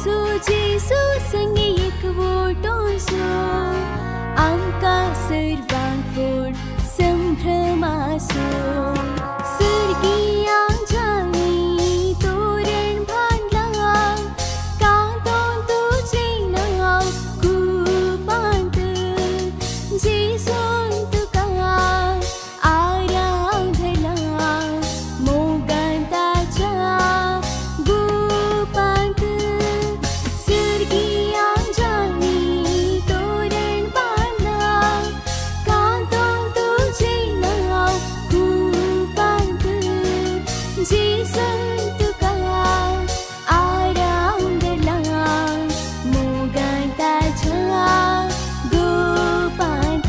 So जेसू संगी एकवटोसो आमकां सर्वांक व्हड संभ्रमासो. सर्गिया जाली तोरण बांदला कांतोन तुजें नांव कुपांत जेसून तुका आराधला मोगान ताच्या गुपांत. सर्गिया जाली तोरण बांदला कांतोन तुजें नांव कुपांत जेसून तुका आराधला मोगान ताच्या गुपांत.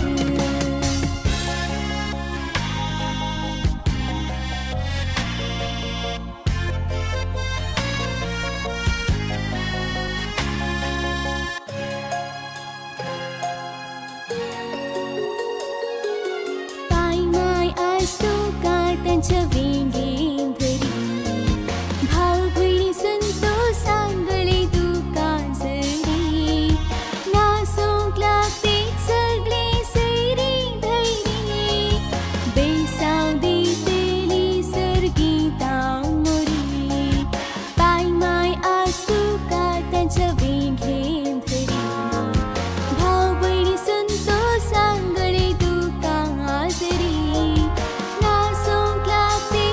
पाय माय आज तुका तांच्या वेंगेन धरी भाव भयणी संतोष सांगले तुका जरी नासूंक लागते सगळे सैरी धैरी बेसाव दितेली सर्गीता मोरी. पाय माय आज तुका तांच्या वेंगेन धरी भाव भयणी संतोष सांगळे तुका जरी नासूंक लागते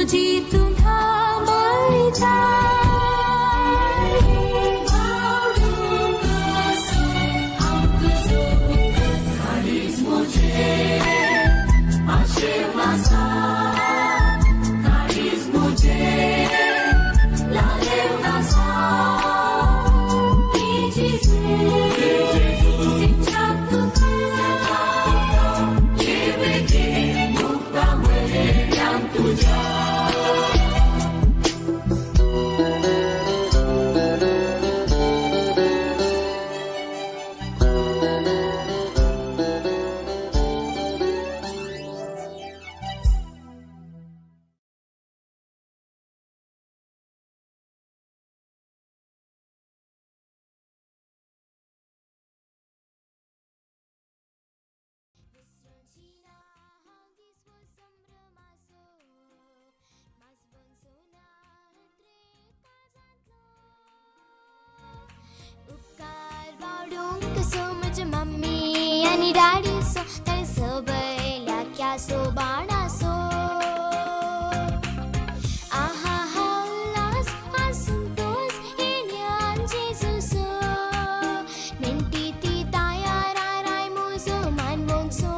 तुजी तुंधा मायता. उपकार वाडूंक सो म्हजे मम्मी आनी डॅडी सो ताणें सबयल्या क्यासो बाणासो. आहा हा उल्हास आसुंतोस हेण्यान जेजूसो नेणटी ती तायार आराय मुजो मानवोंक सो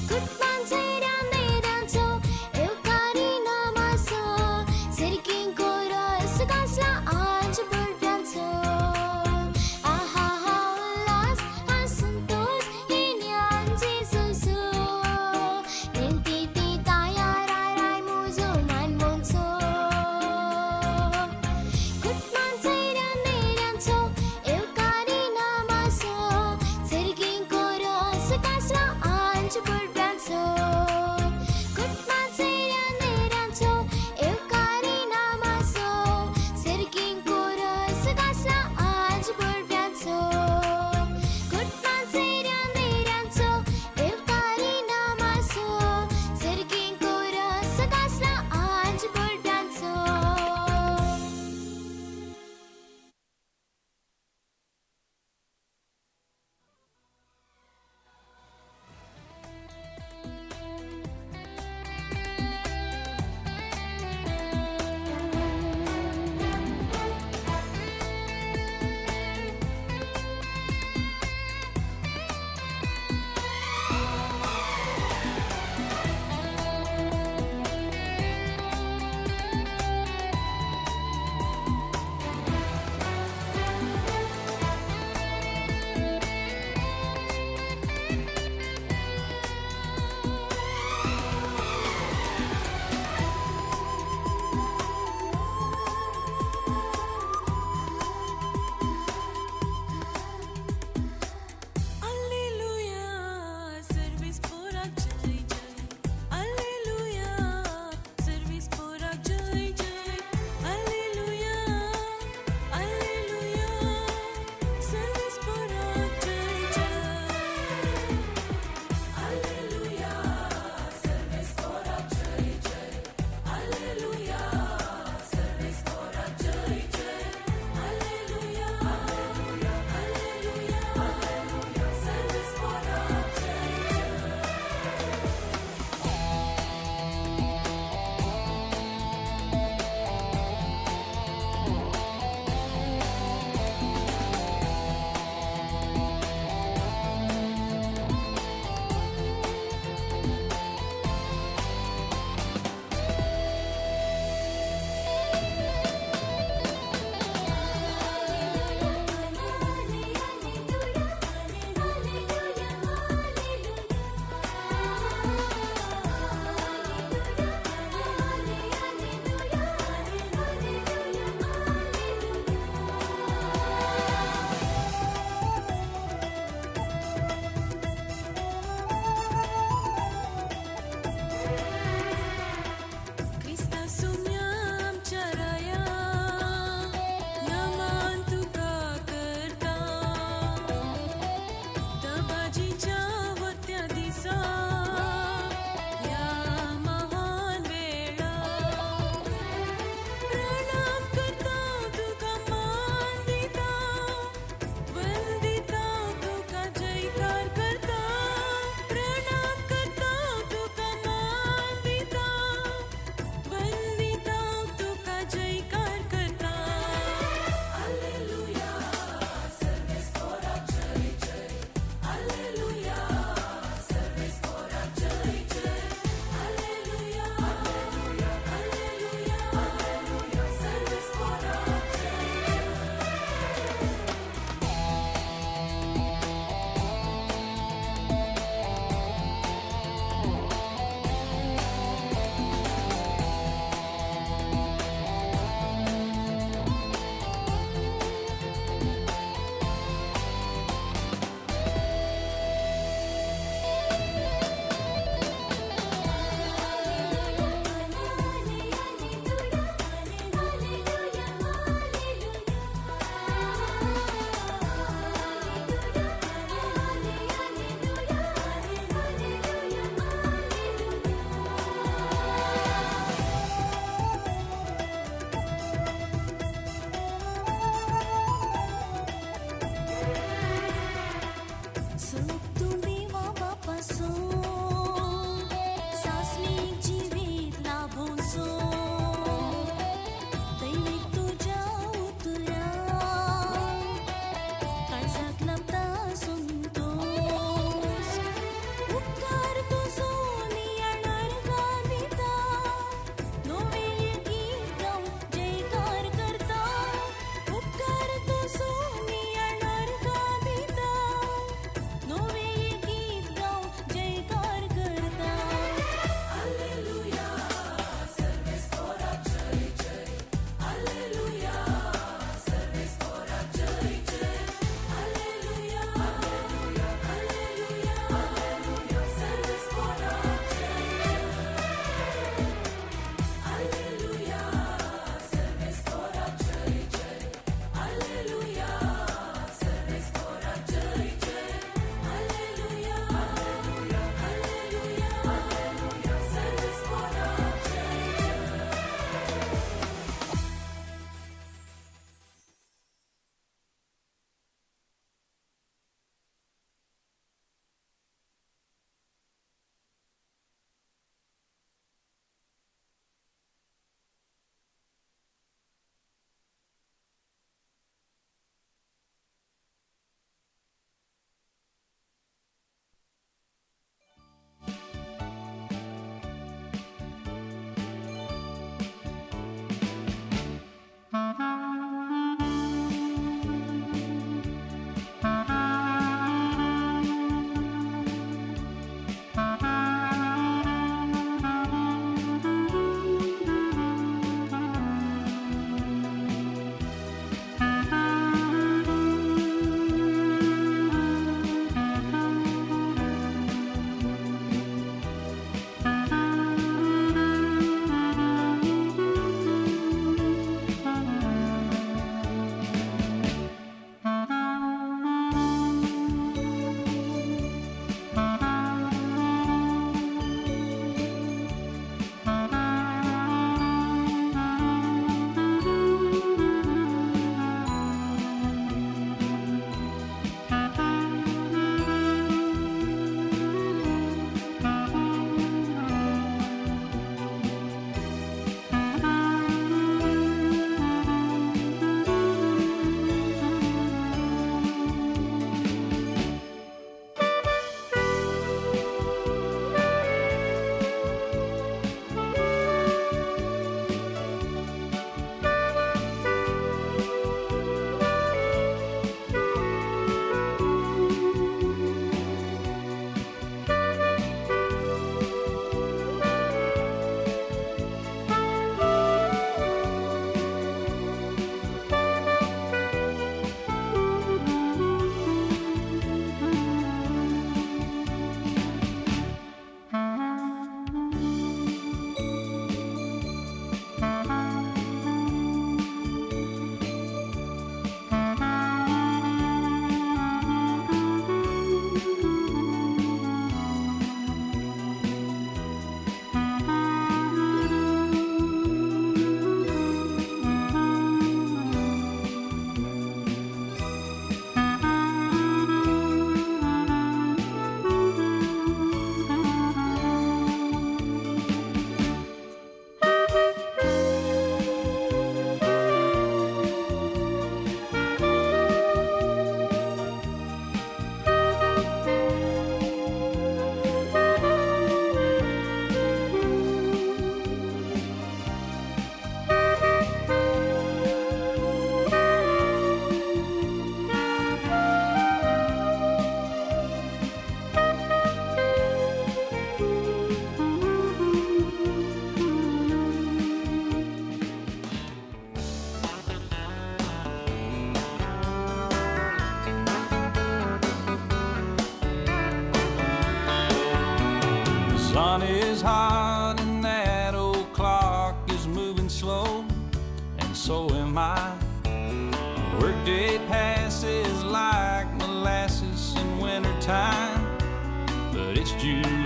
कुटमान सैऱ्यान दैऱ्यांचो येवकारी नामासो सारकी कोरस गासला आंज भुरग्यांचो. आहा हा Ulhas आसुंतोस हेण्यान जेजूसो.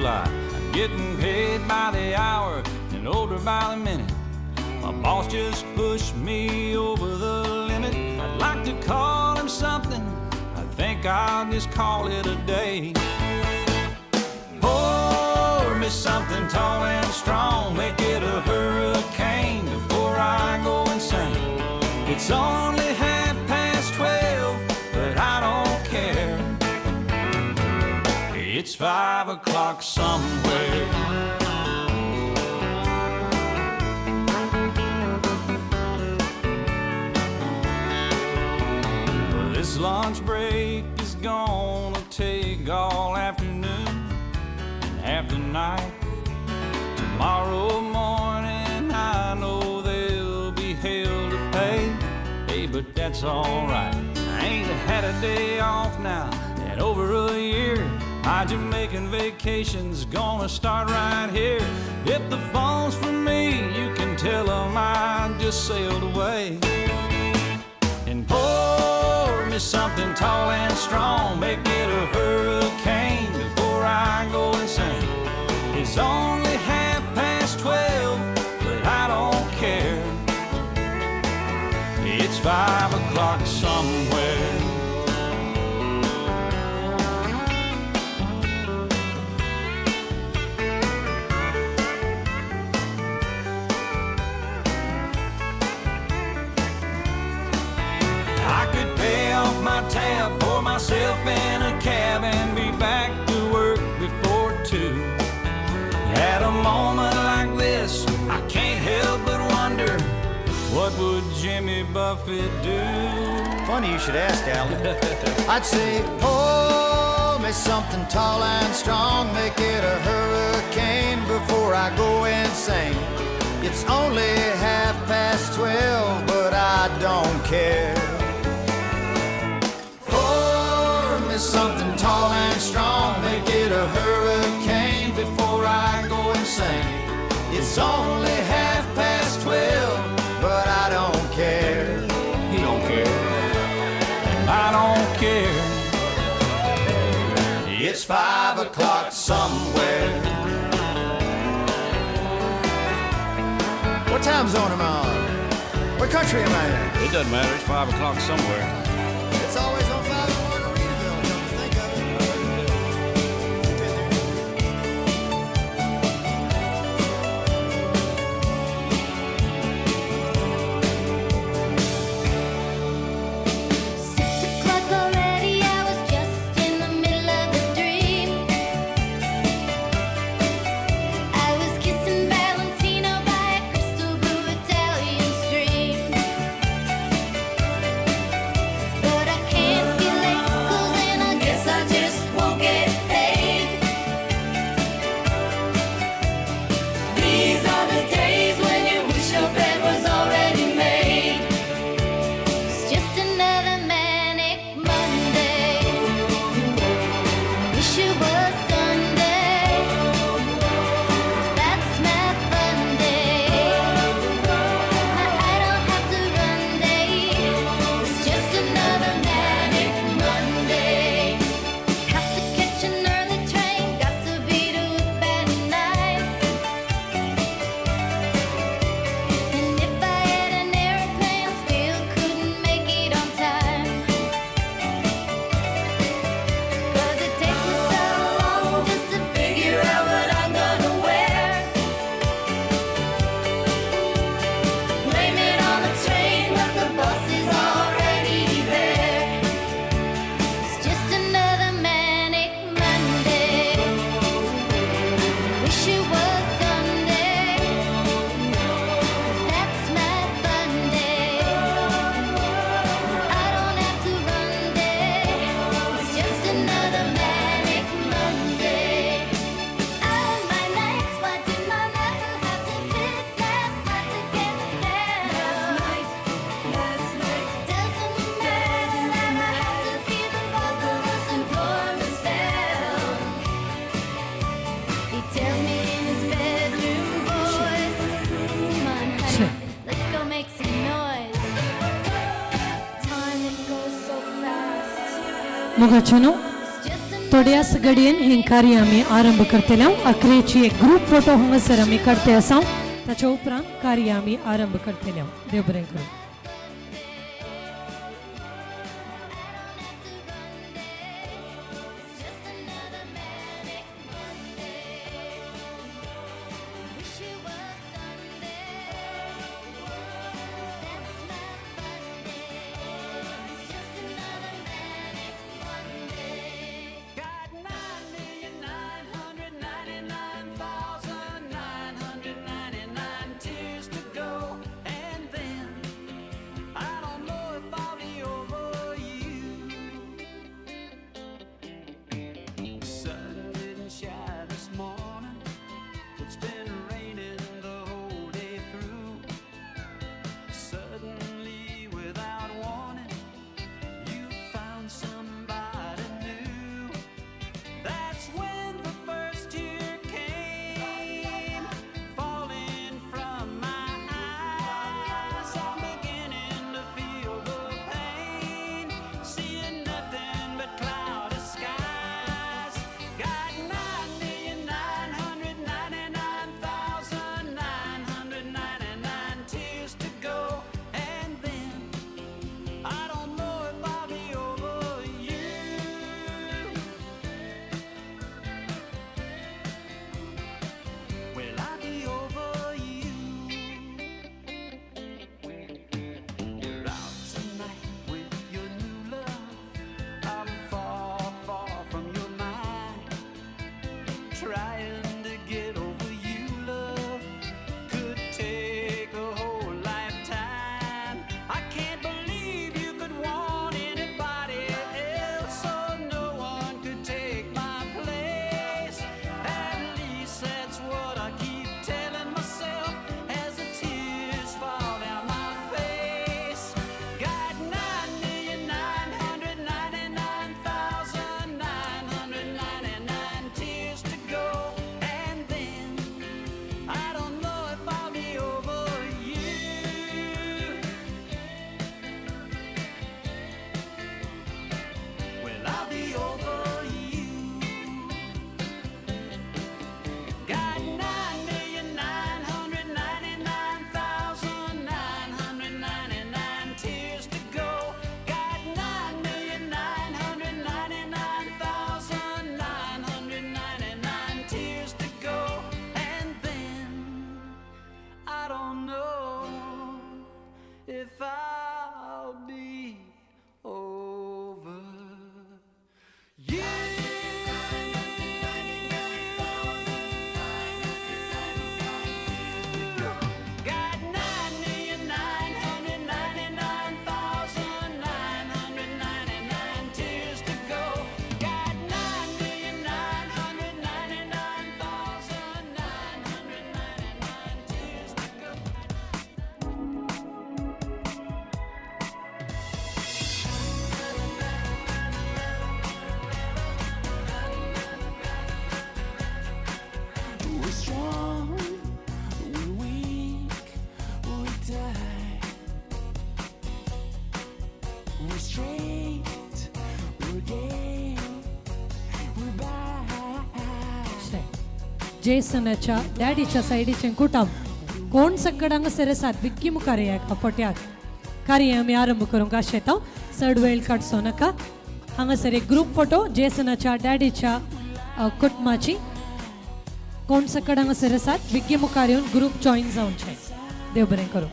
July. I'm getting paid by the hour and older by the minute. My boss just pushed me over the limit. I'd like to call him something. I think I'll just call it a day. Pour me something tall and strong. Make it a hurricane before I go insane. It's only 12:30, but I don't care. It's 5 o'clock somewhere. This lunch break is gonna take all afternoon and half the night. Tomorrow morning, I know there'll be hell to pay. Hey, but that's alright. I ain't had a day off now in over a year. My Jamaican vacation's gonna start right here. If the phone's for me, you can tell 'em I just sailed away. And pour me something tall and strong. Make it a hurricane before I go insane. It's only 12:30, but I don't care. It's 5 o'clock somewhere. I could pay off my tab, pour myself in a cab, and be back to work before 2. At a moment like this, I can't help but wonder, what would Jimmy Buffett do? Funny you should ask, Alan. I'd say, pour me something tall and strong, make it a hurricane before I go insane. It's only 12:30, but I don't care. Pour me something tall and strong, make it a hurricane before I go insane. It's only 12:30, but I don't care. He don't care. And I don't care. It's 5 o'clock somewhere. What time zone am I on? What country am I in? It doesn't matter. It's 5 o'clock somewhere. It's always on five in Margaritaville, come to think of it. You've been there. 6 o'clock already, I was just in the middle of a dream. I was kissing Valentino by a crystal blue Italian stream. But I can't be late, 'cause then I guess I just won't get paid. These are the days when you wish your bed was already made. It's just another manic Monday. Wish it was Sunday. 'Cause that's my fun day. My I don't have to run day. It's just another manic Monday. Have to catch an early train. Got to be to work by 9. And if I had an airplane, I still couldn't make it on time. 'Cause it takes me so long just to figure out what I'm gonna wear. Blame it on the train, but the bus is already there. It's just another manic Monday. Wish it was Sunday. 'Cause that's my fun day. I don't have to run day. It's just another manic Monday. Out of my nights, why did my mother have to pick last night to get down? Last night, doesn't matter that I have to feed the both of us and warm us down. He tells me in his bedroom voice, "Come on, honey, let's go make some noise." Time it goes so fast. Pokračujeme. It's just थोड्याच घडयेन हें कार्य आमी आरंभ करतले. अखरेची एक group photo हांगासर आमी काडते आसा. ताच्या उपरांत कार्य आमी आरंभ करतले. देव बरें करूं. Just another manic Monday. Wish it was Sunday. 'Cause that's my fun day. It's just another manic Monday. Got 9,999,999 tears to go, and then I don't know if I'll be over you. Sun didn't shine this morning. It's been raining the whole day through. Suddenly, without warning, you found somebody new. That's when the first tear came falling from my eyes. I'm beginning to feel the pain, seeing nothing but cloudy skies. Got 9,999,999 tears to go, and then I don't know if I'll be over you. Will I be over you? You're out tonight with your new love. I'm far, far from your mind. Trying to get over you, love, could take a whole lifetime. I can't believe you could want anybody else, so no one could take my place. At least that's what I keep telling myself as the tears fall down my face. Got 9,999,999 tears to go, and then I don't know if I'll be over you. Will I be over you? Got 9,999,999 tears to go. Got 9,999,999 tears to go, and then I don't know if I'll be over you. Got 9,999,999 tears to go. Got 9,999,999 tears to go. We're strong, we're weak, we die. We're straight, we're gay, we're bi. जेसनाच्या डॅडीच्या सायडीचें कुटुंब कोण सकड हांगासर आसात, बेगी मुखार येयात. फोट्याक कार्य आमी आरंभ करूंक आशेता. चड वेळ काडचो नाका. हांगासर एक ग्रूप फोटो जेसनाच्या डॅडीच्या कुटुंबाची. कोण सकड हांगासर आसात, बेगी मुखार येवन ग्रूप जॉयन जावचें. देव बरें करूं.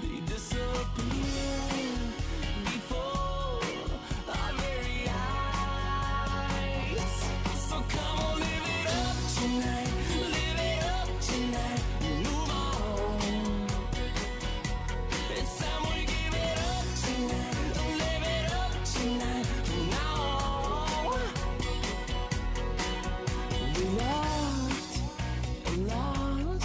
They disappear before our very eyes. So come on, live it up tonight, live it up tonight, move on. It's time we give it up tonight, live it up tonight, from now on. We loved and lost.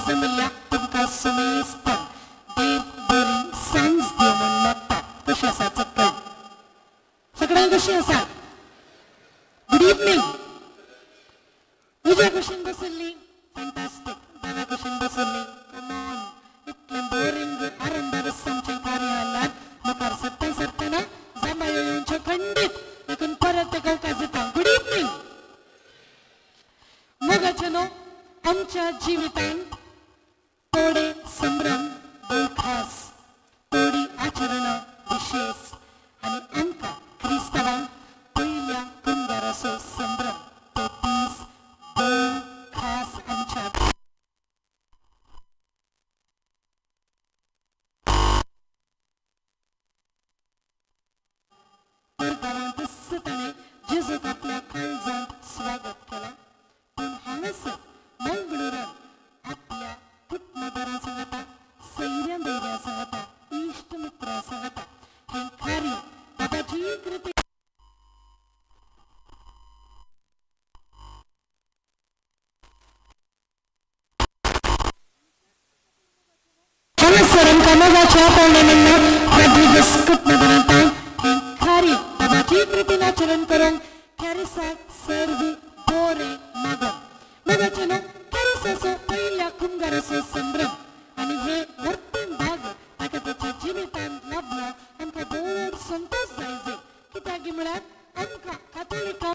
जमिल्ल्या तुमकां समेस्तांक देव बरी सांज दिवं म्हूण मागता. कशी आसा सगळ्यांक? सगळ्यांक कशी आसा? Good evening. उजव्या कुशीन बसल्ली, फॅन्टास्टीक. दाव्या कुशीन बसल्ली, कमॉन. इतलें बोरींग आरंभारच आमचें कार्य आसल्यार मुखार सरता सरतना जांबायो येवच्यो खंडीत. देखून परत एक अवकाश दिता. Good evening. मोगाचे न्हू, आमच्या जिवितांत थोडे संभ्रम भोव खास, थोडी आचरणां विशेश आनी आमकां क्रिस्तांवांक पयल्या कुंदाराचो संभ्रम, तो दीस भोव खास आमच्या. परगावांतच ताणें जेजूक आपल्या काळजांत स्वागत केलां, पूण हांगासर मंगळुरान आपल्या कुटुंबदारां सांगता, सैऱ्यां दैऱ्यां सांगता, इश्ट मित्रां सांगता हें कार्य बाबाजी कृती. हांगासर आमकां मोगाच्या पावणे म्हणून रॉड्रिगस कुटुंबदारांत हें कार्य बाबाजी कृतीन आचरण करूंक कॅरिसाक सर्व बोरें मागप. मोगाचे न्हू, कॅरिसाचो पयल्या कुंगाराचो संभ्रम आनी हे वर्तन भाग ताका ताच्या जिवितांत लाभला. आमकां भोव संतोश जाय जाय, कित्याक म्हळ्यार आमकां कातोलिका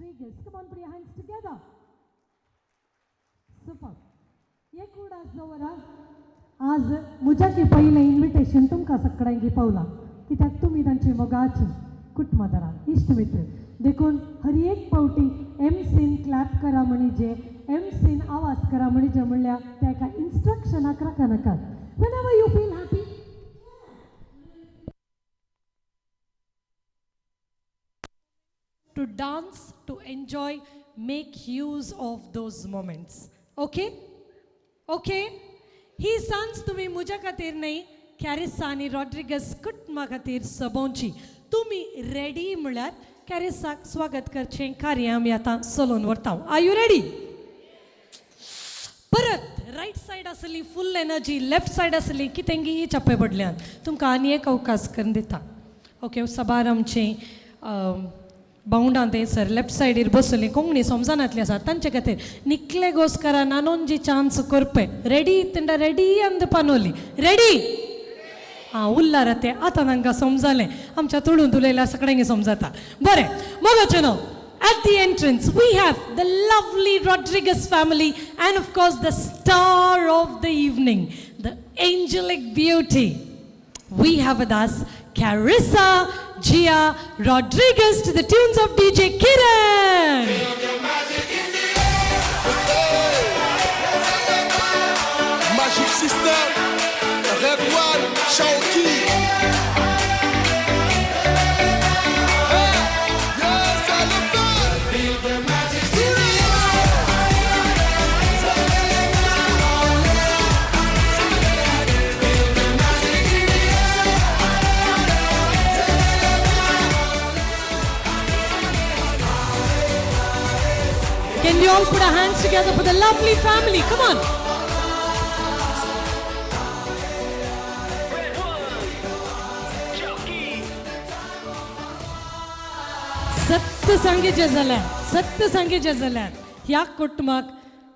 Rodriguez. Come on, put your hands together. Super. एक उडास दवरा. आज म्हज्याकी पयलें इन्विटेशन तुमकां सगळ्यांकी पावलां, कित्याक तुमी तांची मोगाची कुटुंबदारां, इश्ट मित्र. देखून हर एक फावटी एमसीन क्लॅप करा म्हणजे, एमसीन आवाज करा म्हणजे, म्हणल्यार त्या एका इन्स्ट्रक्शनाक राखनाकात. Whenever you feel happy, to dance, to enjoy, make use of those moments. Okay? Okay? ही सांज तुमी म्हज्या खातीर न्हय, कॅरिसा आनी रॉड्रिगस कुटुंबा खातीर सबोवची. तुमी रेडी म्हळ्यार कॅरिसाक स्वागत करचें कार्य आमी आतां चलोवन व्हरता. Are you ready? परत रायट सायड आसली फूल एनर्जी, लेफ्ट सायड आसली कितेंगी चप्पे पडल्यान. तुमकां आनी एक अवकाश करून दिता. ओके, सबार आमचें भावंडां ते सर लेफ्ट सायडीर बसली कोंकणी समजनातली आसा, तांचे खातीर निकले गोस्करा नानोंजी चान्स करपे. रेडी तेंडा रेडी अंद पानोली रेडी. आं, उल्लार ते आतां तांकां समजलें. आमच्या तुळून तुलयल्या सगळ्यांक समजता. बरें मोगाचें न्हू, at the entrance, we have the lovely Rodriguez family and, of course, the star of the evening, the angelic beauty. We have with us Carissa Gia Rodriguez to the tunes of DJ Kiran. Magic System, Red One, Chawki. Hey, yes, I love that. Feel the magic in the air. Feel the magic in the air. Can you all put our hands together for the lovely family? Come on. Red One, Chawki. सत्य सांगेचें जाल्यार, सत्य सांगेचें जाल्यार ह्या कुटुंबाक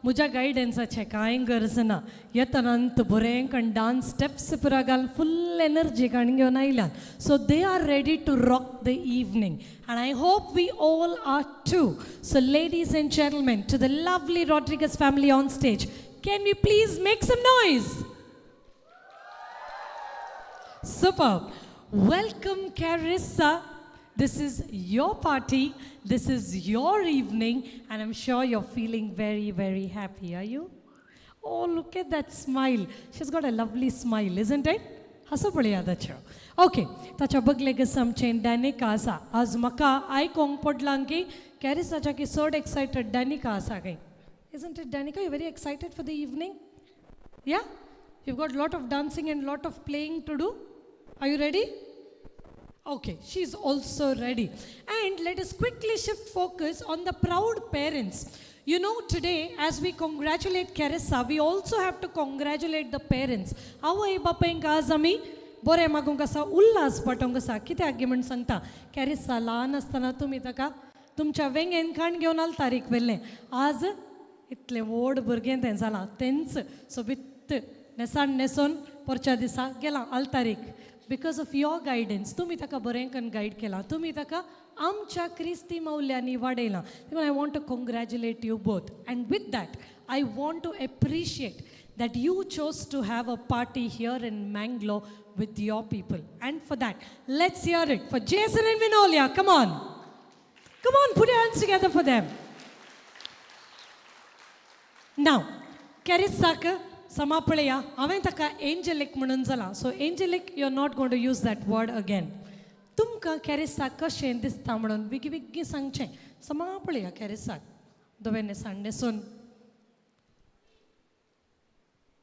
म्हज्या गायडन्साचें कांय गरज ना. येतनांत बरें कण डान्स स्टेप्स पुरा घालून फुल एनर्जी काण घेवन आयल्यान. So they are ready to rock the evening and I hope we all are too. So ladies and gentlemen, to the lovely Rodrigues family on stage, can we please make some noise? Superb. Welcome, Carissa. This is your party. This is your evening. And I'm sure you're feeling very, very happy. Are you? Oh, look at that smile. She's got a lovely smile, isn't it? हांसो पळया ताच्यो. Okay, ताच्या बगलेक आमचें डॅनिका आसा. आज म्हाका आयकोंक पडलां की कॅरिसाच्या की चड एक्सायटेड डॅनिका आसा खंय. Isn't it, Danica? You very excited for the evening? Yeah? You've got lot of dancing and lot of playing to do. Are you ready? Okay, she's also ready. And let us quickly shift focus on the proud parents. You know, today, as we congratulate Carissa, we also have to congratulate the parents. आवय बापायंक आज आमी बरें मागूंक आसा, उल्हास पाठोवंक आसा. कित्याक गे म्हण सांगता, कॅरिसा ल्हान आसतना तुमी ताका तुमच्या वेंगेन खाण घेवन आल तारीख व्हेल्लें. आज इतलें व्हड भुरगें तें जालां, तेंच सोबीत न्हेसाण न्हेसोन पोरच्या दिसा गेलां आल्तारीक. Because of your guidance, तुमी ताका बरें करून गायड केलां, तुमी ताका आमच्या क्रिस्ती मौल्यांनी वाडयलां. I want to congratulate you both, and with that I want to appreciate that you chose to have a party here in Mangalore with your people. And for that, let's hear it for Jason and Vinolia. Come on. Come on, put your hands together for them. Now, कॅरिसाक समा पळया, हांवें ताका angelic म्हणून जालां. So Angelic, you are not going to use that word again. तुमकां कॅरिसाक कशें दिसता म्हणून बेगी बेगी सांगचें. समा पळया कॅरिसाक धवें न्हेसाण न्हेसून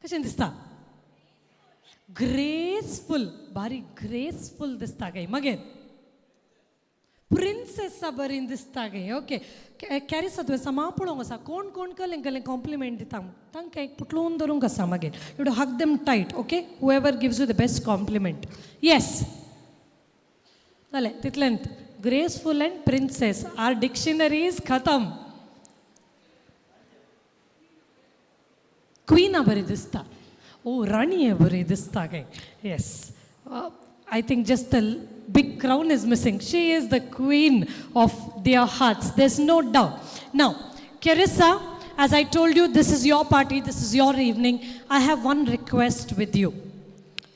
कशें दिसता? ग्रेसफूल, बारीक ग्रेसफूल दिसता काय. मागीर प्रिन्सेसा बरी दिसता गे. ओके, कॅरिसा तुवें समा पळोवंक आसा. कोण कोण कहलें कहलें कॉम्प्लिमेंट दिता तांकां एक पुटलून धरूंक आसा. मागीर you to hug them tight. Okay, whoever gives you the best compliment. Yes, जालें तितलेंत. Graceful and princess, our dictionary is खतम. क्विना बरी दिसता. ओ, राणीय बरी दिसता काय. Yes, I think just the big crown is missing. She is the queen of their hearts. There's no doubt. Now, Carissa, as I told you, this is your party, this is your evening. I have one request with you.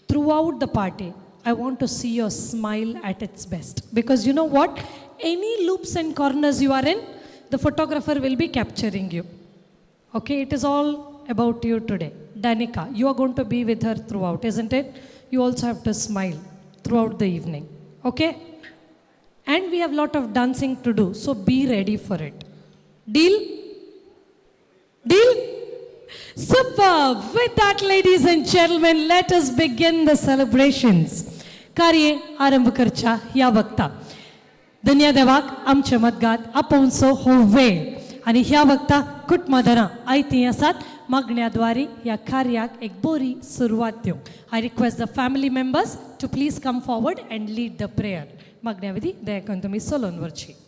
Throughout the party, I want to see your smile at its best. Because you know what? Any loops and corners you are in, the photographer will be capturing you. Okay, it is all about you today. Danica, you are going to be with her throughout, isn't it? You also have to smile throughout the evening. Okay? And we have a lot of dancing to do, so be ready for it. Deal? Deal? Superb! With that, ladies and gentlemen, let us begin the celebrations. कार्य आरंभ करच्या ह्या वक्ता धन्य देवाक आमचे मतगात आपोवचो हो वेळ आनी ह्या वक्ता कुटुंबादरां आयतीं आसात मागण्याद्वारे ह्या कार्याक एक बरी सुरवात दिवंक. I request the family members to please come forward and lead the prayer. मागण्या विधी दया करून तुमी सोलोवन व्हरची.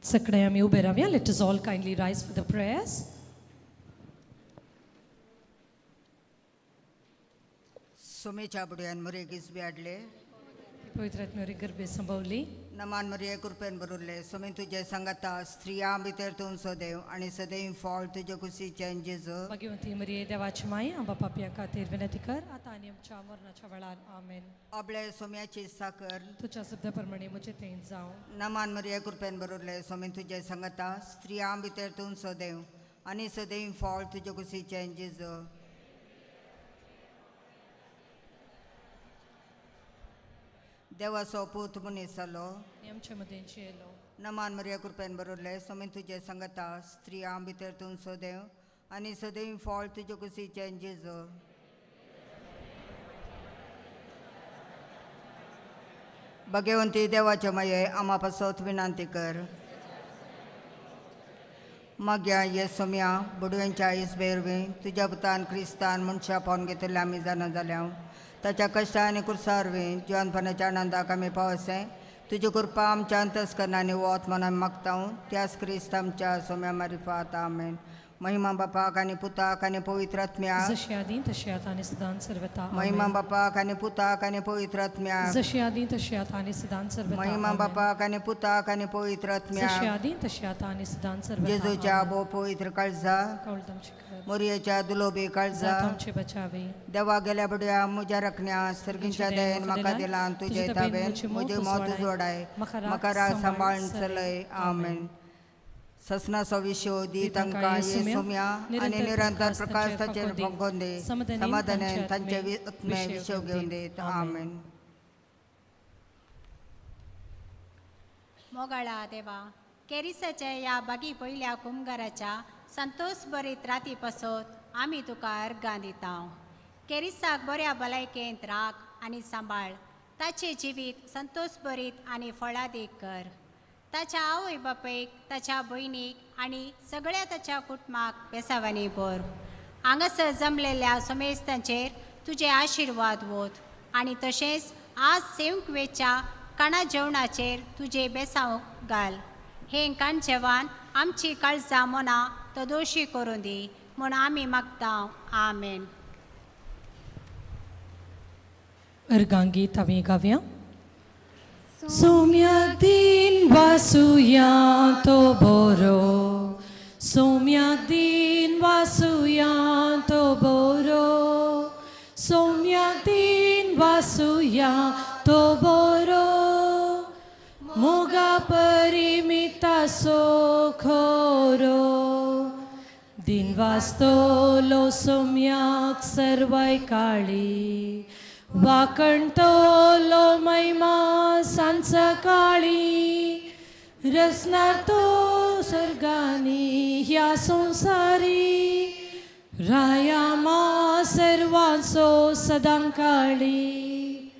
सगळे आमी उबे रावया. Let us all kindly rise for the prayers. सोमेच्या बुड्यान मरे गिजबी हाडले. पवित्र आत्म्या गर्भे संभवली. नमान मरिये कृपेन भरुल्ले, सोमे तुजे सांगाता, स्त्रियां भितर तूं सदैव आनी सदैव फळ तुजे कुशीचें जेजू. भाग्यवंती मरिये, देवाची माई, आमकां पापया खातीर विनंती कर आतां आनी आमच्या मरणाच्या वेळार. आमेन. अबळे सोम्याची साकर. तुझ्या शब्दा प्रमाणे म्हजें तें जावं. नमान मरिये कृपेन भरुल्ले, सोमे तुजे सांगाता, स्त्रियां भितर तूं सदैव आनी सदैव फळ तुजे कुशीचें जेजू. देवाचो पूत मनीस जालो आनी आमचे मदें जियेलो. नमान मरिया कृपेन भरुल्ले, सोमे तुजे सांगाता, स्त्रियां भितर तूं सदैव आनी सदैव फळ तुजे कुशीचें जेजू. भगवंती देवाचे माये आमा पासत विनंती कर. माग्या ये सोम्या बुडव्यांच्या इसबेरवी तुज्या पुतान क्रिस्तान मनशां पावन घेतिल्ले आमी जाणा जाल्या ताच्या कश्टा आनी कुर्सा वरवीं जिवनपणाच्या आनंदाक आमी पावसे तुजी कृपा आमच्या अंतस्करणांनी आनी वत म्हूण आमी मागता त्याच क्रिस्त आमच्या सोम्या मारिफात. आमेन. महिमा बापाक आनी पुताक आनी पवित्र आत्म्याक. जशी आदी तशी आता आणि सदां सर्वता. आमेन. महिमा बापाक आनी पुताक आनी पवित्र आत्म्याक. जशी आदी तशी आता आणि सदां सर्वता. महिमा आमेन. बापाक आनी पुताक आनी पवित्र जशी आत्म्याक. आदी तशी आता आणि सदां सर्वता. जेजूच्या आमेन. भोव पवित्र काळजा. कौल आमचे कर. मोरयेच्या दुलोबी काळजा. जात आमचे बचावे. देवा गेल्या बड्या म्हज्या रखण्या सर्गींच्या दयेन म्हाका दिला तुजे ताबेन म्हजें मत उजवाडाय म्हाका राग सांबाळून चलय. आमेन. ससनाचो विशो दी तांकां ये सोम्या आनी निरंतर प्रकाश ताचेर फकोवन दी समाधानान तांचे आत्मे विशो घेवन देत. आमेन. मोगाळा देवा, केरिसाच्या ह्या बागी पयल्या कुमगाराच्या संतोष बरीत राती पसत आमी तुका अर्गां दिता. केरिसाक बऱ्या भलायकेंत राख आनी सांबाळ. ताचें जिवीत संतोष बरीत आनी फळादीक कर. ताच्या आवय बापायक, ताच्या भयणीक आनी सगळ्या ताच्या कुटुंबाक बेसावांनी भर. हांगासर जमलेल्या समेस्तांचेर तुजे आशिर्वाद वत आनी तशेंच आज सेवंक वेच्या काणा जेवणाचेर तुजे बेसांव घाल. हें काण जेवण आमची काळजां मनां तदोशी करूं दी म्हूण आमी मागता. आमेन. अर्गां गीत आमी गावया. सोम्या दिन वासुया तो बोरो, सोम्या दिन वासुया तो बोरो, सोम्या दिन वासुया तो बोरो, मोगा परिमिता सोखोरो, दिन वास्तोलो सोम्याक सर्वय काळी, वाकणतोलो महिमा सांसकाळी, रसनार तो सर्गानी ह्या संसारी, राया मा सर्वांचो सदां काळी.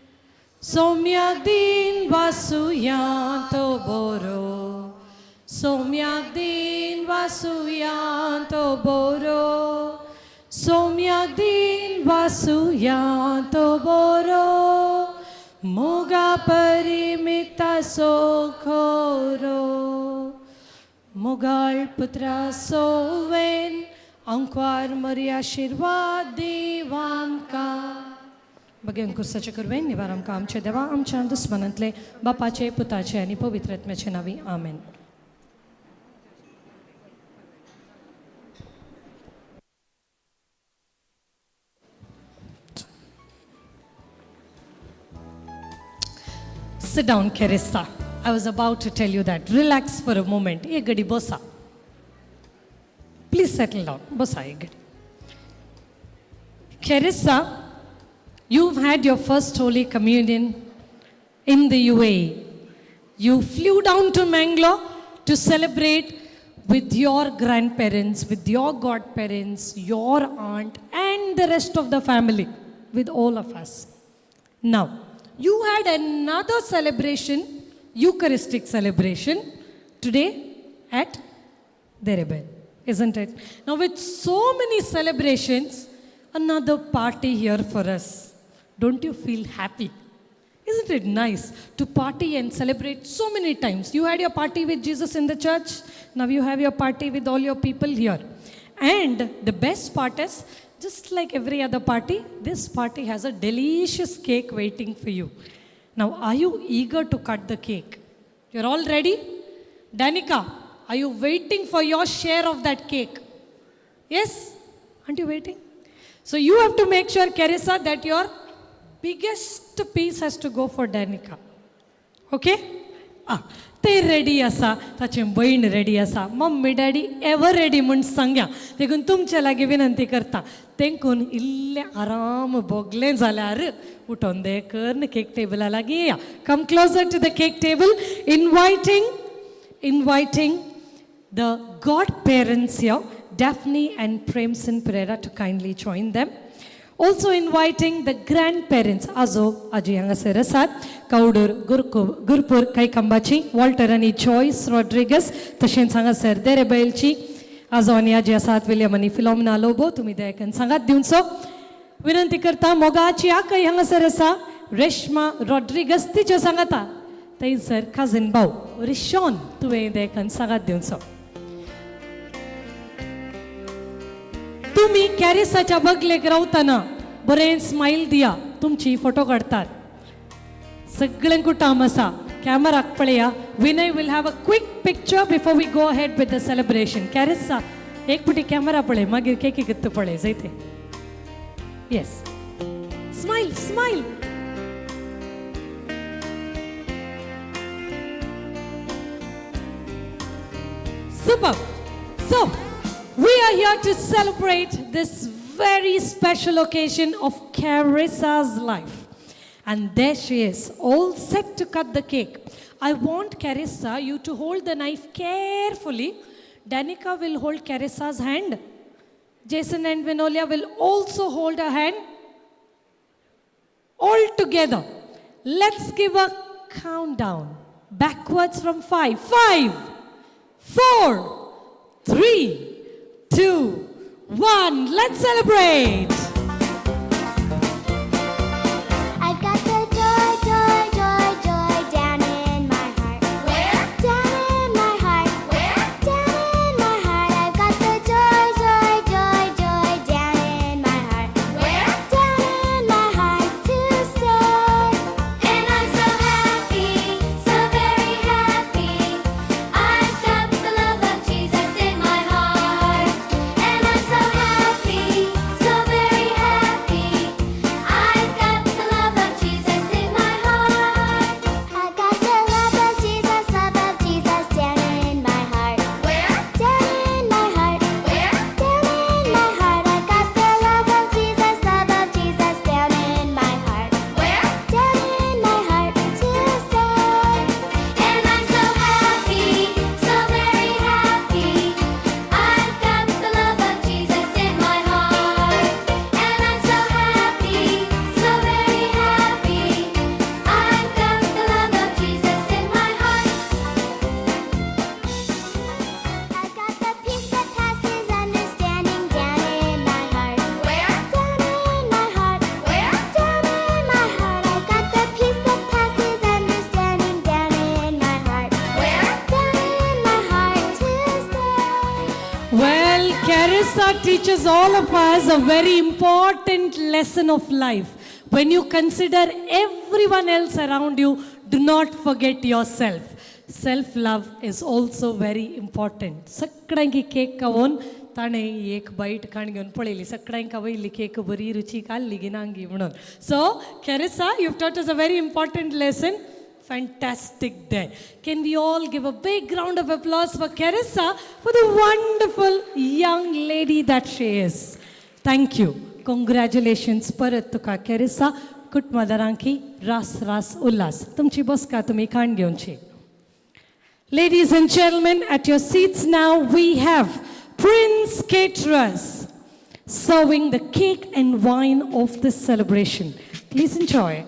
सोम्याक दिन वासुया तो बोरो, सोम्याक दिन वासुया तो बोरो, सोम्याक दिन वासुया तो बोरो, मोगा परिमिता सोखोरो, मोगाळ पुत्रा सोवेन अंकवार मरी आशिर्वाद दिवामकां. बघेन कुर्साचे करवेन निवार आमकां आमचे देवा आमच्या दुस्मनांतले बापाचे पुताचे आनी पवित्र आत्म्याचे नांवी. आमेन. Sit down, Carissa. I was about to tell you that. Relax for a moment. एक घडी बसा. Please settle down. बसा एक घडी. Carissa, you've had your first Holy Communion in the UAE. You flew down to Mangalore to celebrate with your grandparents, with your godparents, your aunt, and the rest of the family, with all of us. Now, you had another celebration, Eucharistic celebration, today at Derebail, isn't it? Now, with so many celebrations, another party here for us. Don't you feel happy? Isn't it nice to party and celebrate so many times? You had your party with Jesus in the church. Now you have your party with all your people here. And the best part is, just like every other party, this party has a delicious cake waiting for you. Now, are you eager to cut the cake? You're all ready? Danica, are you waiting for your share of that cake? Yes? Aren't you waiting? So you have to make sure, Carissa, that your biggest piece has to go for Danica. Okay? Ah, ते ready आसा, ताचे भयण ready आसा, mummy daddy ever ready म्हूण सांगया. देखून तुमच्या लागीं विनंती करता, तेंकून इल्लें आराम भोगलें जाल्यार उठोन दे करन केक टेबला लागीं येया. Come closer to the cake table. Inviting the godparents here, Daphne and Premson Pereira, to kindly join them. Also inviting the grandparents, आजो आजी हांगासर आसात, कवडूर गुरकू गुरपूर कैकंबाची वॉल्टर आनी जॉयस रॉड्रिगस, तशेंच हांगासर देरेबैलची आजो आनी आजी आसात विलियम आनी फिलोमिना लोबो, तुमी दयाकन सांगात दिवचो. विनंती करता, मोगाची आकय हांगासर आसा रेश्मा रॉड्रिगस, तिच्यो सांगाता थंयसर काझीन भाऊ रिशॉन, तुवें दयाकन सांगात दिवचो. तुमी कॅरिसाच्या बगलेक रावतना बरें स्मायल दिया, तुमची फोटो काडतात. सगळें कुटाम आसा, कॅमेराक पळया. Vinay will have a quick picture before we go ahead with the celebration. कॅरिसा, एक पुटी कॅमेरा पळय, मागीर केकी कित्त पळय जायते. Yes, smile, smile. Super. So, we are here to celebrate this very special occasion of Carissa's life. And there she is, all set to cut the cake. I want Carissa, you to hold the knife carefully. Danica will hold Carissa's hand. Jason and Vinolia will also hold her hand. All together, let's give a countdown backwards from 5. 5, 4, 3, 2, 1. Let's celebrate. I've got the joy, joy, joy, joy down in my heart. Where? Down in my heart. Where? Down in my heart. I've got the joy, joy, joy, joy down in my heart. Where? Down in my heart to stay. And I'm so happy, so very happy. I've got the love of Jesus in my heart. And I'm so happy, so very happy. I've got the love of Jesus in my heart. I've got the love of Jesus down in my heart. Where? Down in my heart. Where? Down in my heart. I've got the love of Jesus down in my heart. Where? Down in my heart to stay. And I'm so happy, so very happy. I've got the love of Jesus in my heart. And I'm so happy, so very happy. I've got the love of Jesus in my heart. I've got the peace that passes understanding down in my heart. Where? Down in my heart. Where? Down in my heart. I've got the peace that passes understanding down in my heart. Where? Down in my heart to stay. Well, Carissa teaches all of us a very important lesson of life. When you consider everyone else around you, do not forget yourself. Self love is also very important. सगळ्यांकी cake खावोन ताणें एक बायट काण घेवन पळयली, सगळ्यांक वयली cake बरी रुचीक आहली गी नांगी म्हणून. So Carissa, you taught us a very important lesson. Fantastic day. Can we all give a big round of applause for Carissa, for the wonderful young lady that she is? Thank you. Congratulations परत तुका Carissa. कुटुंबादारांकी रास रास उल्हास. तुमची बसका तुमी खाण घेवची. Ladies and gentlemen, at your seats now we have Prince Caterers serving the cake and wine of this celebration. Please enjoy.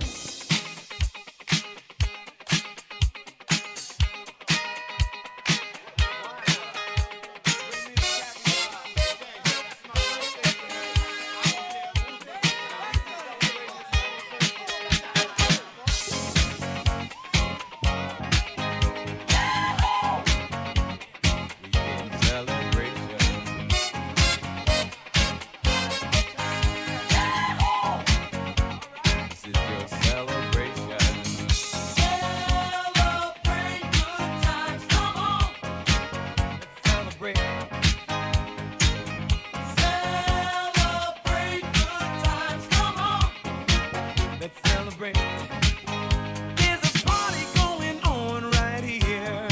Celebration. This is your celebration. Celebrate good times, come on. Let's celebrate. Celebrate good times, come on. Let's celebrate. There's a party going on right here.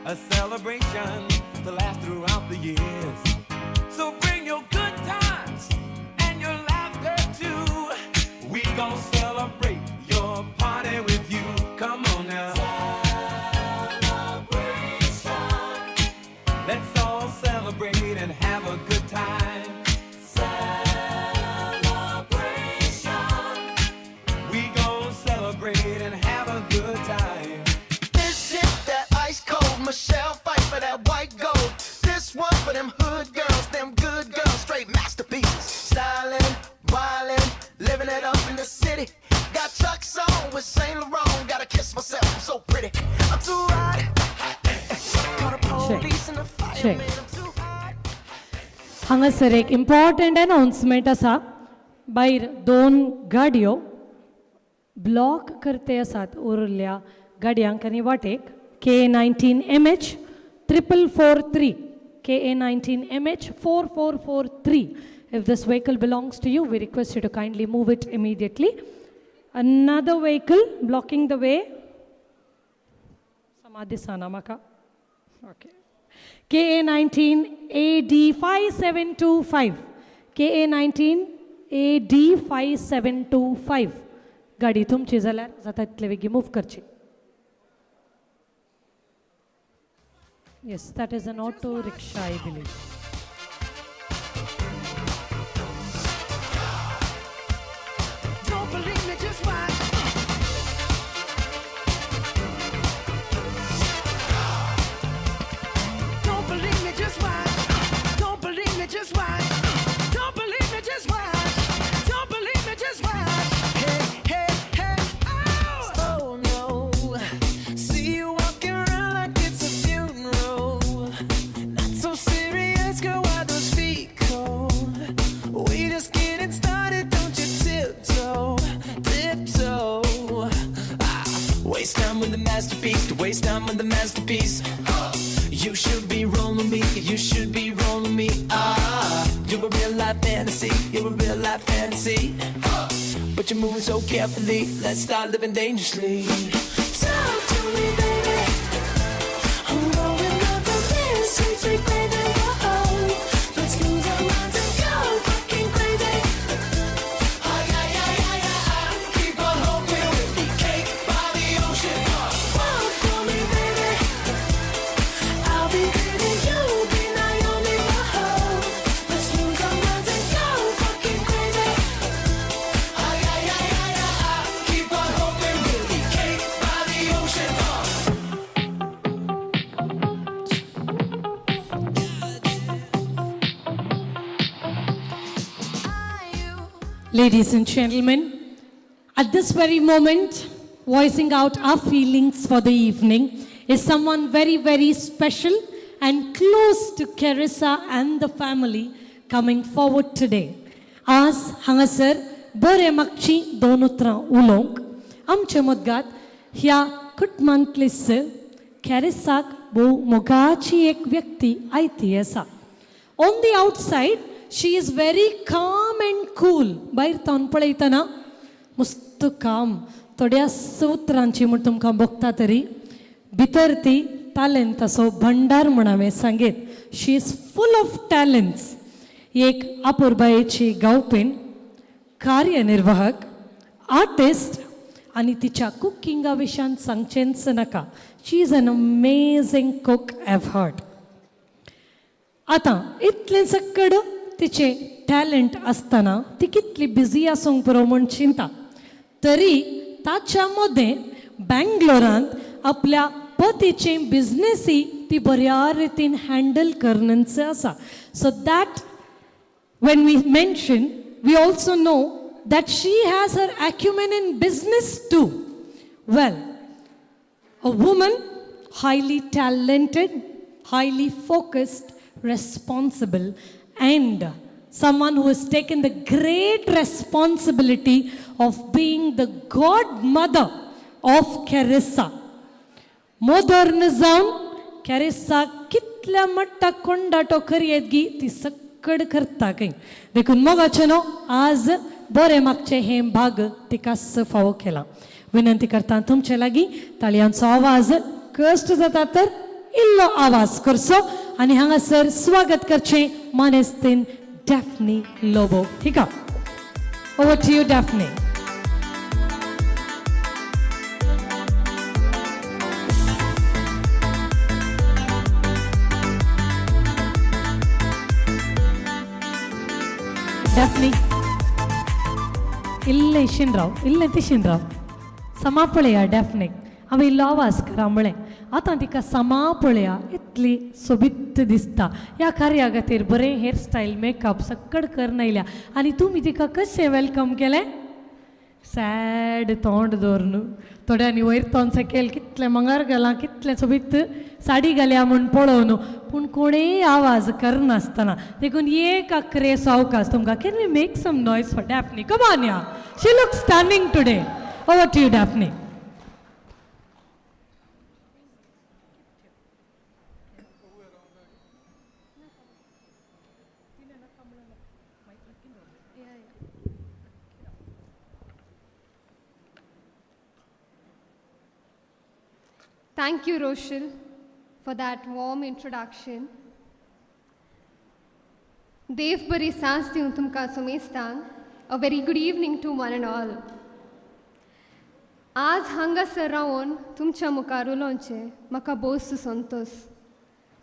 A celebration to last throughout the years. So bring your good times and your laughter too. We gon' celebrate your party with you. Come on now. Celebration. Let's all celebrate and have a good time. Celebration. a good time. This hit that ice cold Michelle fight for that white gold. This one for them hood girls, them good girls, straight masterpieces. Stylin', wildin', living it up in the city. Got Chuck's on with Saint Laurent. Gotta kiss myself, I'm so pretty. I'm too hot. Call the police and the Check. fireman. I'm too hot. हांगासर एक important announcement आसा. भायर दोन गाडयो block करते आसात उरिल्ल्या गाडयांक आनी वाटेक. K 19 MH 4443, KA 19 MH 4443. If this vehicle belongs to you, we request you to kindly move it immediately. Another vehicle blocking the way. समा दिसना म्हाका. Okay. KA 19 AD 5725. KA 19 AD 5725. गाडी तुमची जाल्यार जाता तितले बेगीन मूव करची. Yes, that is an auto rickshaw, I believe. Don't believe me, just watch. Don't believe me, just watch. Don't believe me, just watch. Don't believe me, just watch. Don't believe me, just watch. Hey, hey, hey, oh! Oh no. See you walking around like it's a funeral. Not so serious, girl, why those feet cold? We just getting started, don't you tiptoe, tiptoe. Ah, waste time with the masterpiece, to waste time with the masterpiece. You should be rolling me, you should be rolling me. Ah, you're a real life fantasy, you're a real life fantasy. But you're moving so carefully, let's start living dangerously. Talk to me, baby. I'm going up the this sweet, sweet baby. Whoa. Let's lose our minds and go fucking crazy. Ay, ay, ay, ay, ay, ay. Keep on hoping we'll be cake by the ocean. Walk for me, baby. I'll be pretty, you'll be Naomi. Whoa. Let's lose our minds and go fucking crazy. Ay, ay, ay, ay, ay, ay. Keep on hoping we'll be cake by the ocean. Ladies and gentlemen, at this very moment, voicing out our feelings for the evening is someone very, very special and close to Carissa and the family coming forward today. आज हांगासर बरें मागची दोन उतरां उलोवंक आमचे मदगात ह्या कुटुंबांतलीच कॅरिसाक भोव मोगाची एक व्यक्ती आयती आसा. On the outside she is very calm and cool. भायर तावन पळयतना मस्त काम थोड्याच उतरांची म्हूण तुमकां भोगता तरी भितर ती तालेंताचो भंडार म्हूण हांवें सांगीत. She is full of talents. एक आपुरबायेची गावपीण, कार्यनिर्वाहक, आर्टिस्ट आनी तिच्या कुकिंगा विशयान सांगचेंच नाका. She is an amazing cook, have heard. आतां इतलें सक्कड तिचें टॅलंट आसतना ती कितली बिजी आसूंक पुरो म्हूण चिंता तरी ताच्या मदें बँगलोरांत आपल्या पतीचे बिजनेसी ती बऱ्या रितीन हँडल करनच आसा. So that when we mention, we also know that she has her acumen in business too. Well, a woman highly talented, highly focused, responsible, and someone who has taken the great responsibility of being the godmother of Carissa. Modern जावन कॅरिसाक कितल्या मट्टाक कोंडाटो करयेत गी ती सक्कड करता खंय. देखून मोगाचें न्हू आज बरें मागचें हें भाग तिकाच फावो केलां. विनंती करता तुमचे लागीं ताळयांचो आवाज कश्ट जाता तर इल्लो आवाज करचो आनी हांगासर स्वागत करचें मानेस्तीन डॅफनी लोबो हिका. Over to you, Daphne. Daphne, इल्लें शिनराव, इल्लें तिशीनराव. समा पळया डॅफनीक हांवें इल्लो आवाज करा म्हळें आतां तिका समा पळया इतली सोबीत दिसता. ह्या कार्या खातीर बरें हेअरस्टायल मेकअप सक्कड करून आयल्या आनी तुमी तिका कशें welcome केलें? सॅड तोंड दवरून थोड्यांनी वयर तोंड सकयल कितलें मंगार घालां कितलें सोबीत साडी घाल्या म्हूण पळोवन पूण कोणेय आवाज करनासतना. देखून एक आकरे सावकाश तुमकां. Can we make some noise for Daphne? Come on ya, she look stunning today. Over to you Daphne. Thank you, Roshil, for that warm introduction. Dev bari saans diun tumka sumestang. A very good evening to one and all. आज हांगासर रावन तुमच्या मुखार उलोवचें म्हाका भोवच Santosh.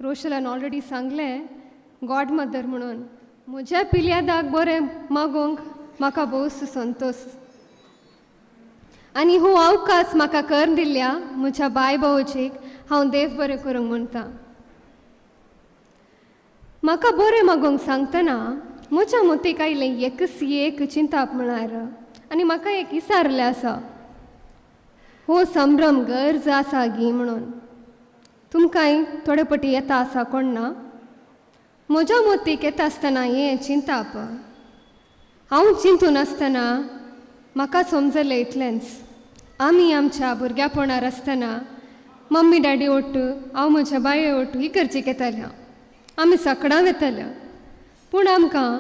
रोशलान already सांगलें godmother म्हणून म्हज्या पिल्यादाक बरें मागोवंक म्हाका भोवच संतोश. आनी हो अवकाश म्हाका कर दिल्ल्या म्हज्या बाय भावोजीक हांव देव बरें करूंक म्हणटा. म्हाका बरें मागोवंक सांगतना म्हज्या मतीक आयलें एकच एक चिंताप म्हळ्यार आनी म्हाका एक विचारलें आसा, हो संभ्रम गरज आसा गी म्हणून. तुमकांय थोडे पटी येता आसा कोण ना. म्हज्या मतीक येता आसतना हें चिंताप हांव चिंतून आसतना म्हाका समजलें इतलेंच, आमी आमच्या भुरग्यापणार आसतना मम्मी डॅडी ओट्टू हांव म्हज्या बाये ओट्टू इगर्जेक येतालें, आमी सकडां वेताले, पूण आमकां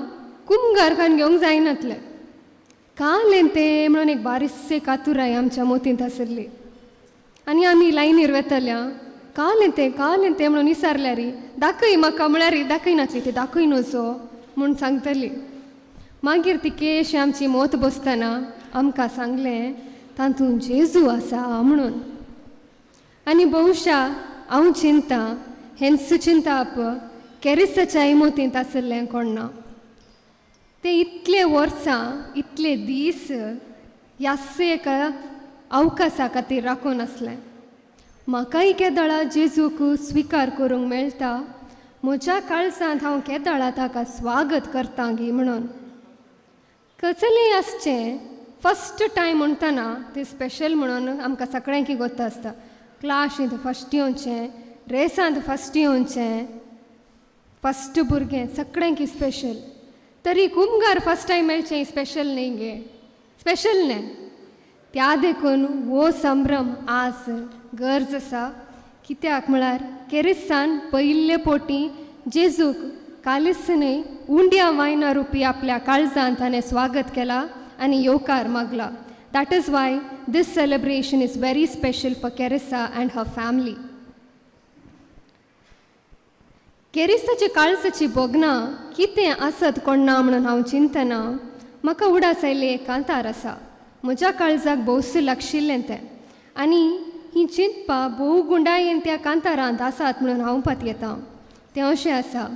कुमगारखान घेवंक जायनातलें. कालें तें म्हणून एक बारीकशें कातुराय आमच्या मोतींत आसली आनी आमी लायनीर वेताल्या. कालें तें कालें तें म्हणून विचारल्यार दाखय म्हाका म्हळ्यार दाखयनासली, ती दाखय नजो म्हूण सांगतली. मागीर ती केश आमची मोत बसतना आमकां सांगलें तातूंत जेजू आसा म्हणून. आनी बहुशा हांव चिंता हेंच चिंताप केरिसाच्या मोतींत आशिल्लें कोण ना. ते इतले वर्सां इतले दीस ह्याच एका अवकाशा खातीर राखून आसलें. म्हाकाय केदळा जेजूक स्विकार करूंक मेळटा, म्हज्या काळजांत हांव केदळा ताका स्वागत करता गी म्हणून. कसलें आसचें फस्ट टायम म्हणटना तें स्पेशल म्हणून आमकां सगळ्यांकी गोत्त आसता. क्लाशींत फस्ट येवचें, रेसांत फस्ट येवचें, फस्ट भुरगें सगळ्यांकी स्पेशल. तरी कुमगार फस्ट टायम मेळचें स्पेशल न्ही गे, स्पेशल न्ही. त्या देखून हो संभ्रम आज गरज आसा. कित्याक म्हळ्यार केरिस्तान पयिल्ले पोटी जेजूक कालीस न्हय उंड्या वायना रुपी आपल्या काळजांत ताणें स्वागत केला आनी येवकार मागला. That is why this celebration is very special for Carissa and her family. केरिसाची काळजाची भोगनां कितें आसत कोण ना म्हणून हांव चिंतना म्हाका उडास आयिल्लें एक कांतार आसा. म्हज्या काळजाक भोवस लागशिल्लें तें आनी ही चिंतपा भोव गुंडायेन त्या कांतारांत आसात म्हणून हांव पातयेता. तें अशें आसा.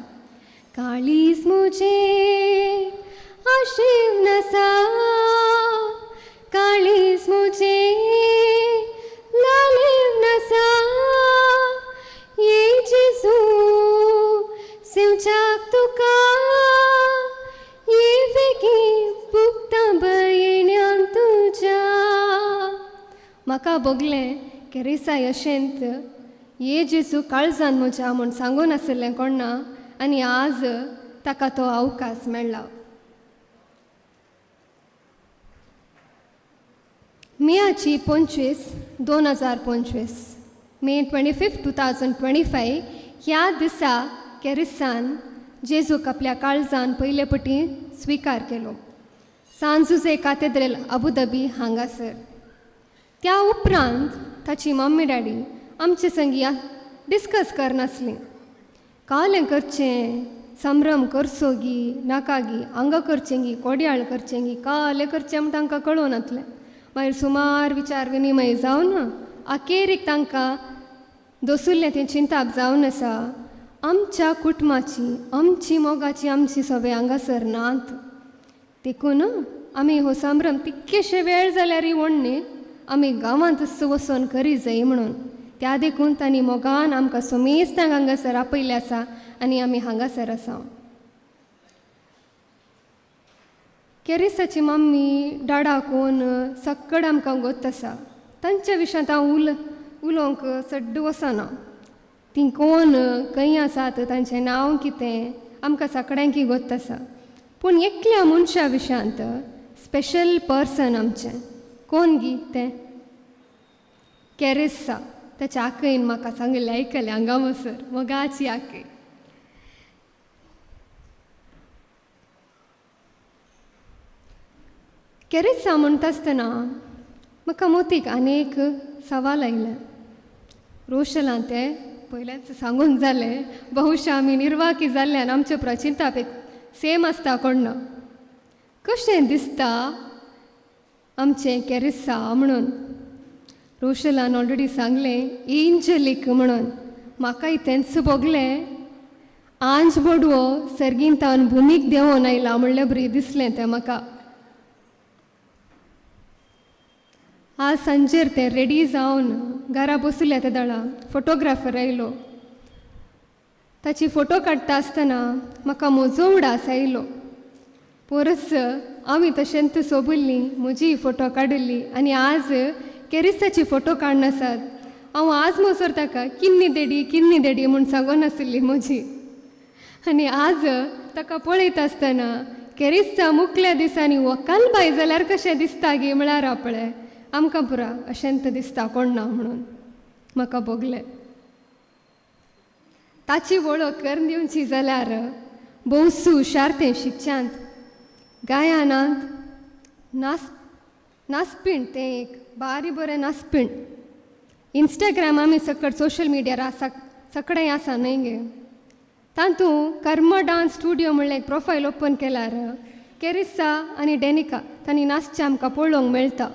काळीज म्हजें आशेव नासा, काळीज म्हजें लालेव नासा, ये जेजू सेवच्याक तुका ये वेगीं पुगता बयण्यान तुज्या. म्हाका भोगलें केरिसा यशेंत ये जेजू काळजान म्हज्या म्हूण सांगून आशिल्लें कोण ना आनी आज ताका तो अवकाश मेळ्ळा. मेयाची 25 2025 May 25 2025 ह्या दिसा केरिसान जेजूक आपल्या काळजान पयले पटी स्विकार केलो सांजुजे कातेद्रेल अबुधाबी हांगासर. त्या उपरांत ताची मम्मी डॅडी आमचे संगी डिस्कस करनासली कालें करचें, संभ्रम करचो गी नाका गी, हांगा करचें गी कोडयाळ करचें गी, कालें करचें म्हण तांकां कळोन नातलें. मागीर सुमार विचार विनिमय जावन अखेरीक तांकां दसुल्लें तें चिंताप जावन आसा आमच्या कुटुंबाची आमची मोगाची आमची सगळे हांगासर नात, देखून आमी हो संभ्रम तितकेशे वेळ जाल्यार व्हड न्ही आमी गांवांतच वचोन करी जाय म्हणून. त्या देखून तांणी मोगान आमकां सोमेस्तांक हांगासर आपयलें आसा आनी आमी हांगासर आसा. केरिसाची मम्मी डाडा कोण सक्कड आमकां गोत आसा. तांच्या विशयांत हांव उलोवंक सड्ड वचना. तीं कोण खंय आसात, तांचें नांव कितें आमकां सगळ्यांकी गोत आसा. पूण एकल्या मनशा विशयांत स्पेशल पर्सन आमचें कोण गी तें केरिसा. ताच्या आकयन म्हाका सांगिल्लें आयकलें हांगा मसर मोगाची आकय. केरिसा म्हणटा आसतना म्हाका मोतीक आनी एक सवाल आयलें. रोशलान तें पयलेंच सांगून जालें, बहुशा आमी निर्वाकी जाल्ल्यान आमचें प्रचिंताप एक सेम आसता कोण कशें दिसता आमचें केरिसा म्हणून. रोशलान ऑलरेडी सांगलें एंजलीक म्हणून. म्हाकाय तेंच भोगलें. आंज बोडवो सर्गींतान भुमीक देंवोन आयला म्हणलें बरी दिसलें तें म्हाका. आज सांजेर तें रेडी जावन घरा बसल्या त्या दळा फोटोग्राफर आयलो. ताची फोटो काडटा आसतना म्हाका म्हजो उडास आयलो. पोरस आमी तशेंच सोबुल्ली म्हजी फोटो काडिल्ली आनी आज केरिसाची फोटो काडनासात. हांव आज मोसर ताका किन्नी देडी किन्नी देडी म्हूण सांगून आशिल्ली म्हजी. आनी आज ताका पळयता आसतना केरिसा मुखल्या दिसांनी वकाल बाय जाल्यार कशें दिसता गी म्हळ्यार आपलें आमकां पुरा अशेंच दिसता कोण ना म्हणून म्हाका भोगलें. ताची वळख करून दिवची जाल्यार भोवसू हुशार तें शिकच्यांत गायनांत नाचपीण तें एक बारी बरें नाचपीण. इंस्टाग्राम आमी सकट सोशल मिडियार आसा सगळें आसा न्हय गे. तातूंत कर्म डांस स्टुडियो म्हणलें एक प्रोफायल ओपन केल्यार केरिसा आनी डेनिका तांणी नाचचें आमकां पळोवंक मेळटा.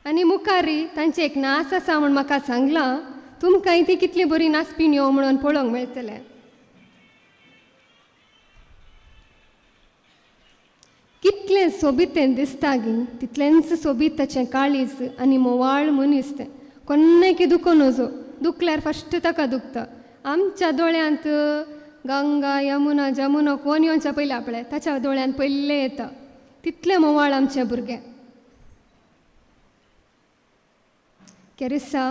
आनी मुखारी तांचें एक नाच आसा म्हूण म्हाका सांगलां, तुमकांय ती कितली बरी नाचपीण यो म्हणून पळोवंक मेळटलें. कितलें सोबीत तें दिसता गी तितलेंच सोबीत ताचें काळीज आनी मोवाळ मनीस तें. कोन्नाय दुखो नजो, दुखल्यार फस्ट ताका दुखता. आमच्या दोळ्यांत गंगा यमुना जमुना कोण येवच्या पयलें आपलें ताच्या दोळ्यांत पयलें येता. तितलें मोवाळ आमचें भुरगें. केरिसा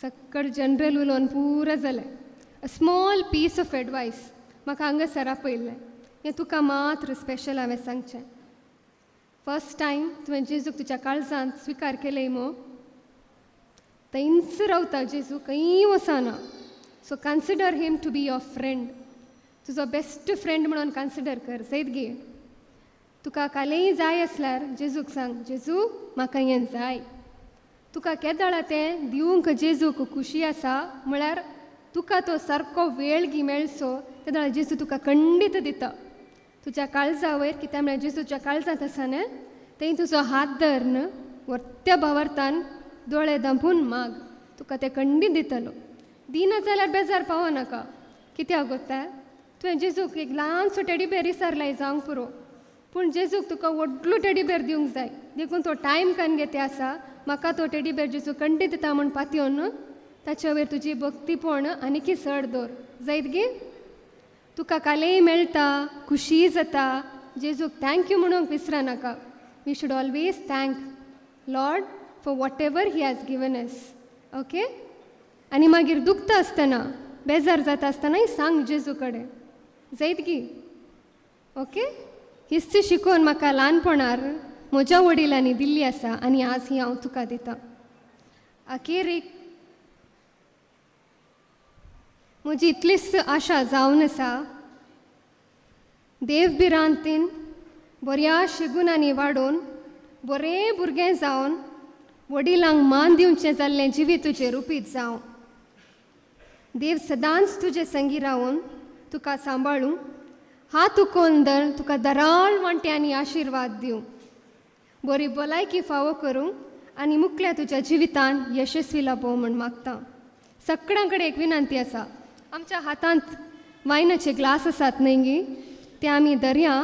सक्कड जनरल उलोवन पुरो जालें. A small piece of advice म्हाका हांगासर आपयल्लें हें तुका मात्र स्पेशल हांवें सांगचें. फर्स्ट टायम तुवें जेजूक तुज्या काळजांत स्विकार केलें मो थंयच रावता जेजू, खंय वचना. So consider him to be your friend. तुजो बेस्ट फ्रेंड म्हणून कन्सिडर कर सयत गे. तुका कालेय जाय आसल्यार जेजूक सांग, जेजू म्हाका हें जाय. तुका केदळा तें दिवंक जेजूक खुशी आसा म्हळ्यार तुका तो सारको वेळ गी मेळचो तेदळा जेजू तुका खंडीत दिता. तुज्या काळजा वयर कित्याक म्हळ्यार जेजू तुज्या काळजांत आसा न्हय थंय तुजो हात धर न्हय व्हडत्या भावार्थान दोळे धांपून माग, तुका तें खंडीत दितलो. दिना जाल्यार बेजार पावनाका. कित्याक गोता तुवें जेजूक एक ल्हानसो टेडी बेर विसरलाय जावंक पुरो, पूण जेजूक तुका व्हडलो टेडी बेर दिवंक जाय. देखून तो टायम कान घेते आसा म्हाका तो टेडी बेर जेजू खंडीत दिता म्हूण पातयेवन ताच्या वयर तुजी भक्तीपण आनीकी चड दवर जायत गे. तुका कालेय मेळटा, खुशी जाता, जेजूक thank you म्हणूंक विसरनाका. We should always thank Lord for whatever he has given us. Okay. आनी मागीर दुखता आसतना बेजार जाता आसतनाय सांग जेजू कडेन जायत गी. ओके. हीच शिकोवन म्हाका ल्हानपणार म्हज्या वडिलांनी दिल्ली आसा आनी आज ही हांव तुका दितां. अखेरीक म्हजी इतलीच आशा जावन आसा, देव भिरांतीन बऱ्या शिगुनांनी वाडोवन बरें भुरगें जावन वडिलांक मान दिवचें जाल्लें जिवीत तुजें रुपीत जावं. देव सदांच तुजे संगी रावून तुका सांबाळूं, हात उकोवन दर तुका दराळ वांट्यांनी आशिर्वाद दिवं, बरी भलायकी फावो करूं आनी मुखल्या तुज्या जिवितान यशस्वी लाबो म्हूण मागता. सगळ्यां कडेन एक विनंती आसा, आमच्या हातांत वायनाचे ग्लास आसात न्हय गी, ते आमी दर्या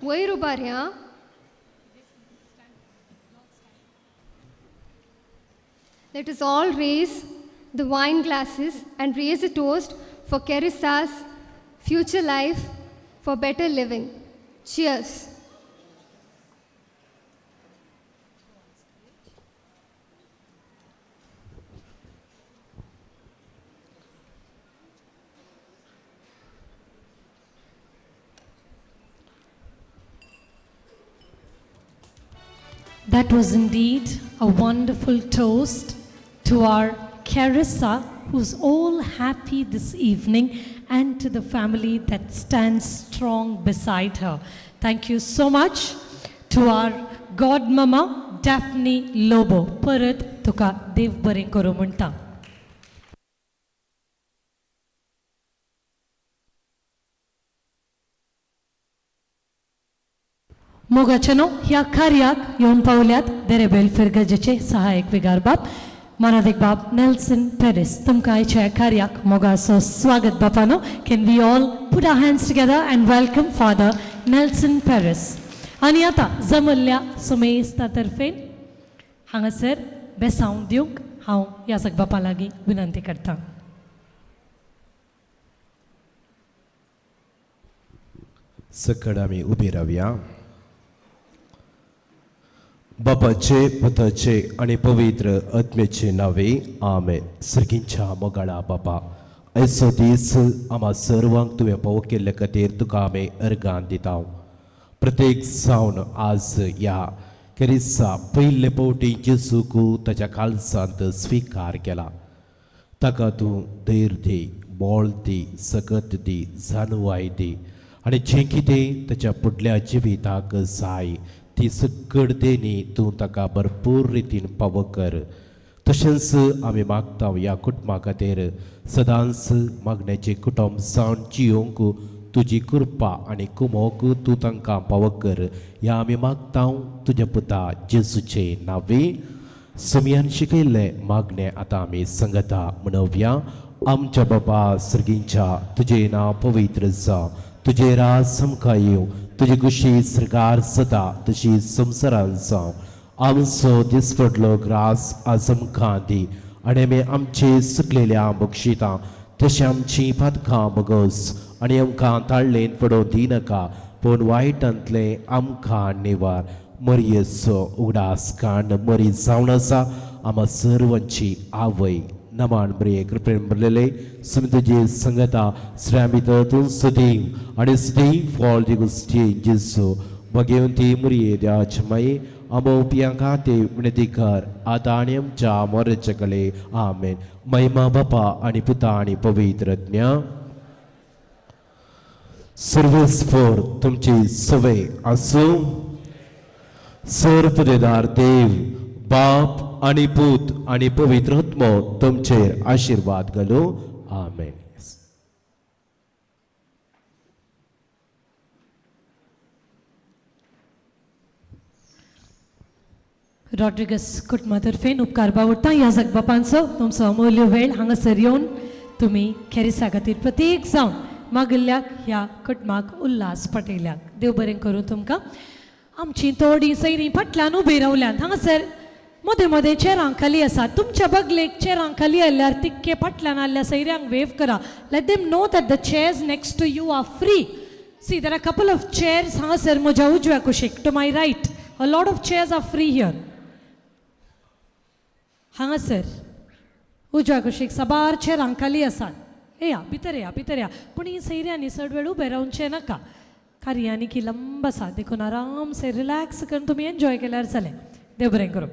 वयर उबारया. Let us all raise the wine glasses and raise a toast for Carissa's future life for better living. Cheers. That was indeed a wonderful toast to our Carissa, who's all happy this evening, and to the family that stands strong beside her. Thank you so much to our godmama, Daphne Lobo. परत तुका देव बरें करूं म्हणटा. मोगाचेनो ह्या कार्याक येवन पावल्यात देरेबेल फिरगजेचे सहायक विगार बाब मानादीक बाब नेल्सन पेरिस. तुमकां आयच्या ह्या कार्याक मोगाचो स्वागत बापानो. Can we all put our hands together and welcome Father Nelson Paris? आनी आतां जमल्ल्या सुमेस्ता तर्फेन हांगासर बेसांव दिवंक हांव याजक बापा लागीं विनंती करतां. सकड आमी उबी रावया. बापाचे, पुताचे आनी पवित्र आत्म्याचे नावे, आमेन. सर्गींच्या मोगाळा बापा, आयचो दीस आमा सर्वांक तुवें पावो केल्ले खातीर तुका आमी अर्गां दिता. प्रत्येक जावन आज ह्या कॅरिसा पयले फावटी जेजूक ताच्या काळजांत स्विकार केला, ताका तूं धैर्य दी, बळ दी, सकत दी, जाणवाय दी आनी जें कितें ताच्या फुडल्या जिविताक जाय ती सकड देणी तूं ताका भरपूर रितीन पावो कर. तशेंच आमी मागता ह्या कुटुंबा खातीर सदांच मागण्याचें कुटुंब जावन जियोंक तुजी कृपा आनी कुमोक तूं तांकां पावो कर. ह्या आमी मागता तुज्या पुता जेजूचे नांवे. सुमयान शिकयल्लें मागणें आतां आमी संगता म्हणोवया. आमच्या बाबा सर्गींच्या, तुजें नांव पवित्र जावं, तुजें राज आमकां येवं, तुजी खुशी सर्गार जाता तशी संवसारान जावं. आमचो दिसपडलो ग्रास आज आमकां दी आनी आमी आमचे सुकलेल्या बक्षितां तशें आमची पातकां बगस आनी आमकां ताळ्ळेन पडोवं दिनाका, पूण वायटांतलें आमकां निवार. मरियेचो उगडास कांड मरी जावन आसा आमा सर्वांची आवय. नमान ब्रिये, कृपेन भरलेले, सुमी तुजी संगता, स्त्रियां भितर तूं सदैव आनी सदैव फळ दी गोश्टी जेजू. भगवंती मुरये, देवाचे माये, आमो पियां खातीर विनंती कर, आतां आनी आमच्या मरणाच्या कले. आमेन. महिमा बापा आनी पुता आनी पवित्र आत्म्या. सर्वेस्पर तुमची सवय आसूं. सर्वदेदार देव बाप आनी पूत आनी पवित्र आत्मो तुमचेर आशिर्वाद घालूं. आमेन. रॉड्रिगस कुटुंबा तर्फेन उपकार बावडटा याजक बापांचो. तुमचो अमूल्य वेळ हांगासर येवन तुमी खेरिसा खातीर प्रत्येक जावन मागिल्ल्याक ह्या कुटुंबाक उल्हास पटयल्याक देव बरें करूं तुमकां. आमची थोडीं सैरीं फाटल्यान उबी रावल्यात. हांगासर मदें मदें चेरां खाली आसा. तुमच्या बगलेक चेरां खाली आयल्यार तिक्के फाटल्यान आयल्ल्या सैऱ्यांक वेव करा. Let them know that the chairs next to you are free. See, there are couple of chairs हांगासर म्हज्या उजव्या कुशीक, to my right. A lot of chairs are free here. हांगासर उजव्या कुशीक साबार चेरां खाली आसात. येया भितर, येया भितर या. पूण ही सैऱ्यांनी चड वेळ उबें रावचें नाका. कार्यांनी की लंब आसा, देखून आराम से रिलॅक्स करून तुमी एन्जॉय केल्यार जालें. देव बरें करूं.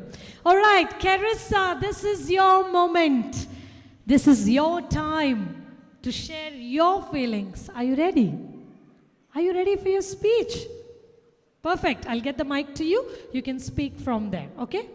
Alright, Carissa, this is your moment. This is your time to share your feelings. Are you ready? Are you ready for your speech? Perfect. I'll get the mic to you. You can speak from there, okay?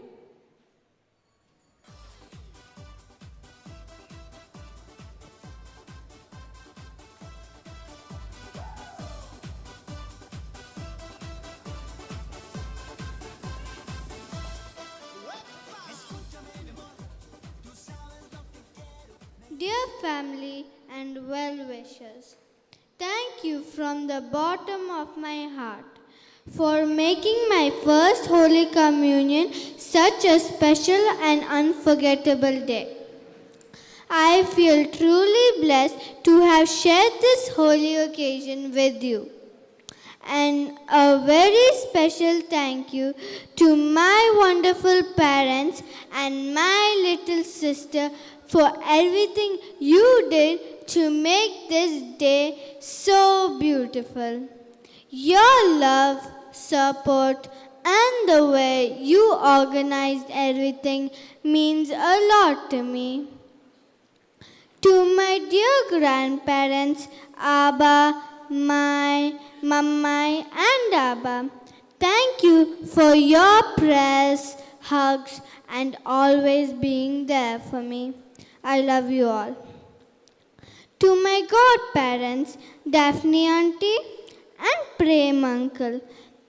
Dear family and well wishers, thank you from the bottom of my heart for making my first Holy Communion such a special and unforgettable day. I feel truly blessed to have shared this holy occasion with you. And a very special thank you to my wonderful parents and my little sister for everything you did to make this day so beautiful. Your love, support, and the way you organized everything means a lot to me. To my dear grandparents, Abba, my, Mammai, and Abba, thank you for your prayers, hugs, and always being there for me. I love you all. To my godparents, Daphne Auntie and Prem Uncle,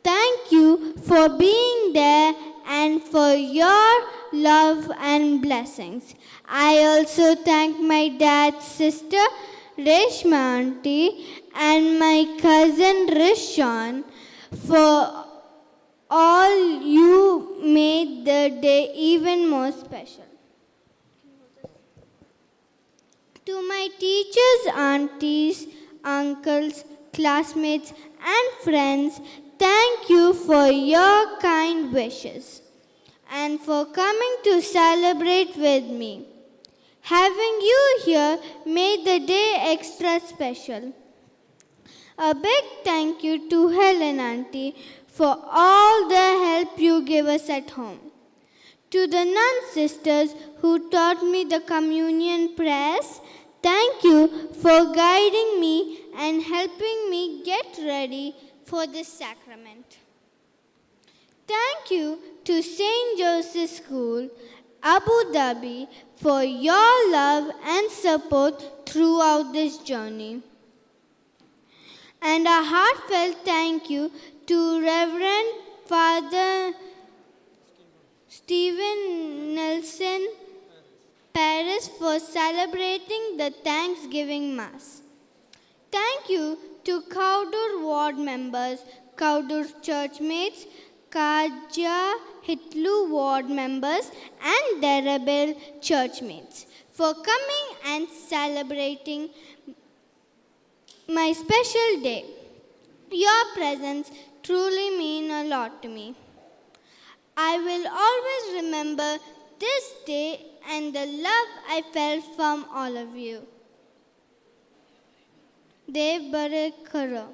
thank you for being there and for your love and blessings. I also thank my dad's sister, Reshma Auntie, and my cousin Rishan for all you made the day even more special. To my teachers, aunties, uncles, classmates, and friends, thank you for your kind wishes and for coming to celebrate with me. Having you here made the day extra special. A big thank you to Helen Auntie for all the help you give us at home. To the nun sisters who taught me the communion prayers, thank you for guiding me and helping me get ready for this sacrament. Thank you to St. Joseph's School, Abu Dhabi, for your love and support throughout this journey. And a heartfelt thank you to Reverend Father Stephen Nelson Paris for celebrating the Thanksgiving Mass. Thank you to Kaudur ward members, Kaudur churchmates, Kaja Hitlu ward members, and Derabel churchmates for coming and celebrating my special day. Your presence truly mean a lot to me. I will always remember this day and the love I felt from all of you. Dev Bare Karo.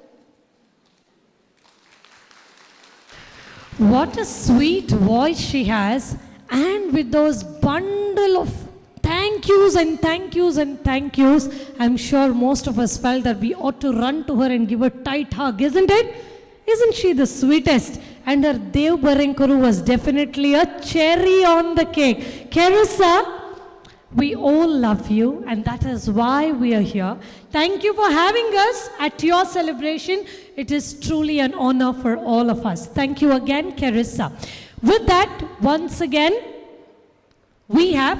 What a sweet voice she has, and with those bundle of thank yous and thank yous and thank yous, I'm sure most of us felt that we ought to run to her and give a tight hug, isn't it? Isn't she the sweetest? And her Dev Barenkaru was definitely a cherry on the cake. Carissa, we all love you, and that is why we are here. Thank you for having us at your celebration. It is truly an honor for all of us. Thank you again, Carissa. With that, once again, we have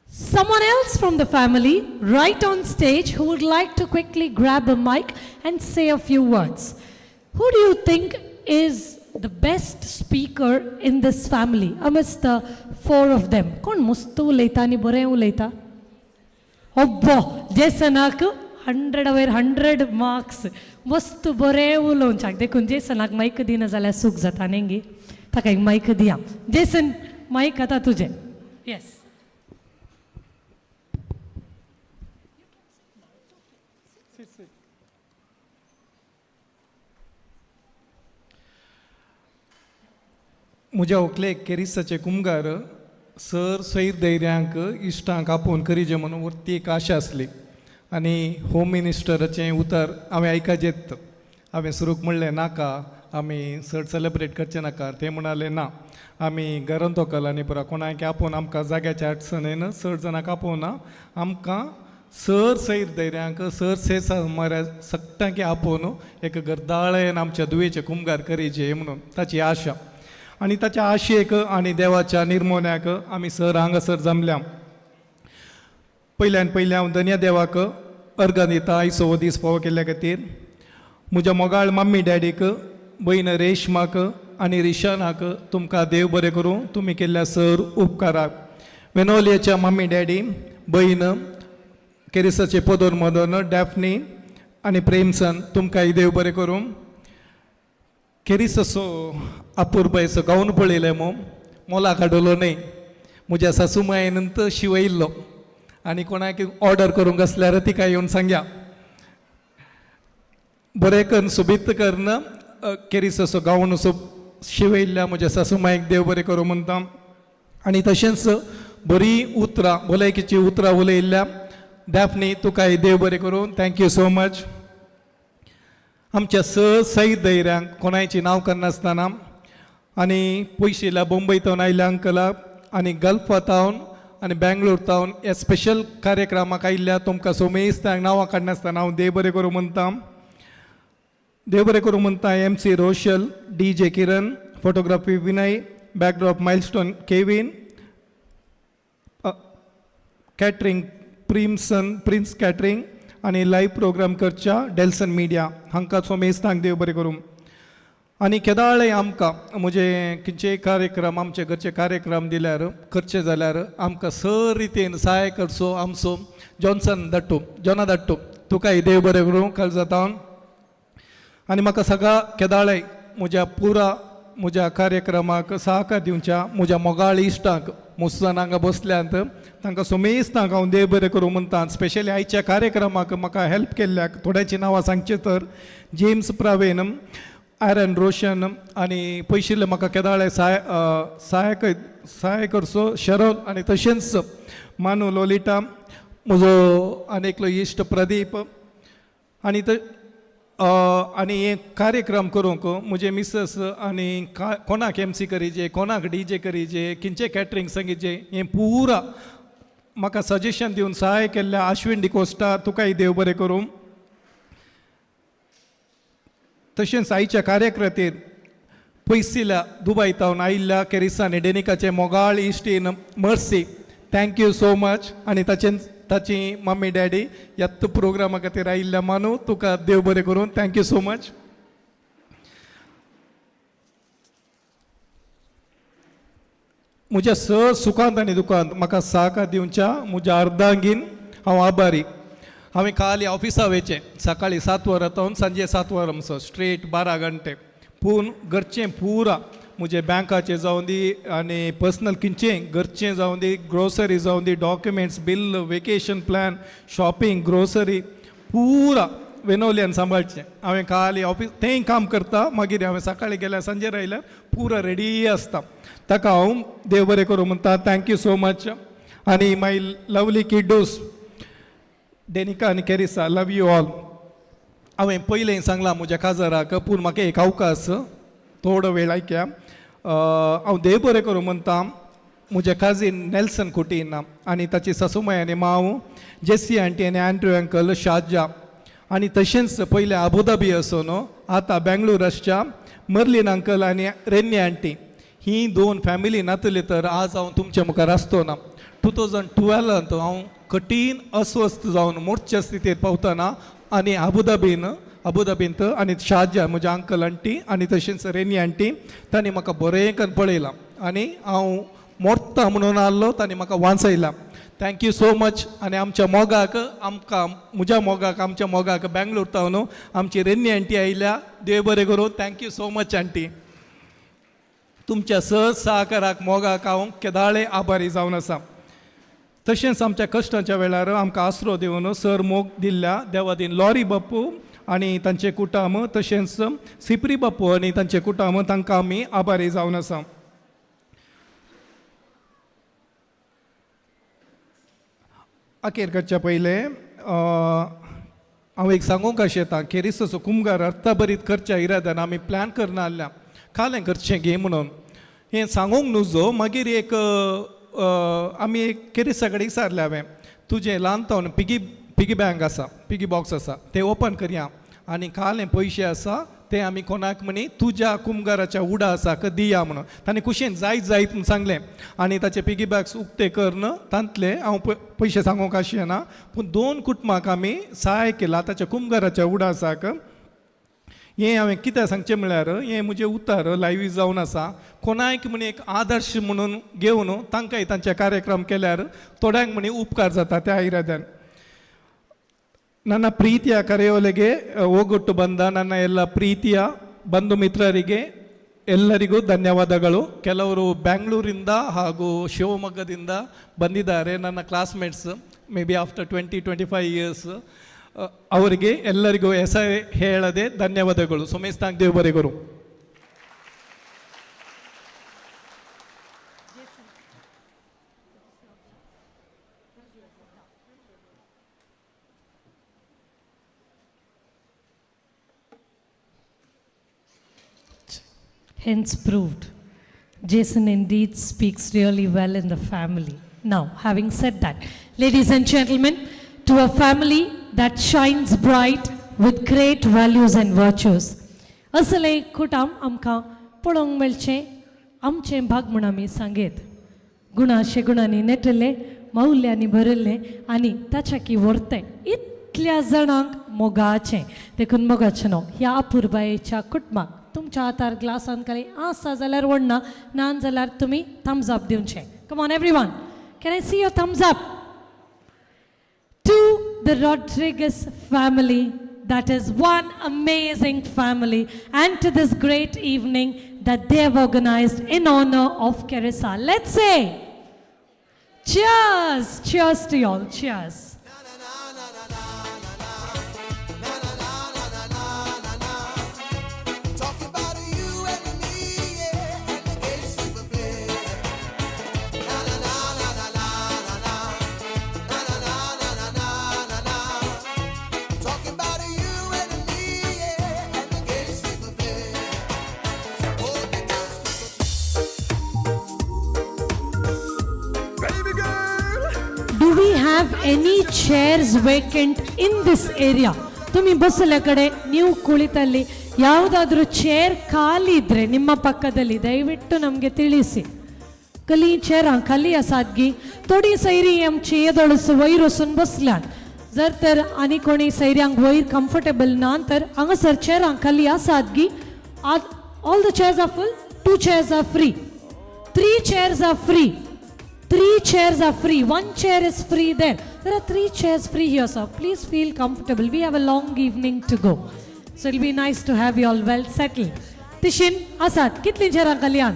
someone else from the family right on stage who would like to quickly grab a mic and say a few words. Who do you think is the best speaker in this family amidst the four of them? कोण मस्त उलयता आनी बरें उलयता? अब्बो, जेसनाक 100 वयर 100 marks. मस्त बरें उलोवच्याक. देखून जेसनाक मायक दिना जाल्यार सूख जाता न्ही गे. ताका एक मायक दिया. जेसन, मायक आतां तुजें. येस. म्हज्या व्हंकलेक केरिसाचे कुमगार सर सैर दैर्यांक इश्टांक आपोवन करीजे म्हणून वरती एक आशा आसली आनी होम मिनिस्टराचें उतर हांवें आयकजेत. हांवें सुरूक म्हणलें नाका, आमी चड सेलेब्रेट करचें नाका. ते म्हणाले ना, आमी घरान तोकल आनी पुरो कोणाक आपोवन आमकां जाग्याच्या अडचणेन चड जाणांक आपोवना, आमकां सर सैर दैर्यांक सर सेसा माऱ्या सगळ्यांक आपोवन एक गर्दाळेन आमच्या दुयेचे कुमगार करीचे म्हणून ताची आशा आनी ताच्या आशेक आनी देवाच्या निर्मोण्याक आमी सर हांगासर जमल्या. पयल्यान पयलें हांव धन्या देवाक अर्गां दिता आयचो हो दीस फावो केल्ल्या खातीर. म्हज्या मोगाळ मम्मी डॅडीक, भयण रेशमाक आनी रिशानाक तुमकां देव बरें करूं तुमी केल्ल्या सर उपकाराक. वेनोलियाच्या मम्मी डॅडी, भयण केरिसाचे पदोन मदन डॅफनी आनी प्रेमसन तुमकांय देव बरें करूं. केरीस असो अपुरबायेचो गावन पळयलें मो मोला काडलो न्हय, म्हज्या सासुमायन तो शिवयल्लो आनी कोणाक ऑर्डर करूंक आसल्यार तिका येवन सांग्या. बरें करून सोबीत करून केरीस असो गावन असो शिवयल्ल्या म्हज्या सासुमायक देव बरें करूं म्हणटा. आनी तशेंच बरीं उतरां भलायकेचीं उतरां उलयल्ल्या डॅफनी तुकाय देव बरें करूं, thank you so much. आमच्या स सैत दैऱ्यांक कोणायचीं नांव करनासतना आनी पयशिल्ल्या बोंबय तावन आयिल्ल्या अंकलाक आनी गल्फा तावन आनी बेंगलोर तावन ह्या स्पेशल कार्यक्रमाक आयिल्ल्या तुमकां सोमेस्तांक नांवां काडनासतना हांव देव बरें करूं म्हणटा. देव बरें करूं म्हणटा M C Roshal, D J Kiran, photography Vinay, backdrop Milestone Kevin, catering Primson Prince catering आनी लायव्ह प्रोग्राम करच्या डेल्सन मिडिया हांकां सोमेस्तांक देव बरें करूं. आनी केदाळें आमकां म्हजे खंयचेय कार्यक्रम आमचे घरचे कार्यक्रम दिल्यार करचे जाल्यार आमकां सर रितीन सहाय करचो आमचो जॉन्सन दट्टू, जॉना दट्टू तुकाय देव बरें करूं काळजांत. आनी म्हाका सगळ्या केदाळें म्हज्या पुरा म्हज्या कार्यक्रमाक सहकार दिवच्या म्हज्या मोगाळ इश्टांक मुसजान हांगा बसल्यांत तांकां सोमेस्तांक हांव देव बरें करूं म्हणटा. स्पेशली आयच्या कार्यक्रमाक म्हाका हेल्प केल्ल्याक थोड्यांची नांवां सांगचें तर जेम्स प्रावेन, आयरन रोशन आनी पयशिल्ले म्हाका केदाळे सहाय सहायक सहाय करचो शरोल आनी तशेंच मानू लोलिटा, म्हजो आनी एकलो इश्ट प्रदीप आनी आनी हे कार्यक्रम करूंक म्हजे मिसस आनी कोणाक एम सी करीजे, कोणाक डी जे करीजे, खंयचे कॅटरींग सांगीचे हें पुरा म्हाका सजेशन दिवन सहाय केल्ल्या आश्विन डिकोस्टा तुकाय देव बरें करूं. तशेंच आयच्या कार्यक्रतीर पयसिल्या दुबय तावन आयिल्ल्या केरिसा आनी डेनिकाचे मोगाळ इश्टीन Mercy, thank you so much. आनी ताची मम्मी डॅडी ह्याच प्रोग्रामा खातीर आयिल्ल्या मानू तुका देव बरें करूं, thank you so much. म्हज्या स सुखांत आनी दुखांत म्हाका सहकार दिवच्या म्हज्या अर्धांगीन हांव आभारी. हांवें खाली ऑफिसा वयचें सकाळीं 7 वरां तावन सांजे 7 वरां म्हणसर स्ट्रेट 12 घंटे, पूण घरचें पुरा म्हजें बँकाचें जावं दी आनी पर्सनल खंयचें घरचें जावं दी, ग्रोसरी जावं दी, documents, bill, vacation plan, shopping, grocery पुरा वेनोल्यान सांबाळचें. हांवें खाली ऑफिस तेंय काम करता, मागीर हांवें सकाळीं गेल्यार सांजे आयल्यार पुरा रेडी आसता. ताका हांव देव बरें करूं म्हणटा, thank you so much. आनी माय लवली किड्डूस डेनिका आनी केरिसा, लव you all. हांवें पयलें सांगलां म्हज्या काजाराक, पूण म्हाका एक अवकाश थोडो वेळ आयक्या. हांव देव बरें करूं म्हणटा म्हज्या काजीन नेल्सन कुटीन आनी ताची सासुमाय आनी मांव जेसी आंटी आनी एन्ड्रू अंकल शाजा आनी तशेंच पयलें अबुधाबी आसून आतां बेंगलोर आसच्या मर्लीन अंकल आनी रेन्नी आंटी ही दोन फॅमिली नातली तर आज हांव तुमच्या मुखार आसतो ना. 2012 हांव कठीण अस्वस्थ जावन मोर्च्या स्थितींत पावतना आनी अबुधाबींत आनी शाजा म्हज्या अंकल आंटी आनी तशेंच रेनी आंटी तांणी म्हाका बरें करून पळयलां आनी हांव मोडटा म्हणून आहलो तांणी म्हाका वांचयलां. Thank you so much. आनी आमच्या मोगाक आमकां म्हज्या मोगाक आमच्या मोगाक बेंगलोर तावन आमची रेनी आंटी आयल्या, देव बरें करूं, thank you so much aunty. तुमच्या सहज सहकाराक मोगाक हांव केदाळे आभारी जावन आसा. तशेंच आमच्या कश्टाच्या वेळार आमकां आसरो दिवन सर मोग दिल्ल्या देवादीन लॉरी बाप्पू आनी तांचे कुटुंब तशेंच सिपरी बाप्पू आनी तांचे कुटुंब तांकां आमी आभारी जावन आसा. अखेर करच्या पयलें हांव एक सांगूंक अशें येता केरिसाचो कुमगार अर्थाभरीत करच्या इराद्यान आमी प्लॅन करना आसल्या कालें करचें गे म्हणून हें सांगूंक नुजो. मागीर एक आमी एक केरिसा कडेन विचारलें हांवें तुजें ल्हान तावन पिगी बँक आसा, पिगी बॉक्स आसा, तें ओपन करया आनी कालें पयशे आसा ते आमी कोणाक म्हणी तुज्या कुमगाराच्या उडा आसा दिया म्हणून. ताणें कुशेन जायत जायत म्हूण सांगलें आनी ताचे पिगी बॅग्स उक्ते करून तांतले हांव पयशे सांगूंक आशिना पूण 2 कुटुंबाक आमी सहाय केला ताच्या कुमगाराच्या उडासाक. हें हांवें कित्याक सांगचें म्हळ्यार हें म्हजें उतर लायव्ह जावन आसा. कोणायक म्हण एक आदर्श म्हणून घेवन तांकांय तांचे कार्यक्रम केल्यार थोड्यांक म्हणी उपकार जाता त्या इराद्यान. ನನ್ನ ಪ್ರೀತಿಯ ಕರೆಯೋಲೆಗೆ ಹೋಗೊಟ್ಟು ಬಂದ ನನ್ನ ಎಲ್ಲ ಪ್ರೀತಿಯ ಬಂಧು ಮಿತ್ರರಿಗೆ ಎಲ್ಲರಿಗೂ ಧನ್ಯವಾದಗಳು. ಕೆಲವರು ಬ್ಯಾಂಗ್ಳೂರಿಂದ ಹಾಗೂ ಶಿವಮೊಗ್ಗದಿಂದ ಬಂದಿದ್ದಾರೆ, ನನ್ನ classmates, maybe after 20-25 years. ಅವರಿಗೆ ಎಲ್ಲರಿಗೂ ಹೆಸರು ಹೇಳದೆ ಧನ್ಯವಾದಗಳು. Sumesh ತಾಂಗ್ ದೇವರಿಗರು. Hence proved, Jason indeed speaks really well in the family. Now, having said that, ladies and gentlemen, to a family that shines bright with great values and virtues. असलें कुटाम आमकां पळोवंक मेळचें आमचें भाग म्हूण आमी सांगेत. गुणा शेगुणांनी नेटिल्लें, मौल्यांनी भरिल्लें आनी ताच्या व्हरतें इतल्या जाणांक मोगाचें. देखून मोगाचें न्हू ह्या अपुरबायेच्या कुटुंबाक तुमच्या हातार ग्लासान खाली आसा जाल्यार व्हडना, ना जाल्यार तुमी थम्स अप दिवचें. Come on everyone, can I see your thumbs up? To the Rodriguez family, that is one amazing family, and to this great evening that they have organized in honor of Carissa. Let's say cheers, cheers to you all, cheers. Talking about you and me, yeah, and the games we will play. Na na na na na na na na na na na na na na na. Talking about you and me, yeah, and the games we will play. Oh, the games we will Baby girl. Do we have any chairs vacant in this area? तुम्ही ಬಸ್ಸಲ್ಲ ಕಡೆ ನೀವು ಕುಳಿತಲ್ಲಿ ಯಾವುದಾದ್ರೂ chair ಖಾಲಿ ಇದ್ರೆ ನಿಮ್ಮ ಪಕ್ಕದಲ್ಲಿ ದಯವಿಟ್ಟು ನಮಗೆ ತಿಳಿಸಿ. ಕಲಿ चेरां खाली आसात गी थोडी सैरी आमची येदोळस वयर वचून बसल्यात. जर तर आनी कोणी सैऱ्यांक वयर कम्फर्टेबल ना तर हांगासर चेरां खाली आसात गी. All the chairs are full, 2 chairs are free, 3 chairs are free. 3 chairs are free. 1 chair is free there. There are 3 chairs free here, sir. Please feel comfortable. We have a long evening to go. So it'll be nice to have you all well settled. Tishin, asat, kitli chairan kalyan?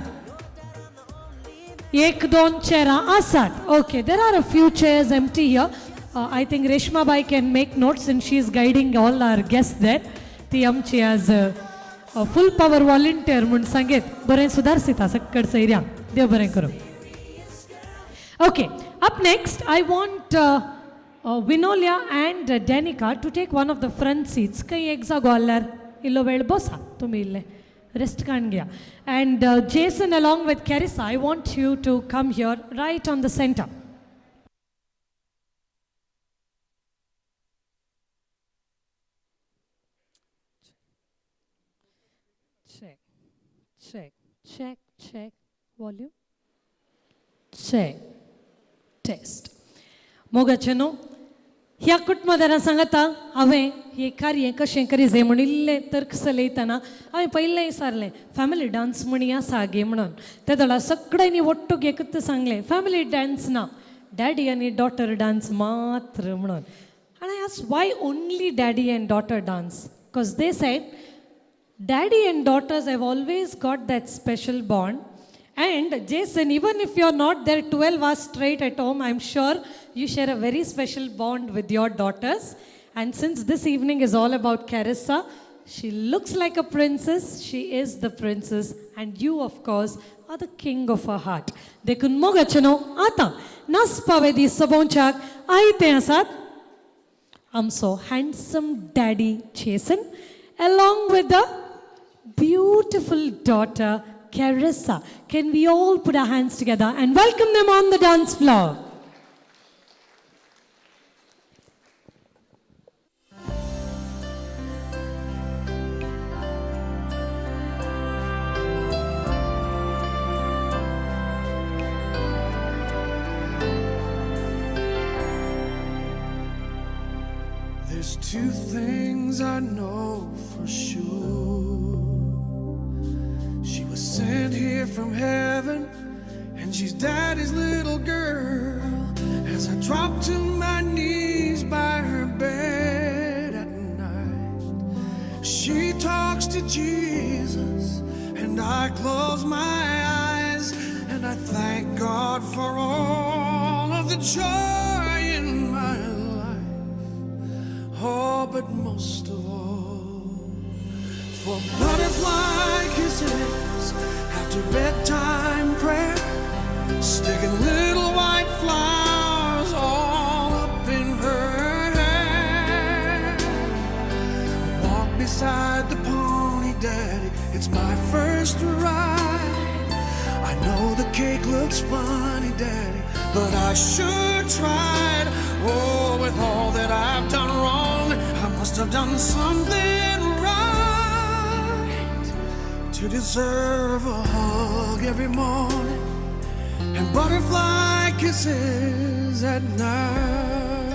1, 2 chair asat. Okay, there are a few chairs empty here. I think Reshma Bai can make notes and she is guiding all our guests there. ती आमची आज फुल power volunteer म्हूण सांगेत बरें सुदारसिता सक्कड सैऱ्यांक. देव बरें करूं. Okay, up next, I want Vinolia and Danica to take one of the front seats. काही एक जागो आल्यार इल्लो वेळ बसा तुमी इल्ले रेस्ट काडून घ्या. And Jason along with Carissa, I want you to come here right on the center. Check, check, check, check, volume. Check, test. मोगाचें न्हू ह्या कुटुंबादारां सांगता हांवें हें कार्य कशें करी जाय म्हूण इल्लें तर्क चलयतना हांवें पयलें विचारलें फॅमिली डान्स म्हणी आसा गे म्हणून. ते दळा सगळ्यांनी ಒಟ್ಟುಗೆ एकच सांगलें फॅमिली डान्स ना, डॅडी आनी डॉटर डान्स मात्र म्हणून. आनी I ask why only daddy and daughter dance, because they said daddy and daughters have always got that special bond. And Jason, even if you're not there 12 hours straight at home, I'm sure you share a very special bond with your daughters. And since this evening is all about Carissa, she looks like a princess, she is the princess, and you, of course, are the king of her heart. देखून मोगाचें न्हू आतां नाचपावे दी सभोवच्याक आयते आसात आमचो handsome daddy Jason along with the beautiful daughter Carissa. Can we all put our hands together and welcome them on the dance floor? There's There's two things I know for sure. She was sent here from heaven, and she's daddy's little girl. As I drop to my knees by her bed at night, she talks to Jesus, and I close my eyes, and I thank God for all of the joy in my life. Oh, but most of all, for butterfly kisses after bedtime prayer, sticking little white flowers all up in her hair. Walk beside the pony, Daddy, it's my first ride. I know the cake looks funny, Daddy, but I sure tried. Oh, with all that I've done wrong, I must have done something right to deserve a hug every morning and butterfly kisses at night.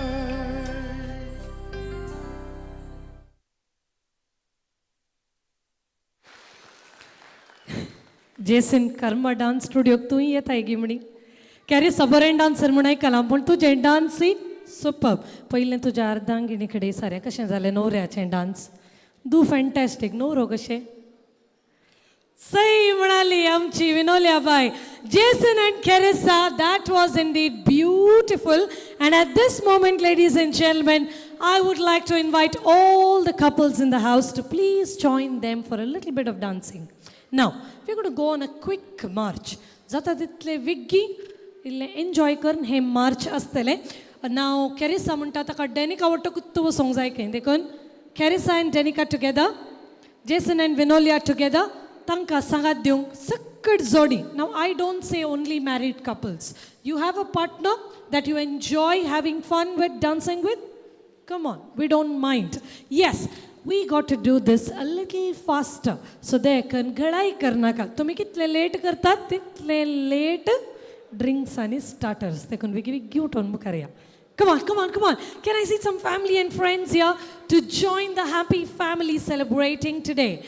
Jason Karma dance स्टुडियोक तूं येताय गी म्हणी कॅरिसा बरें dancer म्हूण आयकलां पूण तुजें डान्सय super. पयलें तुज्या अर्धांगिणी कडेन सारें कशें जालें न्हवऱ्याचें डान्स दू फॅन्टॅस्टीक न्हवरो कशें सई म्हणाली आमची विनोल्या bye. Jason and Carissa, that was indeed beautiful. And at this moment, ladies and gentlemen, I would like to invite all the couples in the house to please join them for a little bit of dancing. Now, we're going to go on a quick march. जाता तितले विग्गी इल्लें enjoy करून हे मार्च आसतलें. नाव कॅरिसा म्हणटा ताका डॅनिका वट्ट कुत्तो वचोंक जाय खंय, देखून Carissa and Danica together, Jason and Vinolia together, तांकां सांगात दिवंक सकट जोडी. Now I don't say only married couples. You have a partner that you enjoy having fun with, dancing with? Come on, we don't mind. Yes, we got to do this a little faster. So देखून घडाई करनाका. तुमी कितले late करतात तितले late drinks आनी starters. देखून बेगी बेगी उठोवन मुखार या. Come on, come on, come on. Can I see some family and friends here to join the happy family celebrating today?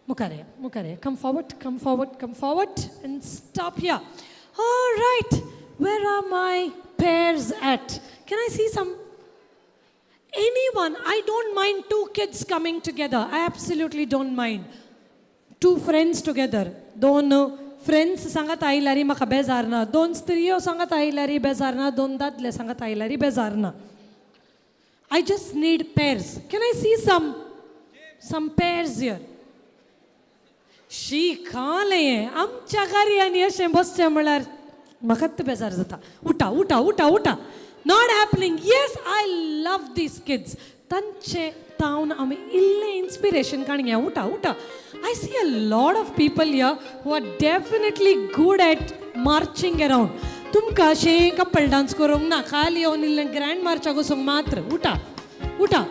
मुखार या, मुखार या. Come forward, come forward, come forward and stop here. All right, where are my pairs at? Can I see some? Anyone? I don't mind two kids coming together. I absolutely don't mind. Two friends together. दोन friends सांगात आयल्यारी म्हाका बेजार ना. दोन स्त्रियो सांगात आयल्यारी बेजार ना. दोन दादले सांगात आयल्यारी बेजार ना. I just need pairs. Can I see some pairs here? शी खालें आमच्या घरी आनी अशें बसचें म्हळ्यार म्हाकाच बेजार जाता. उठा उठा उठा उठा. Not happening. Yes, I love these kids. तांचे तावन आमी इल्लें इन्स्पिरेशन काडया. उठा उठा. I see a lot of people here who are definitely good at marching around. तुमकां अशें कपल डान्स करूंक ना, खाली येवन इल्लें ग्रँड मार्चाक वचूंक मात्र. उठा उठा.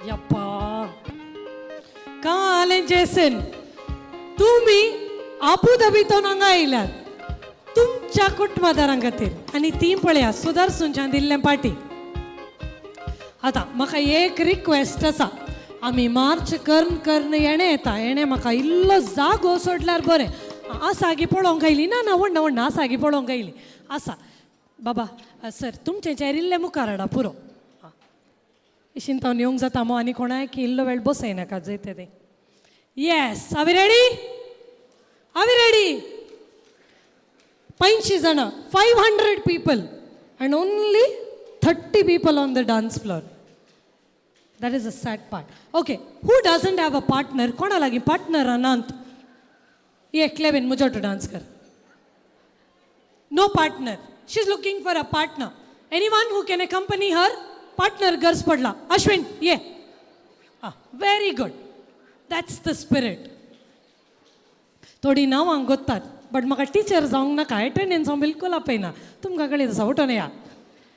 यप्पा कालें जेसन, तुमी आबू धाबीतून हांगा आयल्यात तुमच्या कुटुंबादारां खातीर आनी ती पळया सुदारसूनच्यान दिल्लें पार्टी. आतां म्हाका एक रिक्वेस्ट आसा. आमी मार्च करून करून येणें येता, येणें म्हाका इल्लो जागो सोडल्यार बरें. आसा गी पळोवंक आयली ना ना व्हडना व्हडना आसा गी पळोवंक आयली आसा. बाबा सर तुमचें चेर इल्लें मुखार हाडा पुरो. इशीन तावन येवंक जाता मो आनी कोणाक इल्लो वेळ बसयनाका जंय तें. Yes, are we ready? Are we ready? 85 जाणां, 500 people and only 30 people on the dance floor. That is a sad part. Okay, who doesn't have a partner? कोणा लागीं पार्टनर अनांत? ये क्लेविन मुजो टू डान्स कर. No partner. She is looking for a partner. Anyone who can accompany her? Partner गरज पडला. अश्विन ये. Very good. That's the spirit. थोडी नांवां गोत्तात but म्हाका टिचर जावंक नाका, एटेंडन्स हांव बिलकूल आपयना. तुमकां कळीत आसा. उठोन या.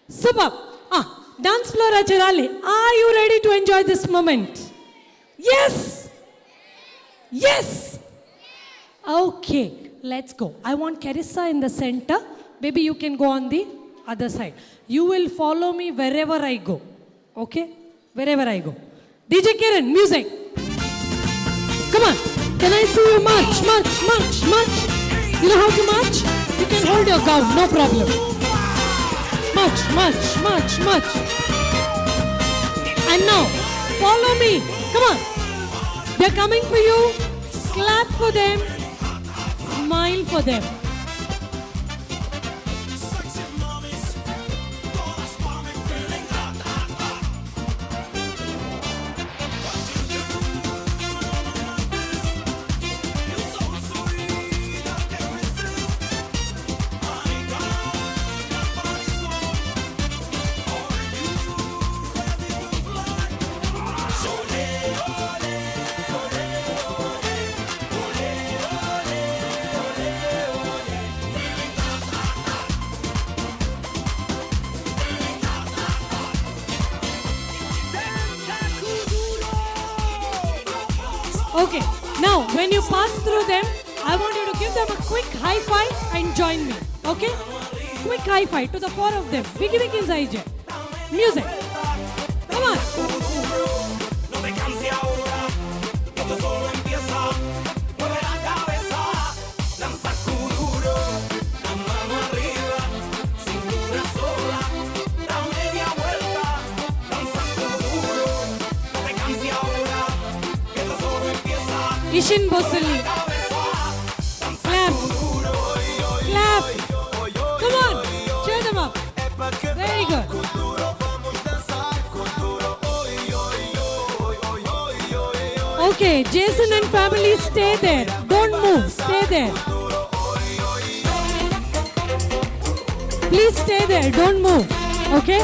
सुपर. आं, डान्स फ्लोराचेर आली. Are you ready to enjoy this moment? Yes yes. Okay, let's go. I want Carissa in the center. Baby, you can go on the other side. You will follow me wherever I go. Okay? Wherever I go. DJ Kiran, music. Come on. Can I see you march, march, march, march? You know how to march? You can hold your gown, no problem. March, march, march, march. And now, follow me. Come on. They're coming for you. Clap for them. Smile for them. Okay, now when you pass through them, I want you to give them a quick high five and join me. Okay? Quick high five to the four of them. Biggie Biggie Zaije. Music. Come on. Ishin Bosili. Clap. Clap. Come on. Cheer them up. Very good. Okay, Jason and family, stay there. Don't move. Stay there. Please stay there. Don't move. Okay?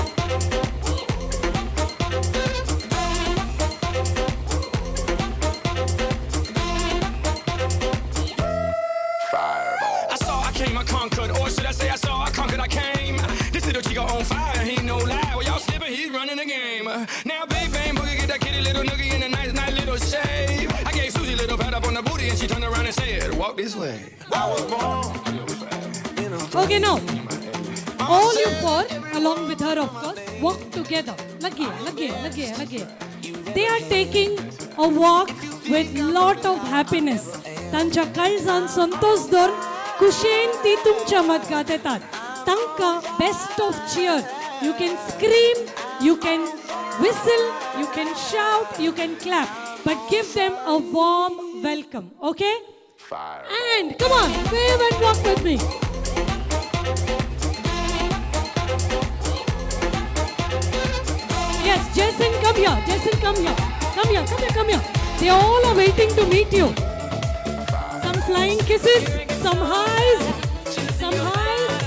I saw, I came, I conquered. Or should I say I saw, I conquered, I came. This little chico on fire, he no lie. Well, y'all slipping, he's running the game. Now, big bang, boogie, get that kitty little noogie in a nice, nice little shave. I gave Susie a little pat up on the booty, and she turned around and said, walk this way. I was born. Okay, now, all you four, along with her, of course, walk together. Lagi, lagi, lagi, lagi. They are taking a walk with lot of happiness. तांच्या काळजान संतोष दवर खुशेन ती तुमच्या मदगात येतात. तांकां best of cheer. You can scream, you can whistle, you can shout, you can clap, but give them a warm welcome, okay? And come on, wave and walk with me. Yes, Jason, come here. Jason, come here. Come here, come here, come here. They all are waiting to meet you. Some flying kisses, some highs, some highs,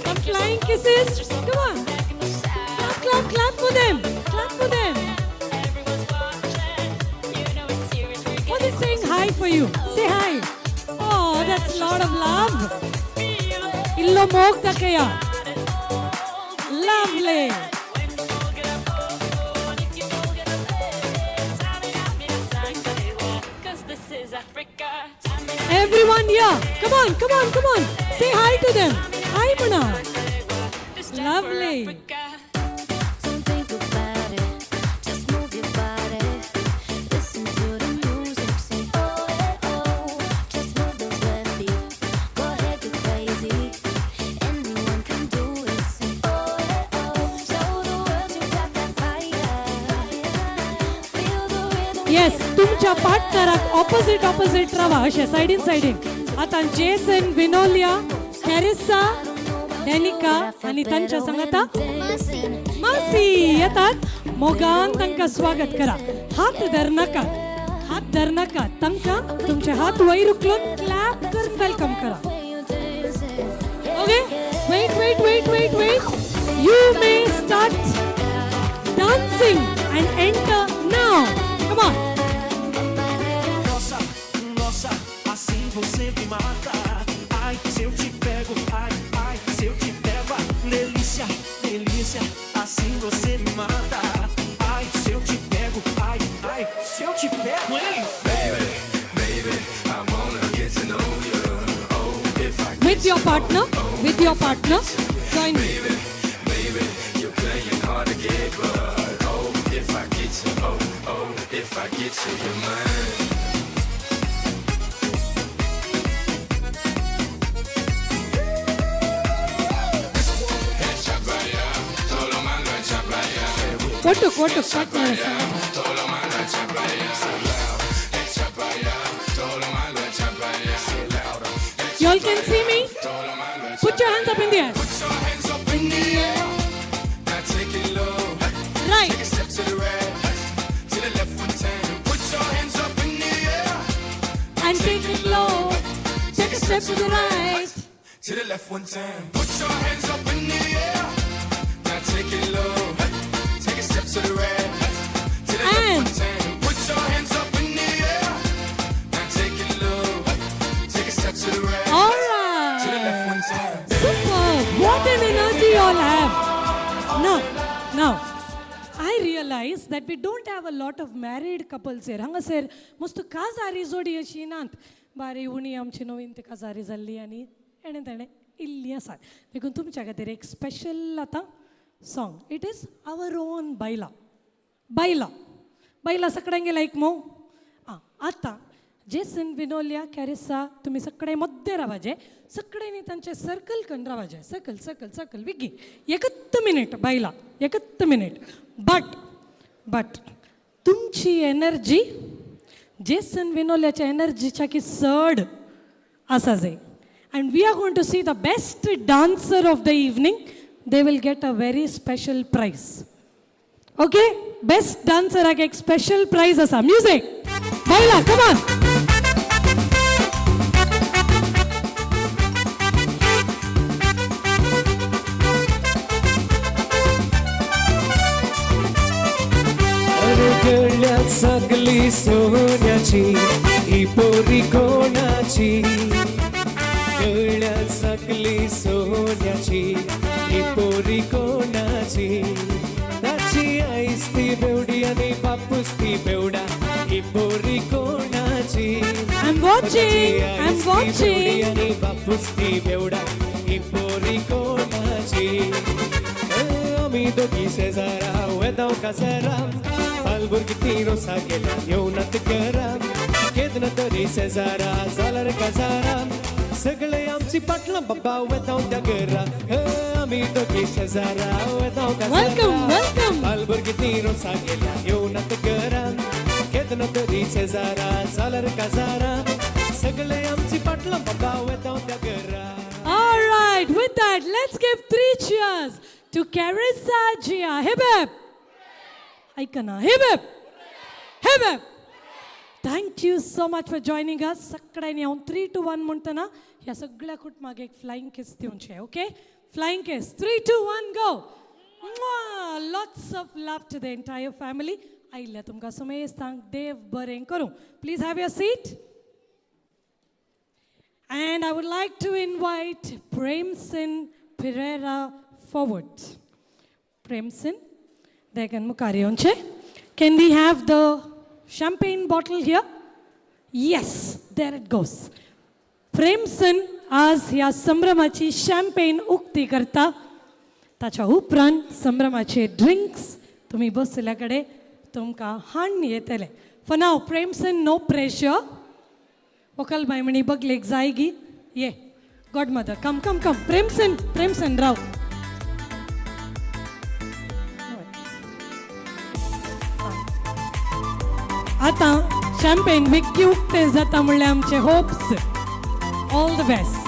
some flying kisses. Come on. Clap, clap, clap for them. Clap for them. What is saying hi for you? Say hi. Oh, that's a lot of love. Illo mog dakaya. Lovely. Everyone here, come on, come on, come on. Say hi to them. Hi, Muna. Lovely. Don't think about it, just move your body. Listen to the music, say oh, oh. Just move those left feet. Go ahead, get crazy. Anyone can do it. Say oh, oh. Show the world you got that fire. Feel the rhythm. Yes, तुमच्या पार्टनराक opposite opposite रावा अशें सायडीन सायडीन. आतां Jason, विनोलिया, कॅरिसा, Danica आनी तांच्या सांगाता मासी येतात. मोगान तांकां स्वागत करा. हात धरनाका, हात धरनाका. तांकां तुमचे हात वयर उखलून क्लॅप कर welcome करा. Okay, wait, wait, wait, wait, wait. You may start dancing and enter now. Come on. Nossa, nossa, assim você me mata. Ai, se eu te pego, ai, ai, se eu te pego, ah, delícia, delícia, assim você me mata. Ai, se eu te pego, ai, ai, se eu te pego, hein? Baby, baby, I wanna get to know you. Oh, if I With your partner, with your partner, join me. Baby, baby, you're playing hard to get, but If I get you, oh, oh, if I get you, you're mine. Echa pa' allá, todo lo malo echa pa' allá. ಒಟ್ಟು ಒಟ್ಟು cut ಮಾಡಿ. Todo lo malo echa pa' allá. Echa pa' allá, todo lo malo echa pa' allá. You all can see me? Put your hands up in the air. Put your hands up in the air. Now take it low. Right. Take a step to the right. To the left one time. Put your hands up in the air. And take it low. Take a step to the right. To the left one time. Put your hands up in the air. Now take it low. Take a step to the right. To the left one time. Put your hands up in the air. Now take it low. Take a step to the right. All right. To the left one time. Super. What an energy you all have. Now, now, I realize that we don't have a lot of married couples here. हांगासर मस्त काजारी जोडी अशी नात, बारी उणी आमची नवीन ते काजारी जाल्ली आनी हेणें तेणें इल्ली आसात. देखून तुमच्या खातीर एक स्पेशल आतां song. It is our own Baila. Baila Baila सगळ्यांगे लायक मो. आं, आतां जेसन विनोलिया कॅरिसा तुमी सगळे मद्दे रावाजे, सगळ्यांनी तांचे सर्कल करून रावाजे. सर्कल सर्कल सर्कल विगी एकत मिनिट बायला, एकत मिनिट. बट बट तुमची एनर्जी जेसन विनोल्याच्या एनर्जीच्या की चड आसा जाय. And we are going to see the best dancer of the evening. They will get a very special prize. Okay, best डान्सराक एक स्पेशल प्रायज आसा. म्युजीक बायला, कमान. अरे गळ्यात सगळी सोन्याची ही पोरी कोणाची, गळ्यात सगळी सोन्याची ही पोरी कोणाची, ताची आईस ती बेवडी आणि बापूस ती बेवडा ही पोरी कोणाची. I'm watching, ताची I'm आईस ती बेवडी watching. आणि बापूस ती बेवडा ही पोरी कोणाची. आमी दोगी शेजारा वेदाव काजारा, पालबुरगी ती रोसा गेल्या येवनात घरा, केदना तरी शेजारा जाल्यार काजारा, सगळे आमची पाटलां बाबा वेदाव त्या घरा. आमी दोगी शेजारा वेदाव काजारा, Welcome, welcome. पालबुरगी ती रोसा गेल्या येवनात घरा, केदना तरी शेजारा जाल्यार काजारा, सगळे आमची पाटलां बाबा वेदाव त्या घरा. All right, with that, let's give three cheers to Carissa Gia. Hip hip. Aikana. Hip hip. Hip hip. Thank you so much for joining us. सगळ्यांनी हांव 3 2 1 म्हणटना ह्या सगळ्या कुटुंबाक एक फ्लायिंग किस दिवचें. Okay, flying kiss. 3 2 1 go. Lots of love to the entire family. आयिल्ल्या तुमकां समेस्तांक देव बरें करूं. Please have your seat. And I would like to invite Premson Pereira forward. Premson, देखन मुखार येवचें. Can we have the champagne bottle here? Yes, there it goes. Premson आज ह्या संभ्रमाची शॅम्पेन उक्ती करता. ताच्या उपरांत संभ्रमाचे ड्रिंक्स तुमी बसल्या कडेन तुमकां हाडून येतले. For now Premson, no pressure. वकल बाय म्हणी बगलेक जायगी. ये God mother, come come come. Premson, Premson राव. आतां शॅम्पेन विक्की उक्ते जाता म्हणल्यार आमचे hopes. All the best.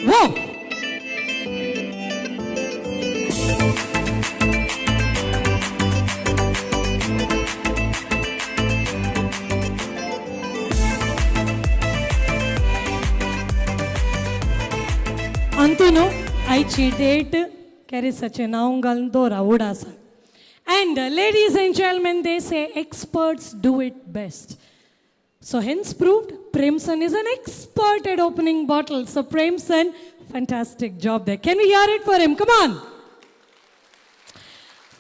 Wow! Antu आयची डेट कॅरिसाचें नांव घालून दवरा उडासा. And ladies and gentlemen, they say experts do it best. So hence proved, Premson is an expert at opening bottles. So Premson, fantastic job there. Can we hear it for him? Come on.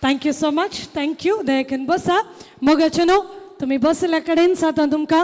Thank you so much. Thank you. दयाकन बसा. मोगाचेनो तुमी बसल्या कडेन आतां तुमकां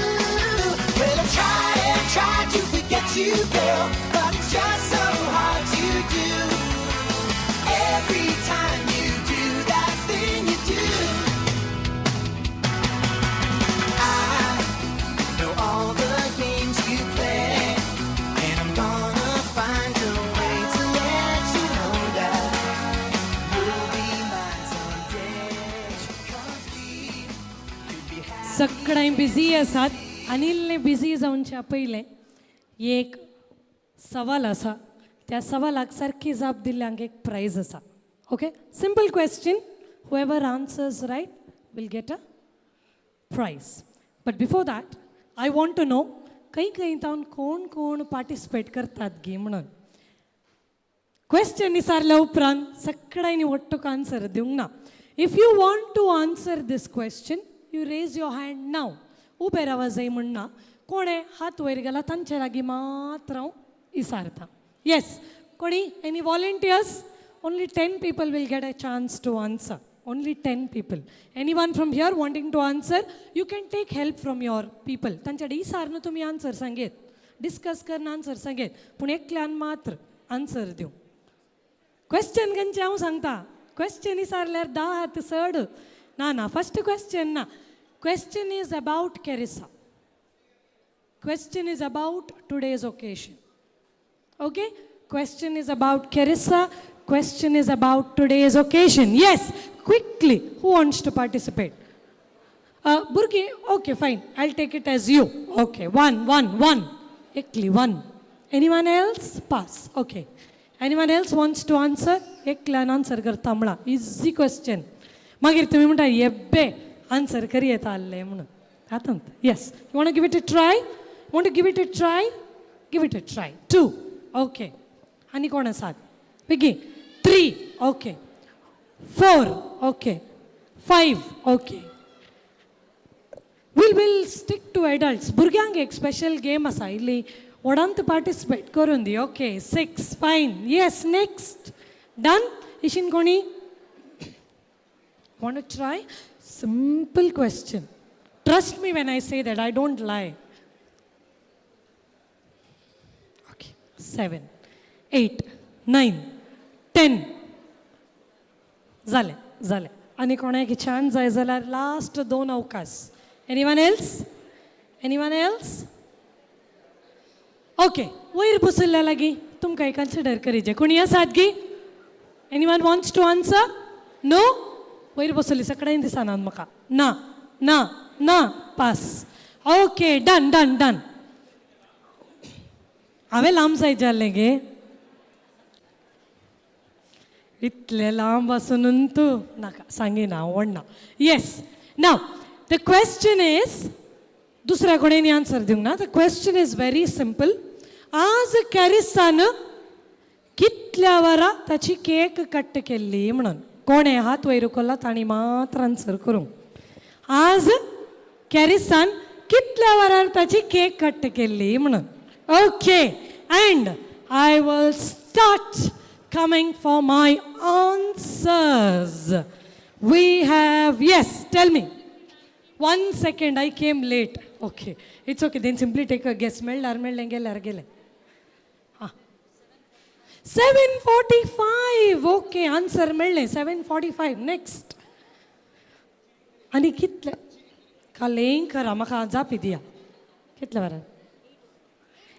you, girl, but it's just so hard to do. Every time you do that thing you do, I know all the games you play, and I'm gonna find a way to let you know that you'll be mine someday. 'Cause we could be happy. सगळ्यां busy आसात अनिलने busy जावच्या पयलें एक सवाल आसा त्या सवालाक सारकी जाप दिल्ल्यांक एक प्रायज आसा. Okay, simple question. Whoever answers right will get a prize. But before that I want to know खंय खंय तावन कोण कोण पार्टिसिपेट करतात गी म्हणून. क्वेश्चन विचारल्या उपरांत सगळ्यांनी वट्टूक आन्सर दिवंक ना. If you want to answer this question, you raise your hand now. उबे रावा जाय म्हण ना. कोणें हात वयर गेला तांचे लागीं मात्र हांव विचारता. येस, कोणी? Any volunteers? Only 10 people will get a chance to answer. Only 10 people. Anyone from here wanting to answer, you can take help from your people. तांच्या विचारून तुमी आन्सर सांगेत, डिस्कस करून आन्सर सांगेत, पूण एकल्यान मात्र आन्सर दिवं. क्वेश्चन खंयचें हांव सांगता. क्वेश्चन विचारल्यार धा हात चड ना. ना, फर्स्ट क्वेश्चन ना. Question is about Kerissa. Question is about today's occasion. Okay, question is about Kerissa. Question is about today's occasion. Yes, quickly, who wants to participate? भुरगीं, okay, fine, I take it as you. Okay, one, one, one. एकली, one. Anyone else? Pass. Okay, anyone else wants to answer? एकल्यान answer करता म्हळां. Easy question. मागीर तुमी म्हणटा येब्बे answer करी येता आहलें म्हणून. आतां yes, you want give it a try? Want to give it a try? Give it a try. Two, okay. आनी कोण आसात बेगीन? Three, okay. Four, okay. Five, okay. We'll stick to adults. भुरग्यांक एक स्पेशल गेम आसा. इल्ली व्हडांत participate करून दी. Okay, six, fine. Yes, next. Done. इशीन कोणी want to try? Simple question. Trust me when I say that I don't lie. Okay, 7, 8, 9, 10. जालें जालें. आनी कोणाक चान्स जाय जाल्यार लास्ट दोन अवकाश. Anyone else? Anyone else? Okay, वयर बसयल्ल्या लागीं तुमकां कन्सिडर करीजे. कोणी आसात गी? Anyone wants to answer? No? वयर बसली सगळ्यांनी दिसना म्हाका. ना ना ना, pass. Okay, done done done. हांवें लांब जायत जालें गे. इतलें लांब आसून तूं नाका सांगिना, आवडना. Yes, now the question is, दुसऱ्या कोणें आन्सर दिवंक ना. The question is very simple. आज कॅरिसान कितल्या वरां ताची केक कट केल्ली म्हणून. कोणें हात वयर उखल्ला तांणी मात्र आन्सर करूंक. आज कॅरिसान कितल्या वरार ताची केक कट केल्ली म्हणून. Okay, and I will start coming for my answers. We have, yes, tell me. 1 second, I came late. Okay, it's okay, then simply take a guess. मेळ्ळ्यार मेळ्ळें, गेल्यार गेलें. हां, 7:45. ओके, आन्सर मेळ्ळें 7:45. नेक्स्ट. आनी कितले कालें करा म्हाका जापी दिया. कितले वरार?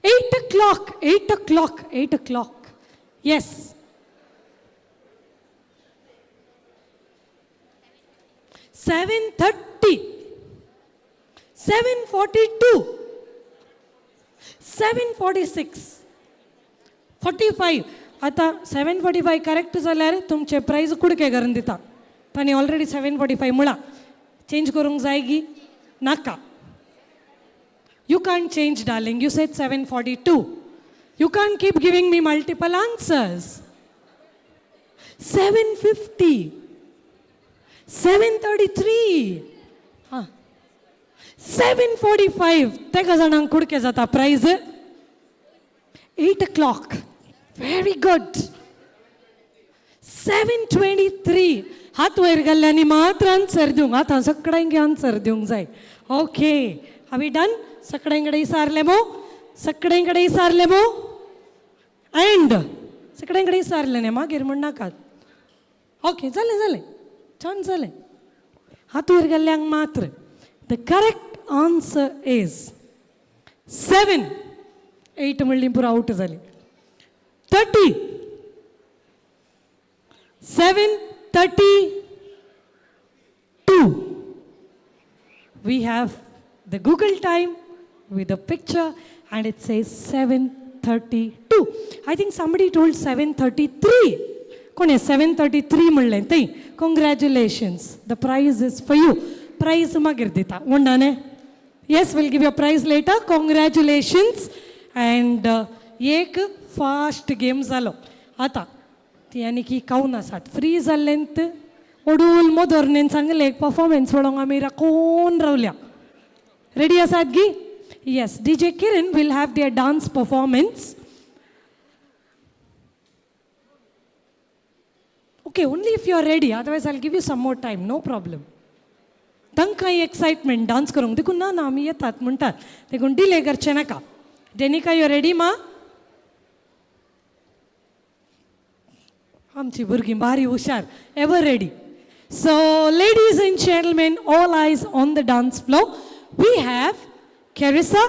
8 o'clock. 8 o'clock. 8 o'clock. Yes. 7:30. 7:42. 7:46. 45. आतां 7:45 करेक्ट जाल्यार तुमचे प्रायज कुडके करून दिता. तांणी ऑलरेडी 7:45 म्हळां. चेंज करूंक जाय गी? नाका. You can't change, darling. You said 7:42. You can't keep giving me multiple answers. 7:50. 7:33. हां, 7:45. तेका जाणांक कुडके जाता prize. 8 o'clock. Very good. 7:23. हात वयर घाल्ल्यांनी मात्र आन्सर दिवंक. आतां सगळ्यांक आन्सर दिवंक जाय. ओके, हांवें डन. सगळ्यां कडेन विचारलें मो. सगळे कडेन विचारलें मो अँड सगळे कडेन विचारलें न्ही मागीर म्हणनाकात. ओके, जालें जालें, छान जालें. हातूर गेल्ल्यांक मात्र the correct answer is 7. 8 म्हणली पुरो आवट जाली. 30 7:32. We have the Google time with a picture and it says 7:32. I think somebody told 7:33. कोण 7:33 म्हणलें थंय. Congratulations, the prize is for you. Prize मागीर दिता म्हणना न्ही. Yes, we'll give you a prize later. Congratulations. And एक fast game जालो. आतां ती आनी की कावन आसात फ्री जाल्लें ओडूल मोदोर्नेन सांगलें एक परफॉर्मन्स पळोवंक आमी राखून रावल्या. रेडी आसात गी? Yes, DJ Kiran will have their dance performance. Okay, only if you are ready, otherwise I give you some more time, no problem. तांकां एक्सायटमेंट डान्स करूंक देखून ना ना आमी येतात म्हणटात, देखून डिले करचें नाका. डेनिका, you ready मा? आमची भुरगीं भारी हुशार, ever ready. So ladies and gentlemen, all eyes on the dance floor. We have Carissa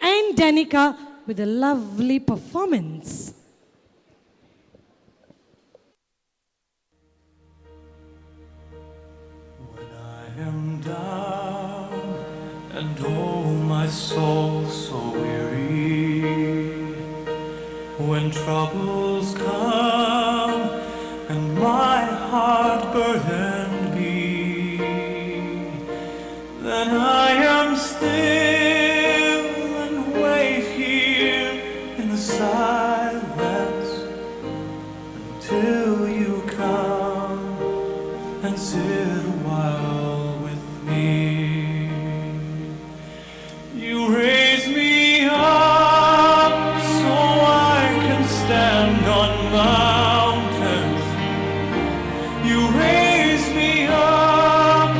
and Danica with a lovely performance. When I am down and oh my soul so weary, when troubles come and my heart burdened be, then I am still and wait here in the silence until you come and sit a while with me. You raise me up so I can stand on mountains. You raise me up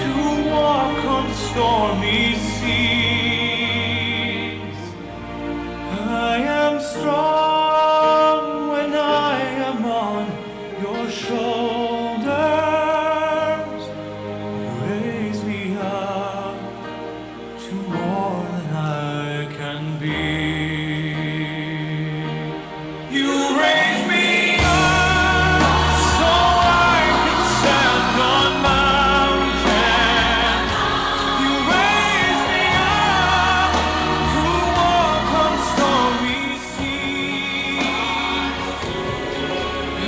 to walk on stormy seas. I am strong when I am on your shoulders. You raise me up to more than I can be. You raise me up so I can stand on mountains. You raise me up to walk on stormy seas. I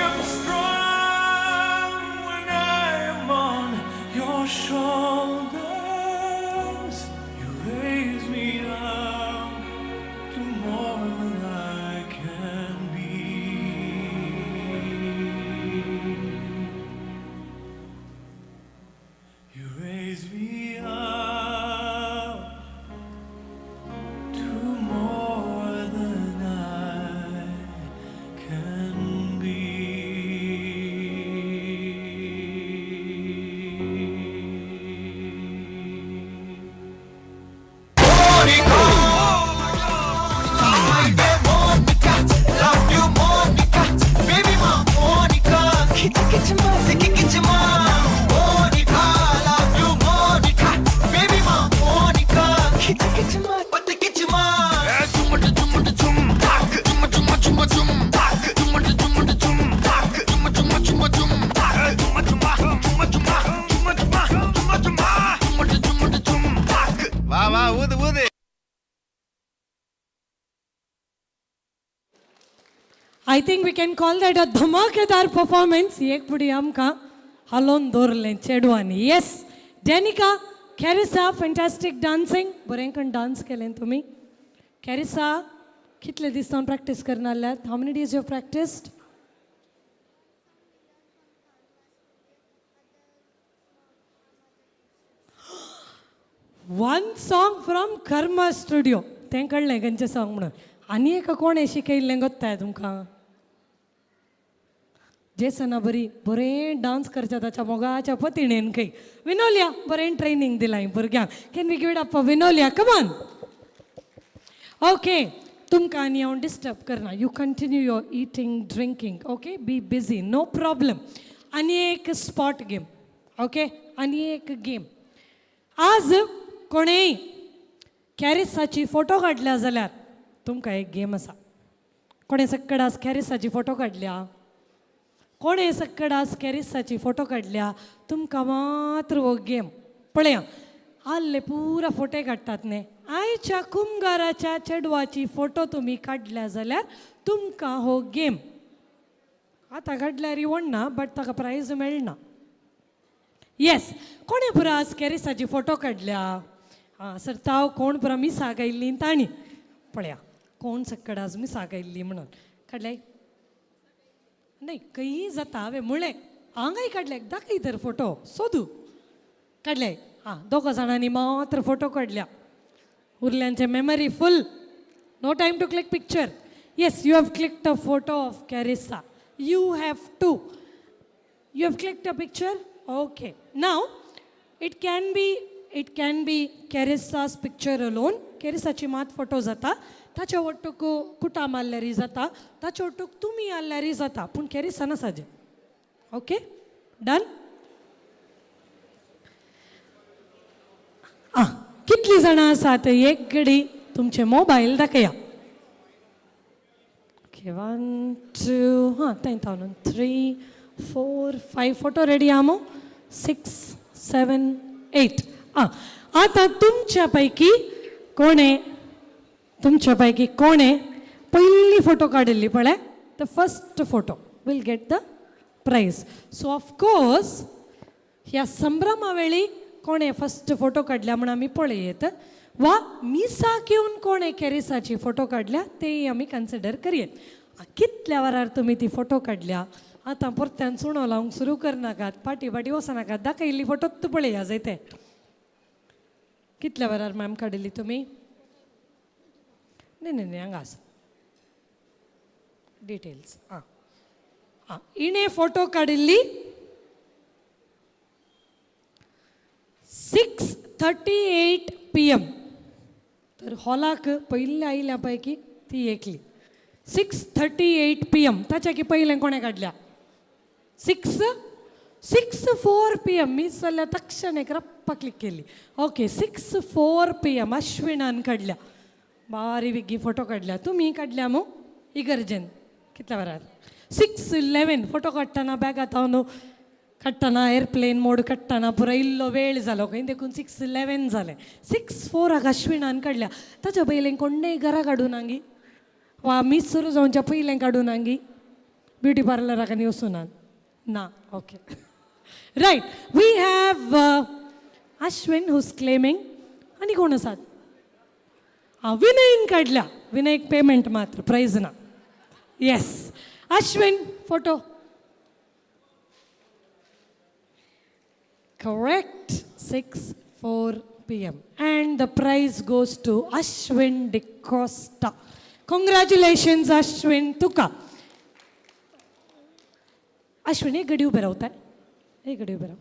am strong when I am on your shoulders. You raise me up to more than I can be. You raise me up to more than I can be. Monica, love you Monica, baby Monica, Monica, love you Monica, baby Monica, வா வா ஊது ஊது. I think we can call that a धमाकेदार performance. एक पुडी आमकां हालोवन दवरलें चेडवांनी. Yes, Danica, Carissa, fantastic dancing. बरें करून डान्स केलें तुमी. कॅरिसा, कितले दीस सावन प्रॅक्टीस करना? How many days you practised? One song from Karma studio. तें कळ्ळें खंयचें सॉंग म्हणून. आनी एका कोणें शिकयल्लें गोत्ताय तुमकां? जेसना बरी बरें डान्स करच्या ताच्या मोगाच्या पतिणेन खंय. विनोलिया बरें ट्रेनींग दिलां भुरग्यांक. Can we give it up for Vinolia? Come on. Okay, तुमकां आनी हांव डिस्टर्ब करना. You continue your eating, drinking, okay, be busy, no problem. आनी एक स्पॉट गेम, ओके, आनी एक गेम. आज कोणेय कॅरिसाची फोटो काडल्या जाल्यार तुमकां एक गेम आसा. कोणें सक्कड आज कॅरिसाची फोटो काडल्या? कोणें सक्कड आज कॅरिसाची फोटो काडल्या? तुमकां मात्र हो गेम. पळया, आल्ले पुरा फोटे काडटात न्ही. आयच्या कुमगाराच्या चेडवाची फोटो तुमी काडल्या जाल्यार तुमकां हो गेम. आतां काडल्यार वडना, बट ताका प्रायज मेळना. येस, कोणें पुरा आज कॅरिसाची फोटो काडल्या? आं सर, ताव कोण पुरा मिसाक आयिल्ली तांणी. पळया कोण सक्कड आज मिसाक आयिल्ली म्हणून काडल्याय. न्हय, खंयी जाता. हांवें म्हळें हांगाय काडले, दाखय तर फोटो सोदू. काडले. आं, दोगा जाणांनी मात्र फोटो काडल्या, उरल्यांचे memory full, no time to click picture. Yes, you have clicked a photo of Carissa. You have to, you have clicked a picture. Okay, now it can be Carissa's picture alone. कॅरिसाची मात photo जाता, ताच्या वट्टूक कुटाम आहल्यारी जाता, ताच्या वट्टूक तुमी आहल्यारी जाता, पूण कॅरिसा नासाजे. Okay, done. आं, कितलीं जाणां आसात? एक घडी तुमचे मोबायल दाखया. ओके, वन, टू, हां, 10,000, 3, 4, 5 फोटो रेडी आहा मू? 6, 7, 8. आं, आतां तुमच्या पैकी कोणें, तुमच्या पैकी कोणें पयली फोटो काडिल्ली पळय, the first photo will get the prize. So of course ह्या संभ्रमा वेळी कोणें फस्ट फोटो काडल्या म्हूण आमी पळयत, वा मिसाक येवन कोणें कॅरिसाची फोटो काडल्या तेय आमी कन्सिडर करयेत. कितल्या वरार तुमी ती फोटो काडल्या? आतां परत्यान चुणो लावंक सुरू करनाकात, फाटीं फाटीं वचनाकात, दाखयल्ली फोटोच पळया जायते. कितल्या वरार मॅम काडिल्ली तुमी? न्ही न्ही न्ही, हांगा आसा डिटेल्स. आं आं, हिणें फोटो काडिल्ली 6:38 p.m. तर हॉलाक पयले आयल्या पैकी ती एकली. 6:38 p.m. ताच्या की पयलें कोणें काडल्या? 6:04 p.m. मीस जाल्यार तक्षण एक रप्पा क्लिक केली. Okay, 6:04 p.m. अश्विनान काडल्या. बारी बेगी फोटो काडल्या. तुमी काडल्या मू इगर्जेन कितल्या वरार? 6:11. फोटो काडटना बॅगात हांव काडटना एरप्लेन मोड काडटना पुरो इल्लो वेळ जालो खंय, देखून 6:11 जालें. 6:04 अश्विनान काडल्या. ताच्या पयलें कोणेय घरा काडूं नागी, वा मीस सुरू जावच्या पयलें काडूं नागी? ब्युटी पार्लराक आनी वचूनात ना? Okay, right, we have Ashwin who's claiming. आनी कोण आसात? आं, विनयन काडल्या. विनयक पेमेंट मात्र, प्रायज ना. Yes, Ashwin, photo correct, 6:04 p.m. And the prize goes to Ashwin D'Costa. Congratulations, Ashwin तुका. अश्विन, एक घडी उबे रावताय, एक घडी उबे राव.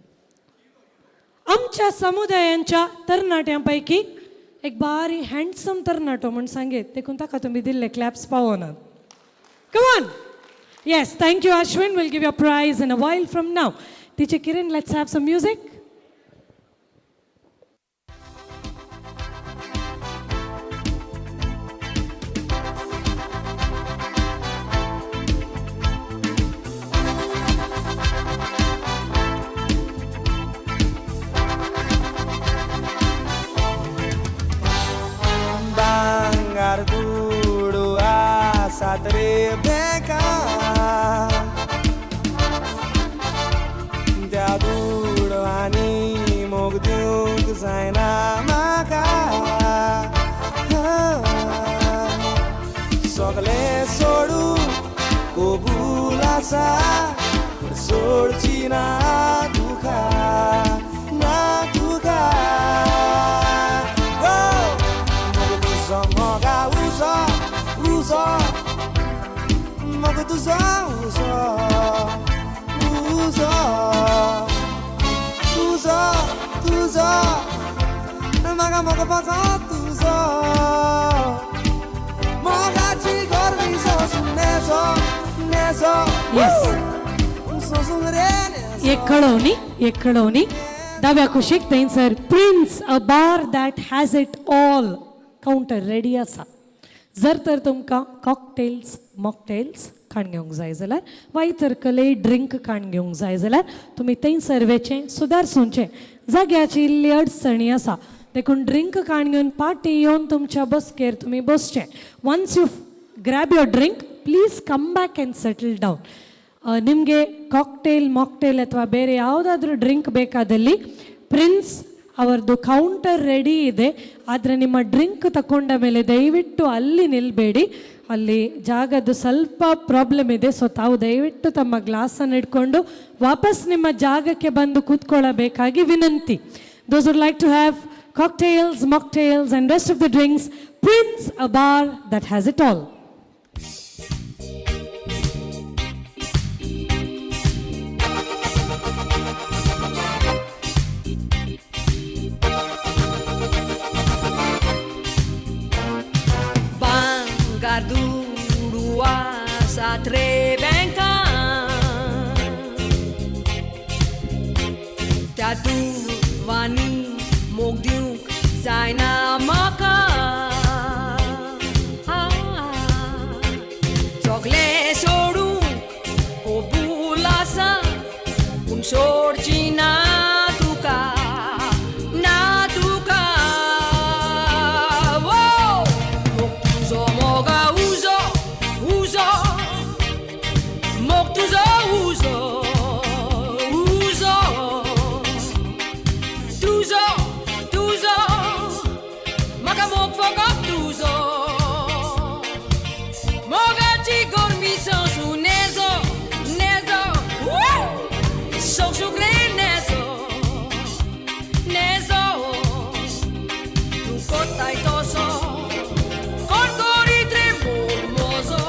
आमच्या समुदायांच्या तरणाट्यां पैकी एक बारी हँडसम तरणाटो म्हूण सांगेत, देखून ताका तुमी दिल्ले क्लॅप्स पावनात. Come on. Yes, thank you, Ashwin. We'll give you a prize in a while from now. Teacher Kiran, let's have some music. भांगार दुडू आसात रे बँकात, त्या दुडवांनी मोग दिवंक जायना म्हाका. सगळें सोडून कबूल आसा, पूण सोडची ना तुका, ना तुका. मोग तुजो मोगा उजो उजो, मोग तुजो उजो उजो, तुजो तुजो म्हाका मोग फकत तुजो. येस, एक कळोवणी, एक कळोवणी. दाव्या कुशीक थंयसर Prince a bar that has it all counter ready आसा. जर तर तुमकां कॉकटेल्स मॉकटेल्स खाण घेवंक जाय जाल्यार वा इतर कसलेय ड्रिंक खाण घेवंक जाय जाल्यार तुमी थंयसर वचचें, सुदारसुचें. जाग्याची इल्ली अडचणी आसा देखून ड्रिंक खाण घेवन पाटी येवन तुमच्या बसकेर तुमी बसचें. Once you grab your drink, please come back and settle down. ನಿಮಗೆ ಕಾಕ್ಟೇಲ್ ಮಾಕ್ಟೇಲ್ ಅಥವಾ ಬೇರೆ ಯಾವುದಾದ್ರೂ ಡ್ರಿಂಕ್ ಬೇಕಾದಲ್ಲಿ ಪ್ರಿನ್ಸ್ ಅವರದ್ದು ಕೌಂಟರ್ ರೆಡಿ ಇದೆ. ಆದರೆ ನಿಮ್ಮ ಡ್ರಿಂಕ್ ತಗೊಂಡ ಮೇಲೆ ದಯವಿಟ್ಟು ಅಲ್ಲಿ ನಿಲ್ಲಬೇಡಿ, ಅಲ್ಲಿ ಜಾಗದ್ದು ಸ್ವಲ್ಪ ಪ್ರಾಬ್ಲಮ್ ಇದೆ. ಸೊ ತಾವು ದಯವಿಟ್ಟು ತಮ್ಮ ಗ್ಲಾಸನ್ನು ಇಟ್ಕೊಂಡು ವಾಪಸ್ ನಿಮ್ಮ ಜಾಗಕ್ಕೆ ಬಂದು ಕೂತ್ಕೊಳ್ಳಬೇಕಾಗಿ ವಿನಂತಿ. Those would like to have cocktails, mocktails and rest of the drinks, Prince, a bar that has it all. भांगर दुडू आसात रे बँकान, त्या दुडवांनी मोग दिवंक जायना म्हाका. सगलें सोडूंक कबूल आसा, पूण सोडची ना तुका, ना तुका. वो मोग तुजो मोगा उजो उजो, मोग तुजो उजो उजो, तुजो तुजो म्हाका मोग फकत तुजो. मोगाची गरमी सोंसू नेजो नेजो, सोंसूंक रे नेजो नेजो. तूं कोत्ताय तसो कोण करीत रे मोग म्हजो.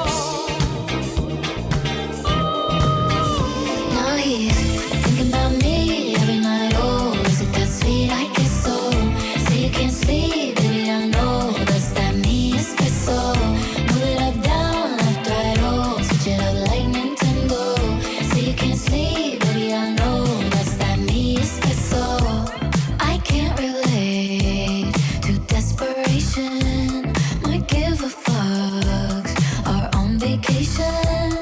Now he's thinking about me every night. Oh, is it that sweet? I guess so. Say you can't sleep, baby. I know that's that me espresso. Move it up, down, left, right, oh. Switch it up like Nintendo. Say you can't sleep, baby. I know that's that me espresso. I can't relate to desperation. My give a fucks are on vacation.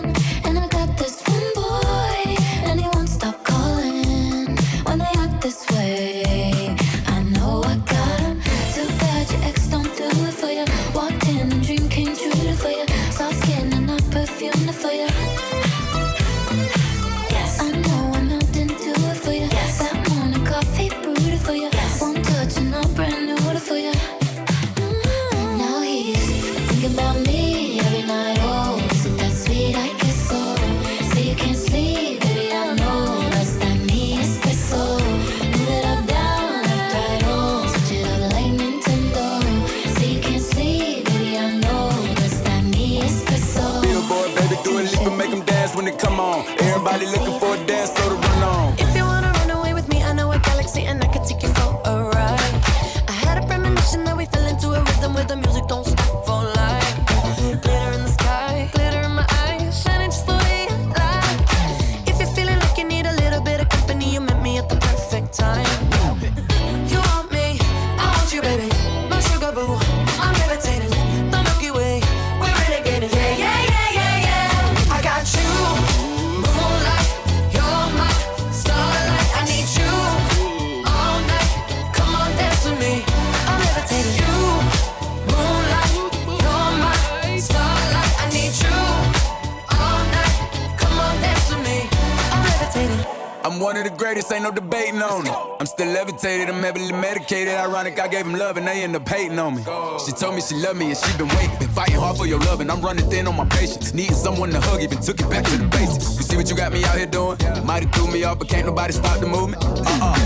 And I got this one boy, and he won't stop calling. When they act this way, I know I got him. Too bad your ex don't do it for you. Walked in and dream came true for you. Soft skin and not perfume for you. Yes, I know I'm not into it for you. Yes, that morning coffee brewed for you. Yes, one touch and I'm brand new for you. Now he's thinking about me every night. Oh, is it that sweet? I guess so. Say you can't sleep, baby. I know that's that me espresso. Move it up, down, left, right, oh. Switch it up like Nintendo. Say you can't sleep, baby. I know that's that me espresso. Billboard, baby, do a leap and make them dance when they come on. Everybody looking for a dance floor to run on. If you wanna run away with me, I know a galaxy and I can take you for a ride. I had a premonition that we fell into a rhythm where the music don't stop for life. Glitter in the sky, glitter in my eyes, shining just the way I like. If you're feeling like you need a little bit of company, you met me at the perfect time. You want me, I want you, baby. My sugar boo, I'm levitating. The Milky Way, we're renegading. Yeah, yeah, yeah, yeah, yeah. I got you, moonlight, you're my starlight. I need you all night. Come on, dance with me. I'm levitating. You, moonlight, you're my starlight. I need you all night. Come on, dance with me. I'm levitating. I'm one of the greatest, ain't no debating on it. I'm still levitated, I'm heavily medicated. Ironic, I gave him love and they end up hating on me. She told me she loved me and she been waiting. Been fighting hard for your love and I'm running thin on my patience. Needing someone to hug, even took it back to the basics. You see what you got me out here doing? Might have threw me off, but can't nobody stop the movement.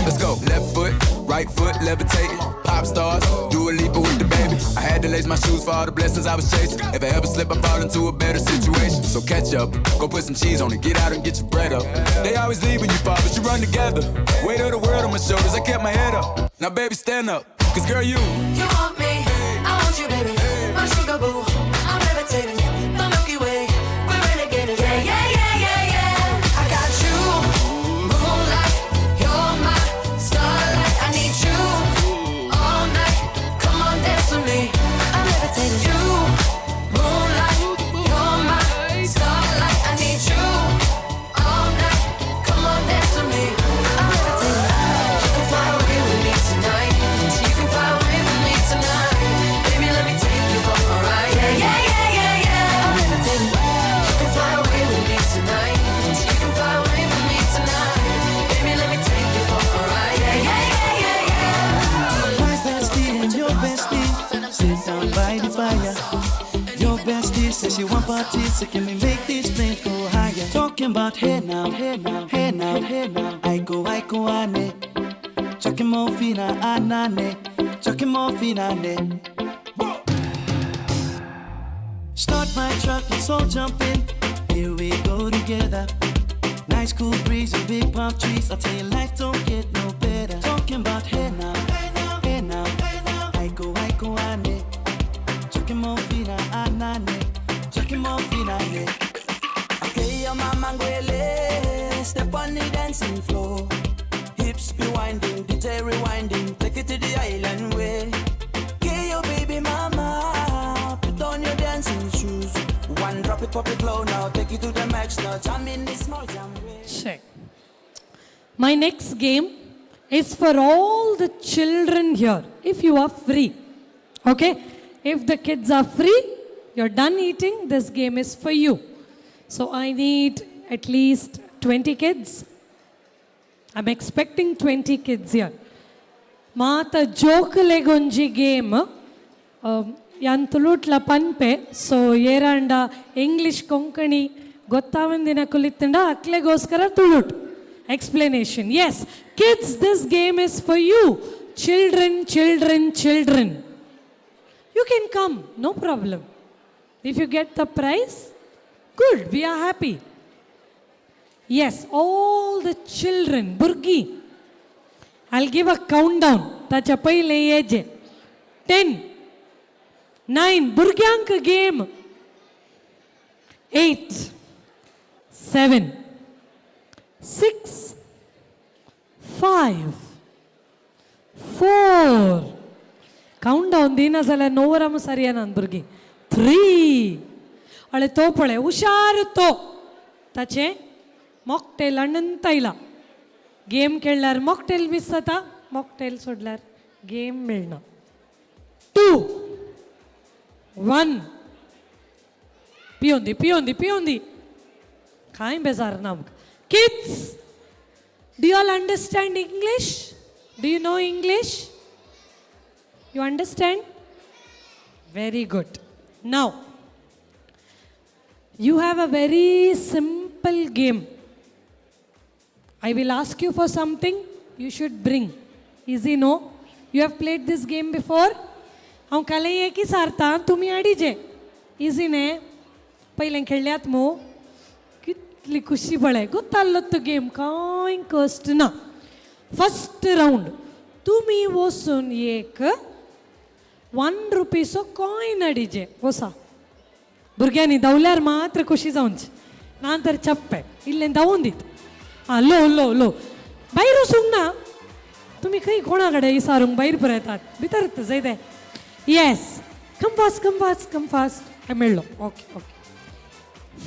Let's go. Left foot, right foot, levitating. Pop stars, do a leap with the baby. I had to lace my shoes for all the blessings I was chasing. If I ever slip, I fall into a better situation. So catch up, go put some cheese on it, get out and get your bread up. They always leave when you fall, but you run together. Weight of the world on my shoulders, I kept my head up. Now baby, stand up, cause girl, you. You want me, I want you, baby. My sugar boo, I'm levitating. The Milky Way, we're renegading. Yeah, yeah, yeah. fire. Your bestie says she want parties, so can we make these flames go higher? Talking about hey now, hey now, hey now, hey now. I go, ane. Chucking more fina, anane. Chucking more fina, ne. Start my truck, let's all jump in. Here we go together. Nice cool breeze and big palm trees. I tell you, life don't get no better. Talking about hey now, hey now, hey now, hey now. I go, ane. Chucking more fina, anane. Chucking more fina, ne. Okay, your mama ngwele. Step on the dancing floor. Hips be winding, DJ rewinding. Take it to the island way. Okay, your baby mama. Put on your dancing shoes. One drop it, pop it low now. Take it to the max now. Jam in this small jam way. Check. My next game is for all the children here. If you are free. Okay? If the kids are free, you're done eating, this game is for you. So I need at least 20 kids. I'm expecting 20 kids here. ಮಾತ ಜೋಕುಲೆಗೊಂಜಿ game ಯಾನ್ ತುಳುಟ್ಲ ಪನ್ಪೆ so ಏರಾಂಡ English Konkani ಗೊತ್ತಾವಂದಿನ ಕುಲಿತ್ತಂಡ ಅಕ್ಲೆಗೋಸ್ಕರ ತುಳುಟ್ explanation. Yes kids, this game is for you. Children, children, children, you can come, no problem. If you get the prize, good, we are happy. Yes, all the children, Burgi, I'll give a countdown. ताच्या पयलें येजे 10, 9, भुरग्यांक game, 8, 7, 6, 5, 4. Countdown दिना जाल्यार णवराम सारया भुरगीं. 3, अळे तो पळय हुशार तो ताचें मॉकटेल अनंत आयला. गेम खेळल्यार मॉकटेल मिस जाता, मॉकटेल सोडल्यार गेम मेळना. 2, 1, पियोंदी पियोंदी पियोंदी, कांय बेजार ना आमकां. Kids, do you all understand English? Do you know English? You understand? Very good. Now you have a very simple game. I will ask you for something, you should bring. Easy, no? You have played this game before? हांव कालय एकी सारता तुमी हाडीजे. Easy न्ही? पयलें खेळ्ळ्यात मू? कितली खुशी पळय गोताल्लो तो गेम, कांय कश्ट ना. फर्स्ट रावंड तुमी वचून एक 1 रुपीसो कॉयन हाडीजे. वसा भुरग्यांनी धांवल्यार मात्र खुशी जावची, ना तर चप्पे इल्लें धांवून दीत. आं, लो लो लो भायर वचूंक ना तुमी, खंय कोणा कडेन इसारूंक भायर पुरयतात, भितर जायते. Yes, come fast, come fast, come fast. मेळ्ळो. Okay okay.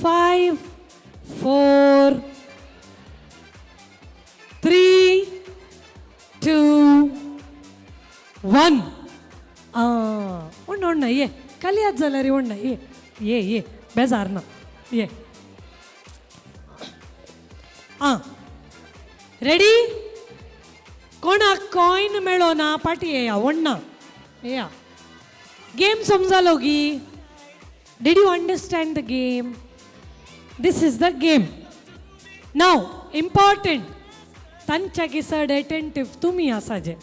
5, 4, 3, 2, 1. आं, ओण्ण ओण्ण ये कलयात जाल्यार ओण्ण ये ये ये बेजार ना ये. आं, रेडी? कोणाक कॉयन मेळो ना पाटी येया ओण्णा येया. गेम समजालो गी? Did you understand the game? This is the game. Now important, तांच्या चड एटेंटीव तुमी आसाजे,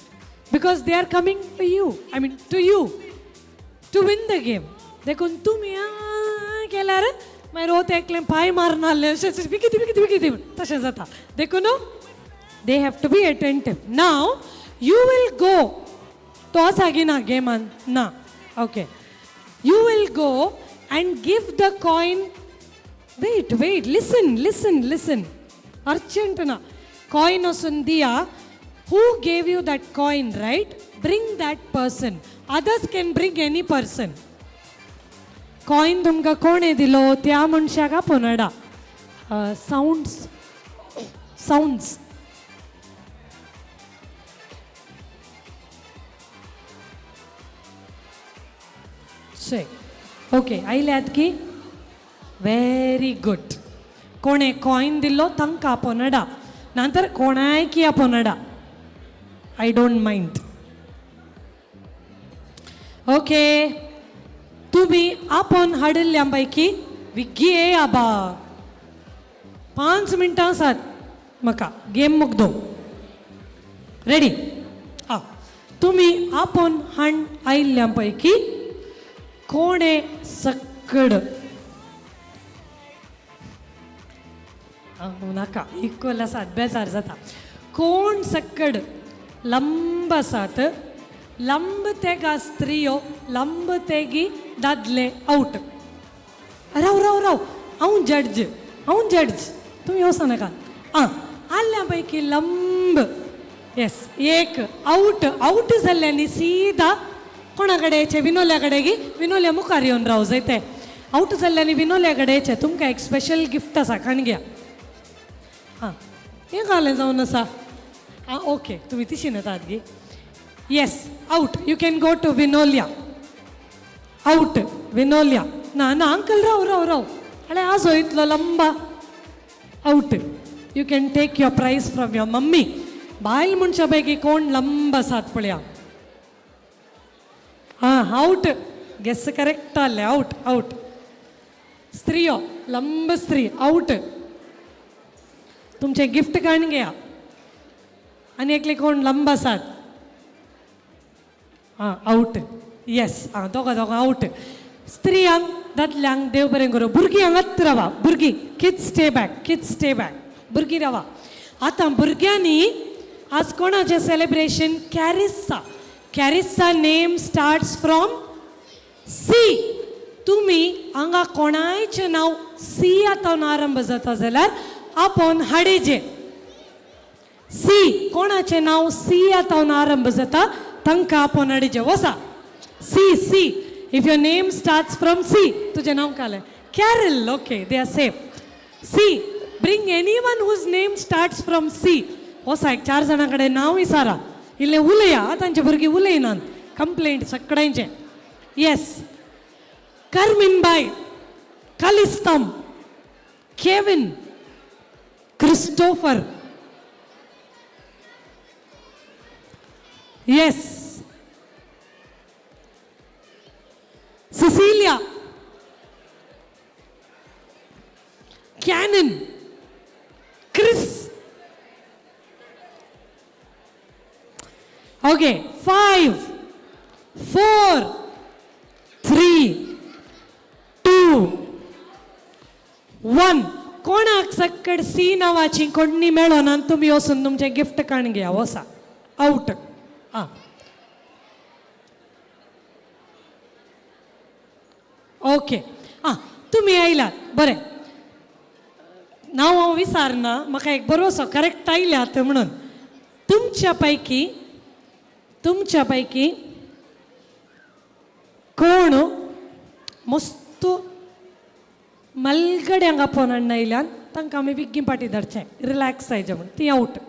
because they are coming to you, I mean to you to win the game. देखून तुमी केल्यार मागीर हो ते एकलें पांय मारना आहले अशें बिकिती बिकिती बिकिती तशें जाता. देखून they have to be attentive. Now you will go, तो आसा गी ना गेमान ना? Okay, you will go and give the coin. Wait wait, listen listen listen, urgent ना. कॉयन वचून दिया. Who gave you that coin, right? Bring that person. Others can bring any person. Coin तुमकां कोणें दिलो त्या मनशाक आपोवन हाडा. Sounds sounds okay, आयल्यात की? Very good. कोणें कॉयन दिलो तांकां आपोवन हाडा, नंतर कोणायकी आपोवन हाडा. I don't mind. Okay, तुमी आपोवन हाडिल्ल्या पैकी विग्गी ये आबा. 5 मिनटां आसात म्हाका गेम मुगदो. रेडी? आं, तुमी आपोवन हाड आयिल्ल्या पैकी कोणे सकड नाका इक्वल आसात, बेजार जाता. कोण सकड लंब आसात, लंब तेगा स्त्रियो, लंब तेगी दादले आवट. राव राव राव, हांव जड्ज, हांव जड्ज, तुमी वचो नाका. आं, आल्ल्या पैकी लंब, येस, एक आवट. आवट जाल्ल्यांनी सीधा कोणा कडेन येचें? विनोल्या कडेन गी? विनोल्या मुखार येवन राव जाय ते. आवट जाल्ल्यांनी विनोल्या कडेन येचें. तुमकां एक स्पेशल गिफ्ट आसा, खाण घ्या. आं, हें घालें जावन आसा. आं, ओके, तुमी तिशीन येतात गी. Yes, out. You can go to Vinolia. Out Vinolia. ना ना अंकल, राव राव राव, अरे आजो इतलो लंबा. Out. You can take your prize from your mummy. बायल मनशा पैकी कोण लंब आसात पळया. आं, आवट. गेस करेक्ट आसलें. आवट आवट. स्त्रियो, लंब स्त्री, आवट. तुमचें गिफ्ट काडून घेया. आनी एकले कोण लंब आसात? आं, आवट. येस, आं, दोगां दोगां आवट. स्त्रियांक दादल्यांक देव बरें करूं. भुरगीं हांगाच रावा. भुरगीं, kids stay back, kids stay back. भुरगीं रावा. आतां भुरग्यांनी आज कोणाचें celebration? Carissa. Carissa name starts from C. तुमी हांगा कोणायचें नांव सी आतां आरंभ जाता जाल्यार आपोवन हाडेजे. सी, कोणाचें नांव सी आतां आरंभ जाता तांकां आपोवन हाडेजे. वसा. C, C. If your name starts from C. तुजें नांव कालें? Carol. Okay, they are safe. C, bring any one whose name starts from C. वसा, एक 4 जाणां कडेन नांव विचारा. इल्लें उलया, तांचे भुरगीं उलयनात, कंप्लेंट सगळ्यांचें. येस, करमीन बाय, कालिस्तम, Kevin, Christopher. Yes, Cecilia, Canon, Chris. Okay, 5 4 3 2 1. कोणाक सकड सी नांवाची कोडणी मेळोना, तुमी वचून तुमचें गिफ्ट काडून घेया. वसा. आवट. आं, ओके. आं, तुमी आयल्यात, बरें. नांव हांव विचारना, म्हाका एक बरोसो करेक्ट आयल्यात म्हणून. तुमच्या पैकी, तुमच्या पैकी कोण मस्त मलगड्यांक आपोवन हाडून आयल्यान तांकां आमी विग्गी पाटी धाडचें, रिलॅक्स जायचें म्हूण. ती आवट.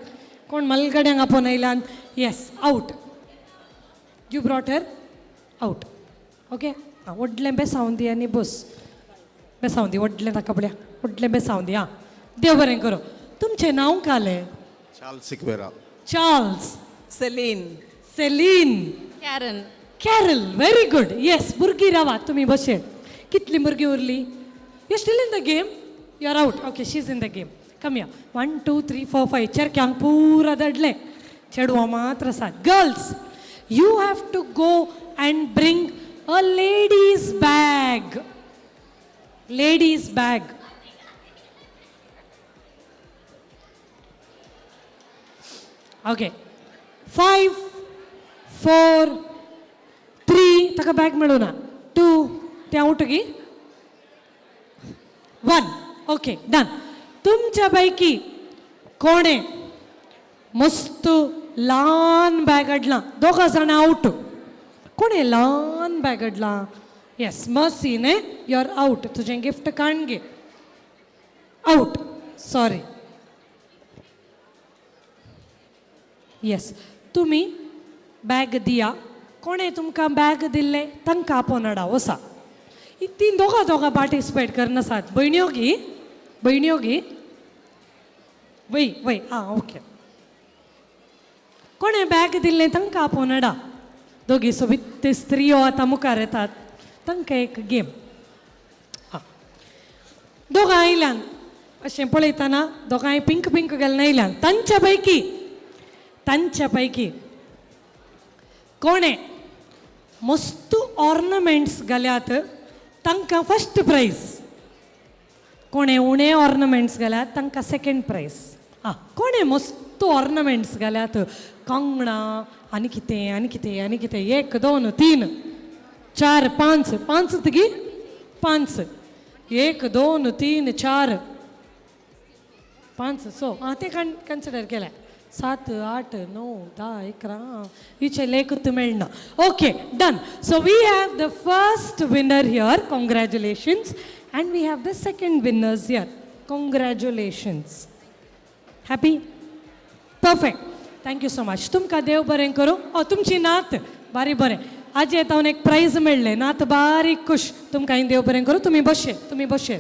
कोण मलगड्यांक आपोवन आयल्यान? Yes, out. You brought her? Out. Okay. आं, व्हडलें बेसांव दी आनी बस. बेसांव दी व्हडलें ताका पळया, व्हडलें बेसांव दी. आं, देव बरें करूं. तुमचें नांव कालें? Charles Sequeira. Charles. Celine. Celine. Karen. Carol. Very good. Yes, भुरगीं रावा तुमी बशेन. कितलीं भुरगीं उरलीं? You still in the game? You are out. Okay, she is in the game. Come या. 1 2 3 4 5. चेरक्यांक पुरा धाडलें, चेडवां मात्र आसात. Girls, you have to go and bring a ladies bag. Ladies bag. Okay, 5 4 3. ताका बॅग मेळूना. 2, तें आवट गी. 1. Okay, done. तुमच्या पैकी कोणें मस्त ल्हान बॅग हाडलां? दोगां जाणां आवट. कोणें ल्हान बॅग हाडलां? येस, मर्सी न्ही, you are out. तुजें गिफ्ट काडून घे. Out, sorry. येस, तुमी बॅग दिया. कोणें तुमकां बॅग दिल्लें तांकां आपोवन हाडा. वसा. तीन दोगां दोगां पार्टिसिपेट करनासात. भयण्यो गी, भयण्यो गी. वय वय. आं, ओके. कोणें बॅग दिल्लें तांकां आपोवन हाडा. दोगी सोबीत स्त्रियो आतां मुखार येतात. तांकां एक गेम. आं, दोगां आयल्यान अशें पळयतना दोगांय पिंक पिंक घालून आयल्यान. तांच्या पैकी कोणें मस्त ऑर्नमेंट्स घाल्यात तांकां फर्स्ट प्रायज, कोणें उणे ऑर्नमेंट्स घाल्यात तांकां सेकंड प्रायज. आं, कोणें मस्त ऑर्नमेंट्स घाल्यात, कंगणां आनी कितें आनी कितें आनी कितें. एक, दोन, तीन, चार, पांच. पांच गी, पांच. एक, दोन, तीन, चार, पांच, स. आं, ते कन्सिडर केल्या. सात, आठ, णव, 10, 11. हिचे लेखूच मेळना. Okay, done. So we have the first winner here, congratulations, and we have the second winners here, congratulations. Happy? Perfect. Thank you so much. तुमकां देव बरें करूं. ओ, तुमची नात बारी बरें. आजी येता एक प्रायज मेळ्ळें, नात बारीक खुश. तुमकां देव बरें करूं. तुमी बशे, तुमी बशे.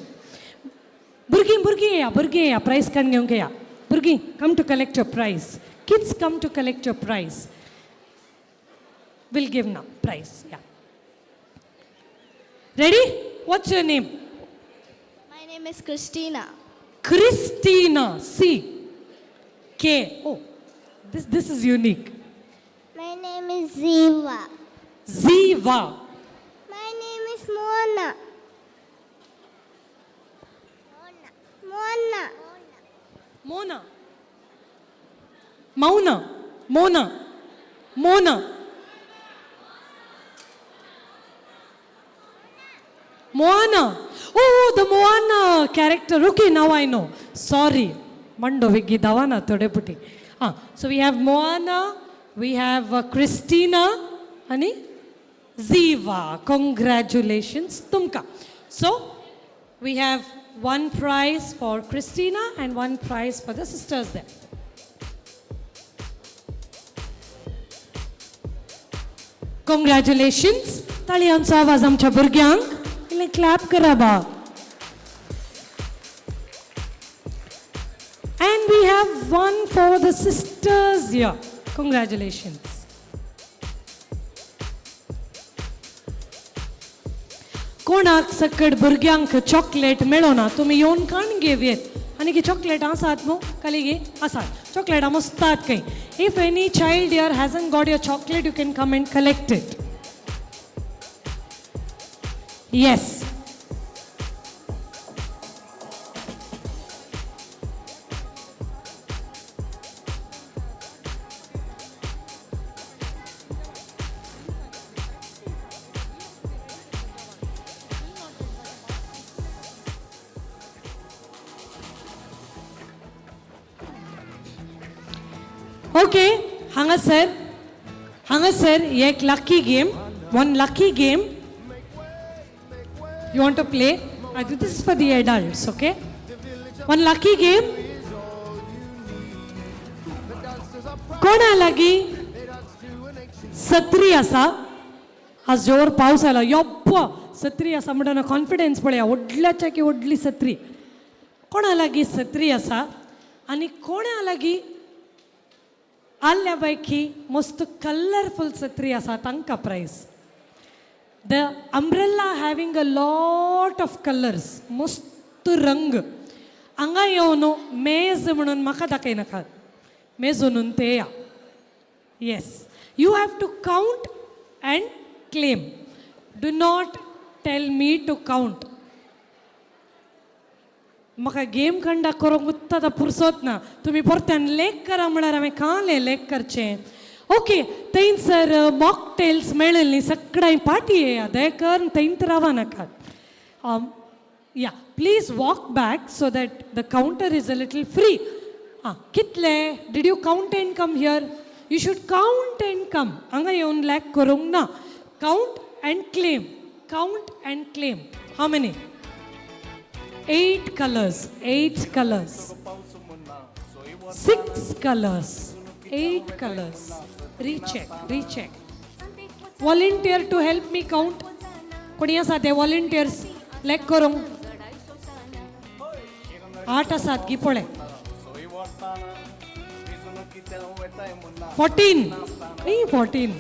भुरगीं, भुरगीं येया, भुरगीं येया, प्रायज काडून घेवंक येया. भुरगीं, come to collect your prize. Kids, come to collect your prize. Will give now prize. Yeah, ready? What's your name? My name is Christina. Christina, C K. Oh, this is unique. My name is Ziva. Ziva. My name is Mona. Mona. Mona. Mauna. Mona. Mona. Moana. Oh, the Moana character. Okay, now I know. Sorry. Mando Viggi Davana थोडे पुटी. Ah, so we have Moana, we have Christina, आणि Ziva. Congratulations, तुमका. So, we have one prize for Christina and one prize for the sisters there. Congratulations. ताळयांचो आवाज आमच्या भुरग्यांक. इल्लें clap करा बा. And we have one for the sisters here. Congratulations. कोणाक सकट भुरग्यांक चॉकलेट मेळोना, तुमी येवन काण घेवयेत. आनी की चॉकलेट आसात न्हू खाली गे आसात चॉकलेटां मस्तात खंय. If any child here hasn't got your chocolate, you can come and collect it. Yes. Okay, हांगासर हांगासर एक lucky game, one lucky game. You want to play? This is for the adults, okay? One lucky game. कोणा लागीं सत्री आसा? आज जोर पावस आयलो. यप्पा, सत्री आसा म्हणटना कॉन्फिडन्स पळया. व्हडल्याच्या की व्हडली सत्री. कोणा लागीं सत्री आसा आनी कोणा लागीं आल्ल्या पैकी मस्त कलरफुल सत्री आसा तांकां prize. The umbrella having a lot of colours, मस्त रंग. हांगा येवन मेज म्हणून म्हाका दाखयनाका, मेजून ते या. Yes, you have to count and claim. Do not tell me to count. म्हाका गेम कंडक्ट करूंक उत्ता पुरसोत ना. तुमी परत्यान लेख करा म्हळ्यार हांवें काले लेख करचें? ओके, थंयसर मॉकटेल्स मेळ्ळी न्ही, सगळ्यां पार्टी येया. दया थंयत रावा नाकात. Yeah, please walk back so that the counter is a little free. आं, कितले? Did you count and come here? You should count and come. हांगा येवन लॅक करूंक ना. Count and claim, count and claim. How many? Eight colours, eight colours, six colours, eight colours. Recheck, recheck. Volunteer to help me count? कोणी आसा ते volunteers लेक करूंक? आठ आसात गी पळय. 14 खंय? 14.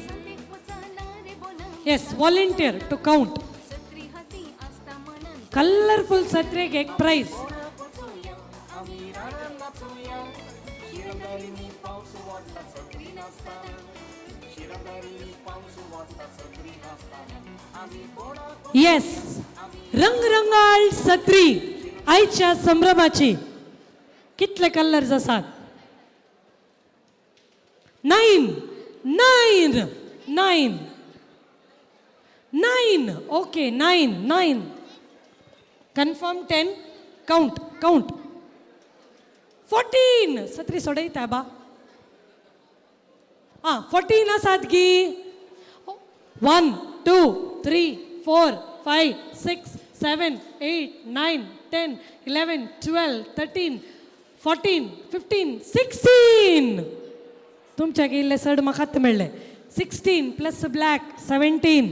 Yes, volunteer to count. Colourful सत्रेक एक प्रायज. येस, रंगरंगाळ सत्री आयच्या संभ्रमाची. कितले कलर्स आसात? 9 9 9 9. Okay, 9 9. Confirm 10. Count count. 14. सत्री सोडयता बा. आं, 14 आसात गी. 1 2 3 4 5 6 7 8 9 10 11 12 13 14 15 16. तुमच्या इल्ले चड म्हाकात मेळ्ळे. 16 प्लस ब्लॅक 17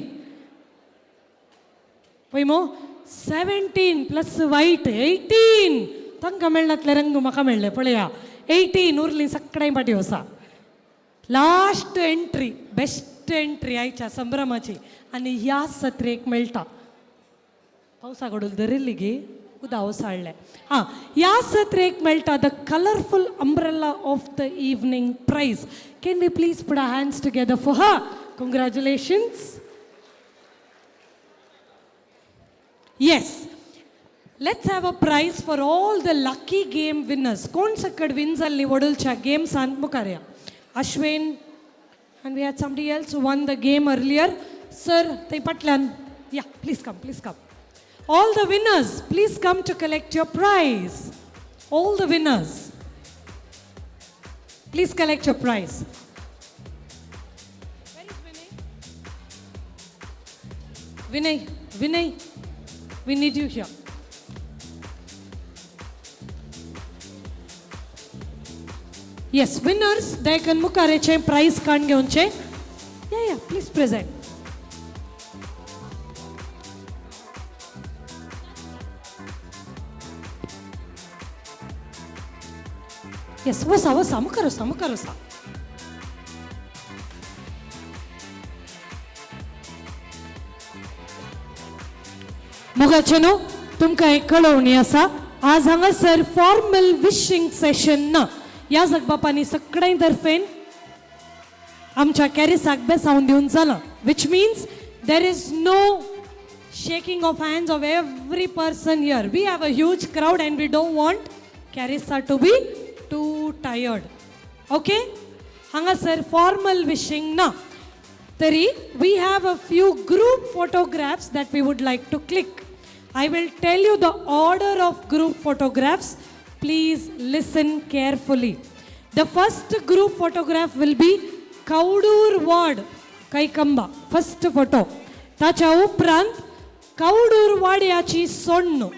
पळय मो. 17 प्लस वायट 18. तांकां मेळनातले रंग म्हाका मेळ्ळे पळया. 18 उरली सगळ्या पाटी आसा. लास्ट एंट्री, बेस्ट एंट्री आयच्या संभ्रमाची आनी ह्या सत्रेक मेळटा. पावसा कडून धरिल्ली गी उदाव साडलें. हां, ह्या सत्रेक मेळटा the colourful umbrella of the evening prize. Can we please put our hands together for her? Congratulations. Yes, let's have a prize for all the lucky game winners. कोण सकड विन जाल्ली वडूलच्या गेम्सान मुखार या. Ashwin, and we had somebody else who won the game earlier. Sir, थंय फाटल्यान. Yeah, please come, please come. All the winners, please come to collect your prize. All the winners, please collect your prize. Where is Vinay? Vinay, Vinay, we need you here. Yes, winners, दयाकन मुखारेचे prize काण घेवचे. Yeah, yeah, please present. Yes, वसा वसा मुखार वसा मुखार वसा. मोगाचे न्हू, तुमकां एक कळोवणी आसा. आज हांगासर फॉर्मल विशींग सेशन ना. ह्या जगबापांनी सगळ्यां तर्फेन आमच्या कॅरिसाक बेसावन दिवन जालां, which means there is no shaking of hands of every person here. We have a huge crowd and we don't want Carissa to be too tired. Okay? हांगासर formal wishing ना. तरी we have a few group photographs that we would like to click. I will tell you the order of group photographs. Please listen carefully. The first group photograph will be Kaudur Ward, Kaikamba. First photo. ताच्या उपरांत कवडूर वाड्याची सोण्णू,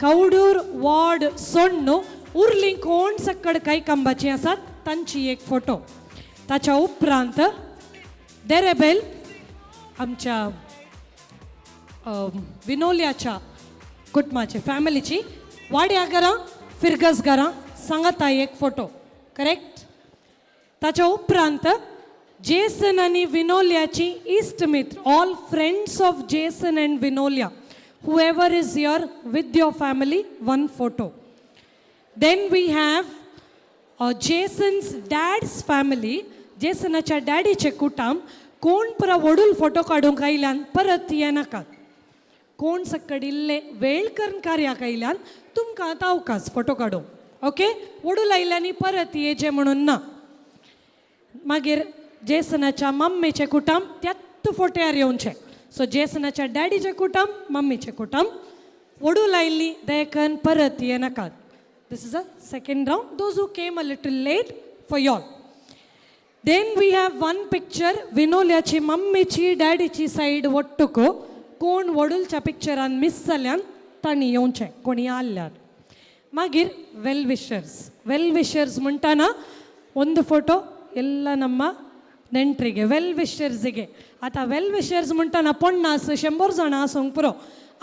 कवडूर ward सोण्णू उरली कोण सकड कैकंबाची आसात तांची एक photo. ताच्या उपरांत देरेबेल आमच्या विनोल्याच्या कुटुंबाची फॅमिलीची वाड्या घरां फिरगस घरां सांगाता एक फोटो. करेक्ट. ताच्या उपरांत जेसन आनी विनोल्याची इश्ट मित्र, all friends of Jason and Vinolia, whoever is here with your family, one photo. Then we have Jason's dad's family, जेसनाच्या डॅडीचे कुटुंब. कोण पुरा वडूल फोटो काडूंक आयल्यान परत येनाकात. कोण सकड इल्ले वेळ करून कार्याक आयल्यान तुमकां आतां अवकाश फोटो काडूंक. ओके, वडूल आयल्यानी परत येजे म्हणून ना. मागीर जेसनाच्या मम्मीचें कुटुंब त्याच फोट्यार येवचें. सो जेसनाच्या डॅडीचें कुटुंब, मम्मीचें कुटुंब वडूल आयिल्ली दयकन परत येनाकात. This is a second round. Those who came a little late, for y'all. Then we have one picture विनोल्याची मम्मीची डॅडीची सायड वट्टुको. कोण वडूलच्या पिक्चरान मिस जाल्यान तांणी येवचें, कोणी आल्यार. मागीर वेल विशर्स. ವೆಲ್ ವಿಶರ್ಸ್ म्हणटाना ಒಂದು ಫೋಟೋ ಎಲ್ಲ ನಮ್ಮ ನೆಂಟರಿಗೆ ವೆಲ್ ವಿಶರ್ಸಿಗೆ. आतां वेल विशर्स म्हणटाना 50 100 जाणां आसूंक पुरो.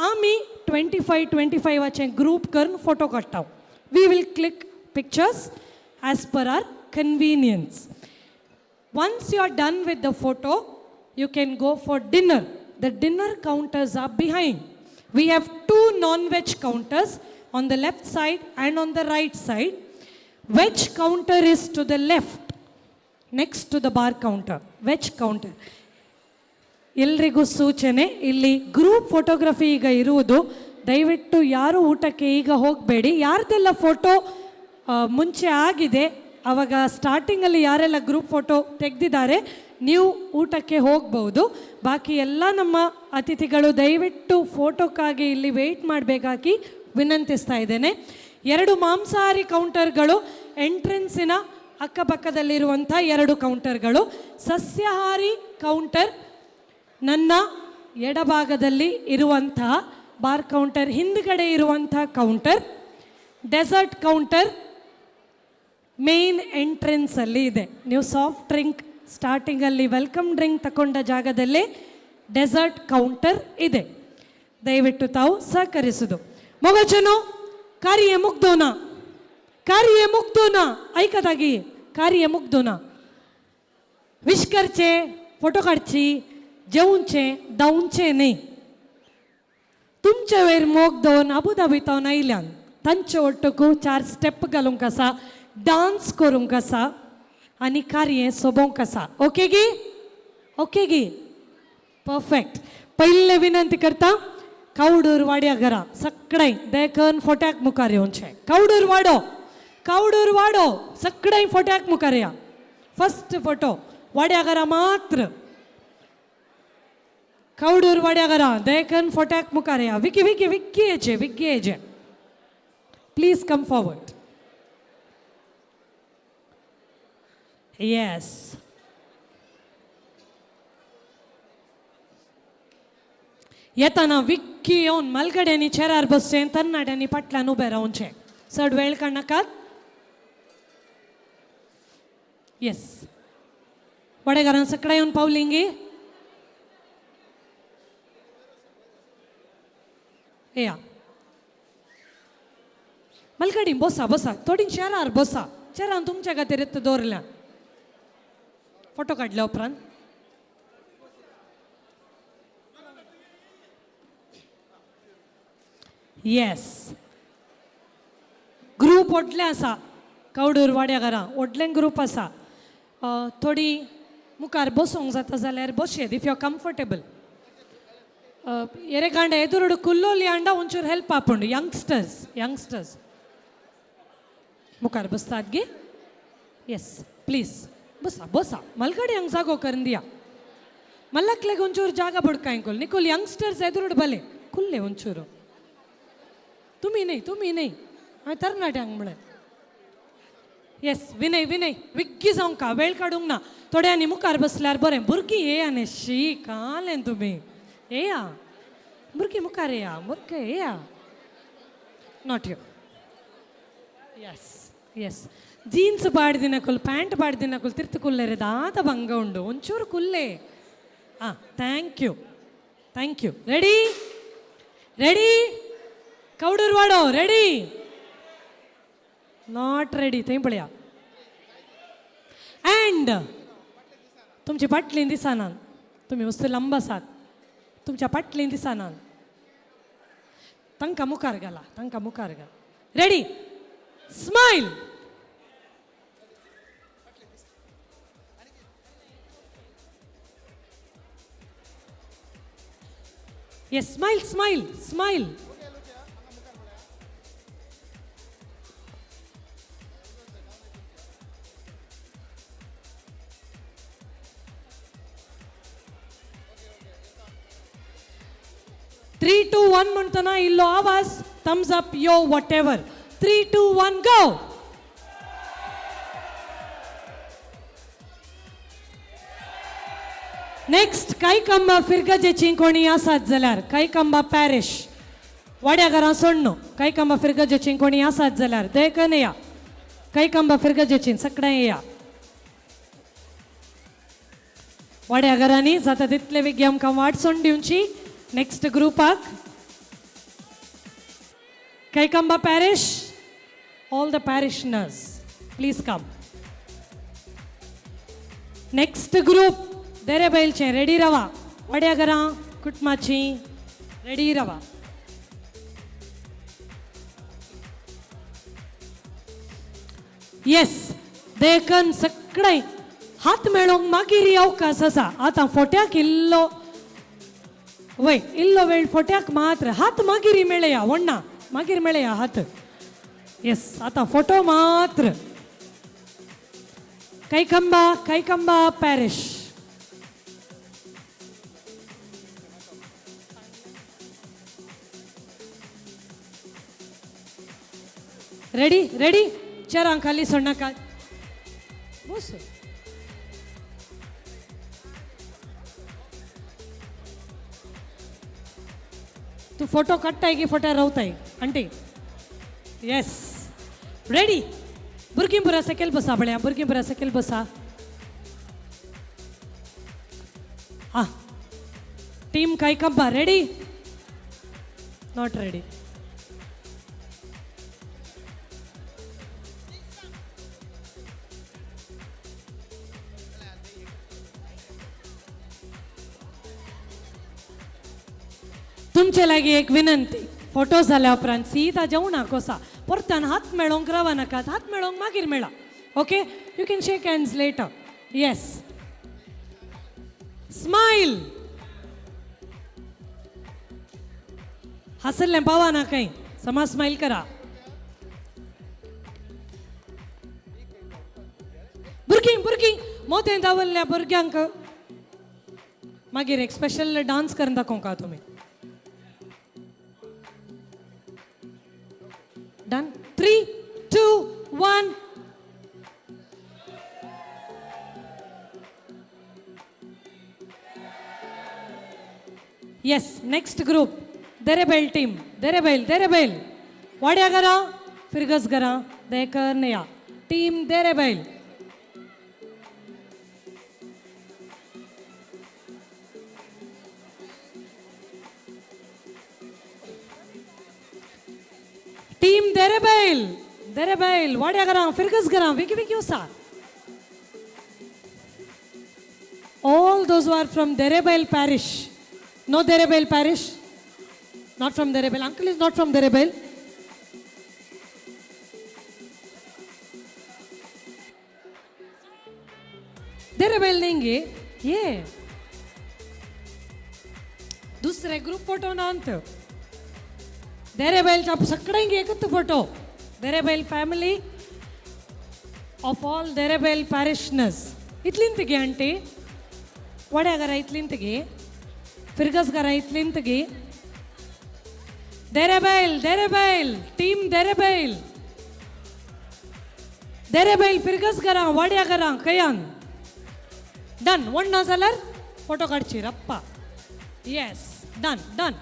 आमी 25 25 ग्रूप करून फोटो काडटा. We will click pictures as per our convenience. Once you are done with the photo, you can go for dinner. The dinner counters are behind. We have two non veg counters on the left side and on the right side. Veg counter is to the left, next to the bar counter. Veg counter. ಎಲ್ರಿಗೂ ಸೂಚನೆ, ಇಲ್ಲಿ group photography ಈಗ ಇರುವುದು. ದಯವಿಟ್ಟು ಯಾರು ಊಟಕ್ಕೆ ಈಗ ಹೋಗಬೇಡಿ. ಯಾರ್ದೆಲ್ಲ ಫೋಟೋ ಮುಂಚೆ ಆಗಿದೆ, ಆವಾಗ ಸ್ಟಾರ್ಟಿಂಗಲ್ಲಿ ಯಾರೆಲ್ಲ ಗ್ರೂಪ್ ಫೋಟೋ ತೆಗೆದಿದ್ದಾರೆ, ನೀವು ಊಟಕ್ಕೆ ಹೋಗ್ಬೋದು. ಬಾಕಿ ಎಲ್ಲ ನಮ್ಮ ಅತಿಥಿಗಳು ದಯವಿಟ್ಟು ಫೋಟೋಕ್ಕಾಗಿ ಇಲ್ಲಿ ವೆಯ್ಟ್ ಮಾಡಬೇಕಾಗಿ ವಿನಂತಿಸ್ತಾ ಇದ್ದೇನೆ. ಎರಡು ಮಾಂಸಾಹಾರಿ ಕೌಂಟರ್ಗಳು, ಎಂಟ್ರೆನ್ಸಿನ ಅಕ್ಕಪಕ್ಕದಲ್ಲಿರುವಂಥ ಎರಡು ಕೌಂಟರ್ಗಳು. ಸಸ್ಯಾಹಾರಿ ಕೌಂಟರ್ ನನ್ನ ಎಡಭಾಗದಲ್ಲಿ ಇರುವಂತಹ ಬಾರ್ ಕೌಂಟರ್ ಹಿಂದ್ಗಡೆ ಇರುವಂಥ ಕೌಂಟರ್. ಡೆಸರ್ಟ್ ಕೌಂಟರ್ ಮೇನ್ ಎಂಟ್ರೆನ್ಸಲ್ಲಿ ಇದೆ. ನೀವು ಸಾಫ್ಟ್ ಡ್ರಿಂಕ್ ಸ್ಟಾರ್ಟಿಂಗಲ್ಲಿ welcome drink ತಗೊಂಡ ಜಾಗದಲ್ಲೇ ಡೆಸರ್ಟ್ ಕೌಂಟರ್ ಇದೆ. ದಯವಿಟ್ಟು ತಾವು ಸಹಕರಿಸುವುದು. ಮೊಗಚನು ಕಾರ್ಯ ಮುಗ್ದೋನ, ಕಾರ್ಯ ಮುಗ್ದೋನ, ಐಕದಾಗಿ ಕಾರ್ಯ ಮುಗ್ದೋನ. विश करचे, फोटो काडची, जेवचे, धांवचे न्ही. तुमचे वयर मोग दवरून अबुधाबी तावन आयल्यान तांचे ಒಟ್ಟುಕು चार स्टेप घालूंक आसा, डांस करूंक आसा आनी कार्य सोबोवंक आसा. ओके गी? ओके गी? परफेक्ट. पयले विनंती करता, कावडूर वाड्या घरा सगळे देखून फोट्याक मुखार येवचें. कावडूर वाडो, कावडूर वाडो सगळे फोट्याक मुखार या. फर्स्ट फोटो वाड्या घरा मात्र. कावडूर वाड्या घरा देखून फोट्याक मुखार या. विकी विकी विक्की येचे, विक्की येचे. Please come forward. Yes. येताना विक्की येवन मलगड्यांनी चेरार बसचें, तरणाट्यांनी फाटल्यान उबें रावचें. चड वेळ काडनाकात. येस, वाडेकारान सगळें येवन पावलिंगी. येया मलगडी, बसा बसा, थोडी चेरार बसा. चेरान तुमच्या खातीर दवरल्या फोटो काडल्या उपरांत. येस, ग्रूप व्हडलें आसा कावडूर वाड्या घरा, व्हडलें ग्रूप आसा. थोडी मुखार बसूंक जाता जाल्यार बसयेत, if you are comfortable. ಎರೆಗಾಂಡ ಎದುರುಡು ಕುಲ್ಲೋಲಿ ಅಂಡ ಒಂಚೂರು ಹೆಲ್ಪ್ ಆಪುಂಡು. ಯಂಗ್ಸ್ಟರ್ಸ್, ಯಂಗ್ಸ್ಟರ್ಸ್ ಮುಖಾರ್ ಬಸ್ತಾದ್ಗೆ. ಎಸ್ ಪ್ಲೀಸ್ ಬಸ ಬಸ. ಮಲ್ಗಡೆ ಹಂಗೆ ಜಾಗೋ ಕರಂದಿಯಾ ಮಲ್ಲಕ್ಲೆಗೆ ಒಂಚೂರು ಜಾಗ ಬುಡ್ಕಾಯಿಂಕೊಲ್ ನಿಕೋಲ್. ಯಂಗ್ಸ್ಟರ್ಸ್ ಎದುರುಡು ಬಲೆ ಕುಲ್ಲೆ ಒಂಚೂರು. ತುಮಿ ನೈ, ತುಮಿ ನೈ, हांवें तरणाट्यांक म्हळें. येस विनय, विनय विग्गी जावंक वेळ काडूंक ना. थोड्यांनी मुखार बसल्यार बरें. भुरगीं येया न्ही, शी कालें तुमी येया, भुरगीं मुखार येया, भुरगीं येया. Not you. Yes yes. Jeans ಪಾಡ್ದಿನಕುಲು pant ಪಾಡ್ದಿನಕುಲು ತಿರ್ತು ಕುಲ್ಲೆರೆ ದಾದ ಭಂಗ ಉಂಡು, ಒಂಚೂರು ಕುಲ್ಲೆ. ಹಾಂ, thank you, thank you. Ready ready Kavaduru Wado ready? Not ready. थंय पळया. अँड तुमची पाटलीं दिसना, तुमी मस्त लांब आसात, तुमच्या पाटलीं दिसना. तांकां मुखार घाला, तांकां मुखार घाला. Ready, smile. Yes, smile smile smile. 3 2 1 म्हणटना इल्लो आवाज, thumbs up, yo whatever. 3 2 1 go. Next Kaikamba फिरगजेची कोणी आसात जाल्यार, कायकांबा पॅरिश वाड्या घरां सोडणू, कायकांबा फिरगजेची कोणी आसात जाल्यार देखून या. कायकांबा फिरगजेची सगळें या. वाड्या घरांनी जाता तितले वेगळी आमकां वाट सोडून दिवची. नेक्स्ट ग्रुपाक Kaikamba parish, all the parishioners please come. Next group देरेबैलचें ready रवा. वाड्या घरां कुटुंबाची रेडी रवा. येस देखन सगळे हात मेळोवंक मागीर अवकाश आसा. आतां फोट्याक इल्लो वय इल्लो वेळ फोट्याक मात्र हात मागीर मेळया वण्णा मागीर मेळया हात. येस आतां फोटो मात्र. Kaikamba Kaikamba parish. Ready ready चेरां खाली सोडनाका. बस तू फोटो काडटाय की फोट्यार रावताय आंटी? येस रेडी. भुरगीं पुरा सकयल बसा पळया, भुरगीं पुरा सकयल बसा. आं team Kaikamba ready? Not ready. तुमचे लागीं एक विनंती, फोटो जाल्या उपरांत सीधा जेवणाक वसा, परतान हात मेळोवंक रावा नाकात, हात मेळोवंक मागीर मेळा. Okay, you can shake hands later. Yes smile. हांसलें पावा ना खंय, समा स्मायल करा. भुरगीं भुरगीं मोदें दावल्ल्या भुरग्यांक मागीर एक स्पेशल डान्स करून दाखोवंक तुमी. Done. 3, 2, 1. Yes, next group. Derebail team. Derebail, Derebail. Wadia gara, Firgas gara, Dekar Naya. Team Derebail. Team Derebail, Derebail, Wadia gara, Firgas gara, Viki Viki usa. All those who are from Derebail parish. No Derebail parish? Not from Derebail. Uncle is not from Derebail. Derebail नहीं ये दूसरे group photo ना अंत Derebail आप सगळ्यांक एकच photo. Derebail family of all Derebail parishioners. इतलीन तगी आंटी, वाड्या घरा इतलीन तगी, फिरगस घरा इतलीन तगी. Derebail Derebail team Derebail Derebail फिरगस घरा वाड्या घरा कयान. डन. वन ना जाल्यार फोटो काडची रप्पा. Yes done done.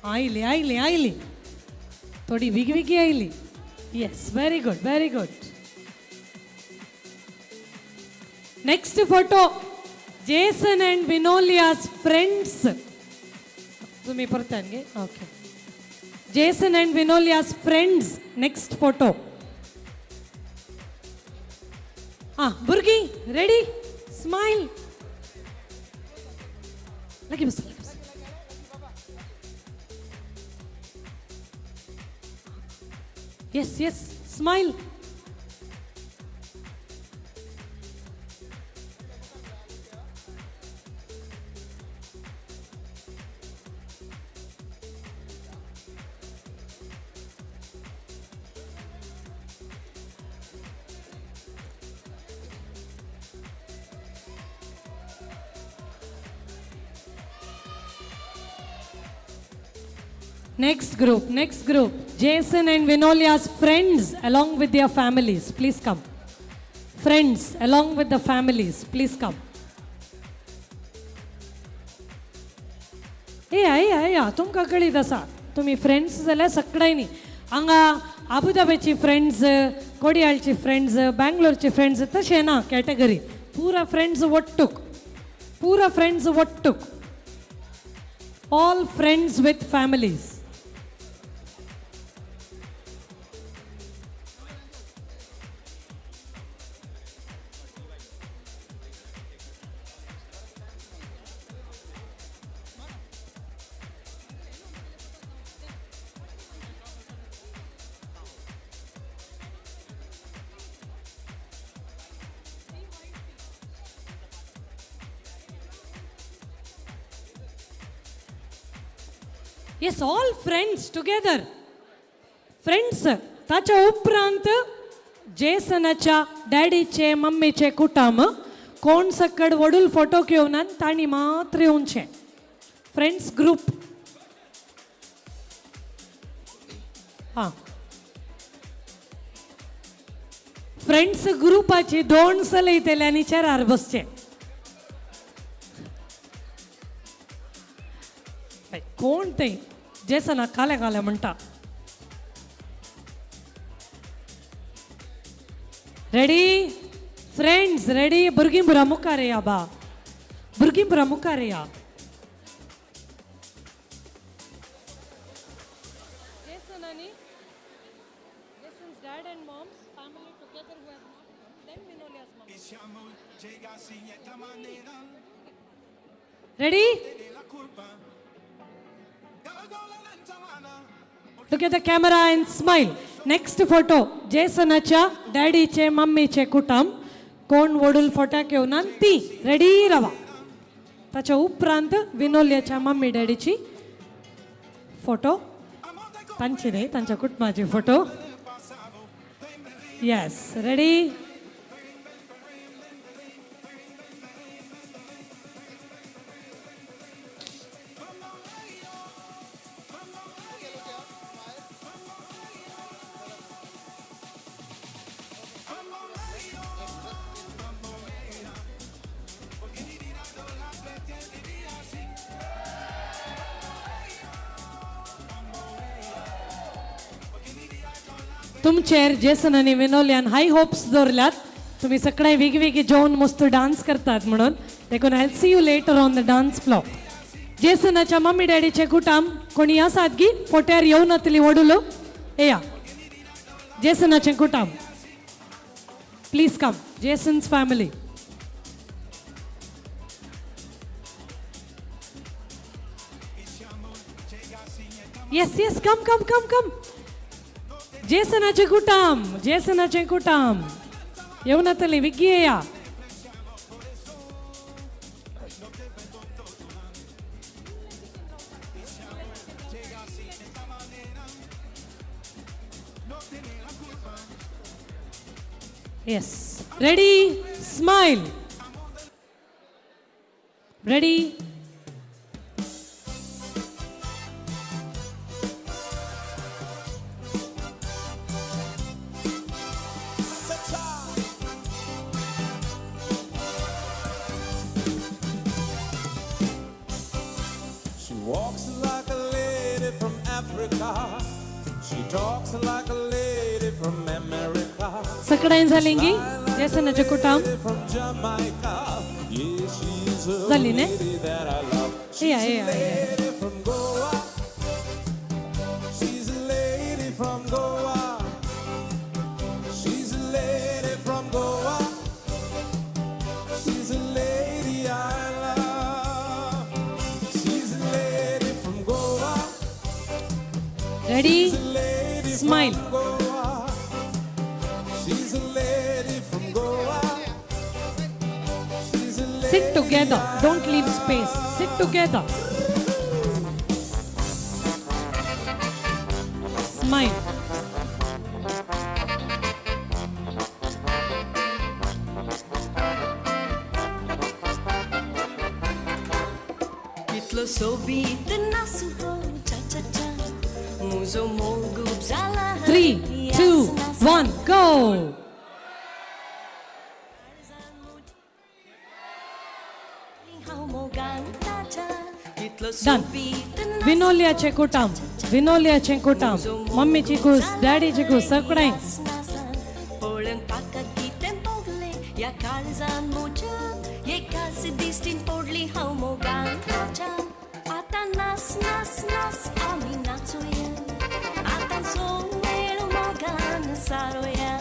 आयली आयली आयली थोडी वेगवेगळी आयली. Yes very good very good. Next photo Jason and Vinolia's friends. तुम्ही परतान गे. Okay Jason and Vinolia's friends next photo. हां भुरगीं रेडी? स्मायल. लागीं बस लागीं बस. Yes yes smile. Next group, next group. Jason and Vinolia's friends along with their families, please come. Friends along with the families, please come. येया येया येया तुमकां कळीत आसा तुमी फ्रेंड्स जाल्यार सगळ्यांनी हांगा आबुधाबीची फ्रेंड्स, कोडियाळची फ्रेंड्स, बँगलोरची फ्रेंड्स तशें ना कॅटेगरी. पुरा फ्रेंड्स ಒಟ್ಟುಕ್, पुरा friends ಒಟ್ಟುಕ್. All friends with families. Yes, all friends together. Friends ताच्या उपरांत जेसनाच्या डॅडीचे मम्मीचे कुटुंब कोण सकड वडूल फोटो घेवन तांणी मात्र येवचे फ्रेंड्स ग्रुप. हां, फ्रेंड्स ग्रुपाची दोन चलयतले आनी चेरार बसचे. कोण ते जेसना काले काले म्हणटा. Ready friends, ready? भुरगीं भुरा मुखार या बा, भुरगीं भुरा मुखार या. Ready? Look at the camera and smile. Next photo, जेसनाच्या डॅडीचे मम्मीचे कुटुंब कोण वडूल फोट्याक येवन ती रेडी रावा. ताच्या उपरांत विनोल्याच्या मम्मी डॅडीची फोटो, तांची न्ही तांच्या कुटुंबाची फोटो. Yes, ready? तुमचेर जेसन आनी विनोल्यान हाय होप्स दवरल्यात. तुमी सगळे वेगवेगळे जेवन मस्त डान्स करतात म्हणून, देखून I see you later on the dance floor. जेसनाच्या mummy डॅडीचे कुटुंब कोणी आसात की फोट्यार येवन नातली वडुलो येया. जेसनाचे कुटुंब please come. Jason's family. Yes yes, come come come come. जेसनाचे कुटुंब, जेसनाचे कुटुंब येवन नातली विग्गी येया. Yes, ready? Smile. Ready? She walks like a lady from Africa. She talks like a lady from America. सगळ्यांनी झाली की जेसनाचे कुटुंब From Jamaica. Yeah, she's a झाली न्ही? lady that I love. She's या a या या. lady from Goa. She's a lady from Goa. She's a lady from Goa. She's a lady I love. She's a lady from Goa. Ready? She's a lady Smile. from Goa. She's a lady from Goa. She's a lady. Sit together. Don't leave space. Sit together. Smile. कितलो सोबीत नासू हो चा चा चा मुजो मोग जाला. 3, 2, 1, go. हांव मोगान ताच्या कितलो Done. सोबीत विनोल्याचे कुटुंब, विनोल्याचे कुटुंब, मम्मीची कूस, डॅडीची कूस, सगळे. पळोवंक ताका कितें भोगलें ह्या काळजान म्हज्या एकाच दिश्टीन पडली हांव मोगान ताच्या. आतां नास नास नास आमी नाचुया, आतां सो वेळ मोगान सारोया.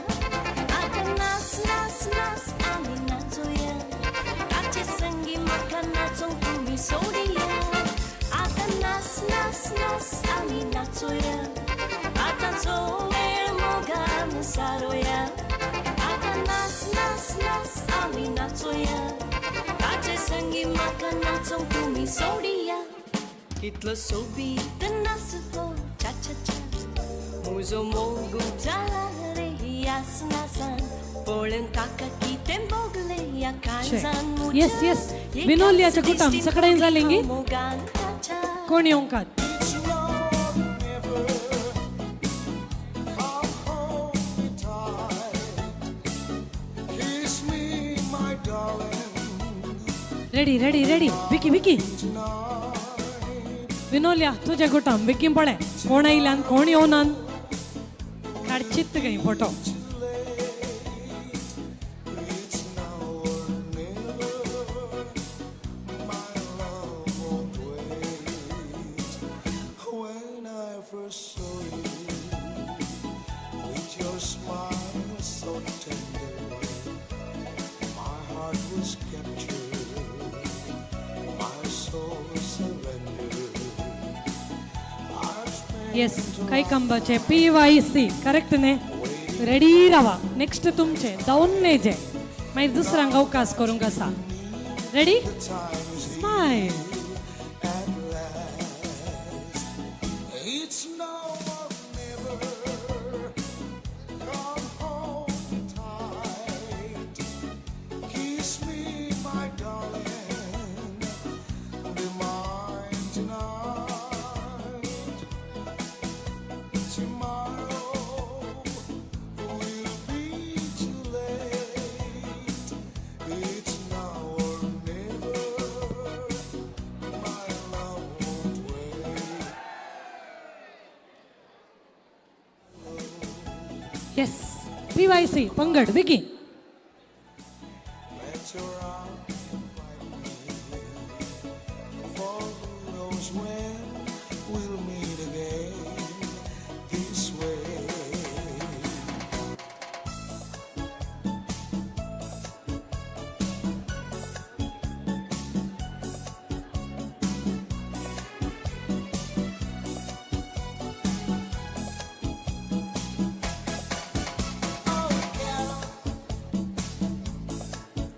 आतां नास नास नास आमी नाचुया, ताचे संगी म्हाका नाचोंक तुमी सोडिया. आतां नास नास नास आमी नाचुया, आतां सो वेळ मोगान सारोया. आतां नास नास नास आमी नाचुया, ताचे संगी म्हाका नाचोंक तुमी सोडिया. इतलो सोबीत नासलो चा चा चा मुजो मोगू जाला रे यासनासान पळोवन ताका कितें भोगलें ह्या काळजान म्हज्या येस येस विनोलियाच्या कुटाम सगळ्यांनी जालें गी मोगान ताच्या कोण येवंकात Kiss me, my darling. Ready ready ready Vicky Vicky विनोलिया तुझ्या कुटाम बेगीन पळय कोण आयल्यान कोण येवनान काडचीत गई photo. When I first saw you, with your smile so tender, my heart was captured, my soul surrendered. I've spent yes काही कंबाचे पी वाय सी करेक्ट न्ही ready रावा नेक्स्ट तुमचे दोन जे मागीर दुसऱ्यांक अवकाश करूंक आसा. Ready smile. It's now or never. Come home tight. Kiss me, my darling. Be mine tonight. Tomorrow will be too late. It's now or never. My love won't wait. Yes P Y C पंगड Vicky. Let your arms invite me. For who knows when we'll meet again this way.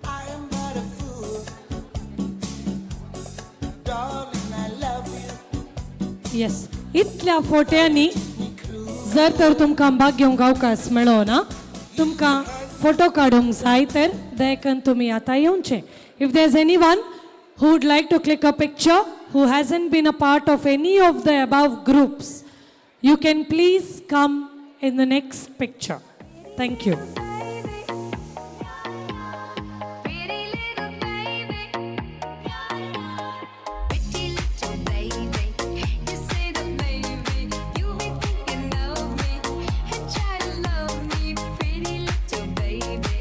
I am but a fool. Darling, I love you. Yes इतल्या फोट्यांनी जर तर तुमकां भाग घेवंक अवकाश मेळो ना तुमकां फोटो काडूंक जाय तर दयाकन तुमी आतां येवचें. If there is anyone who would like to click a picture who hasn't been a part of any of the above groups, you can please come in the next picture. Thank you. Pretty little baby, pretty little baby. You say that maybe you'll be thinking of me and try to love me, pretty little baby.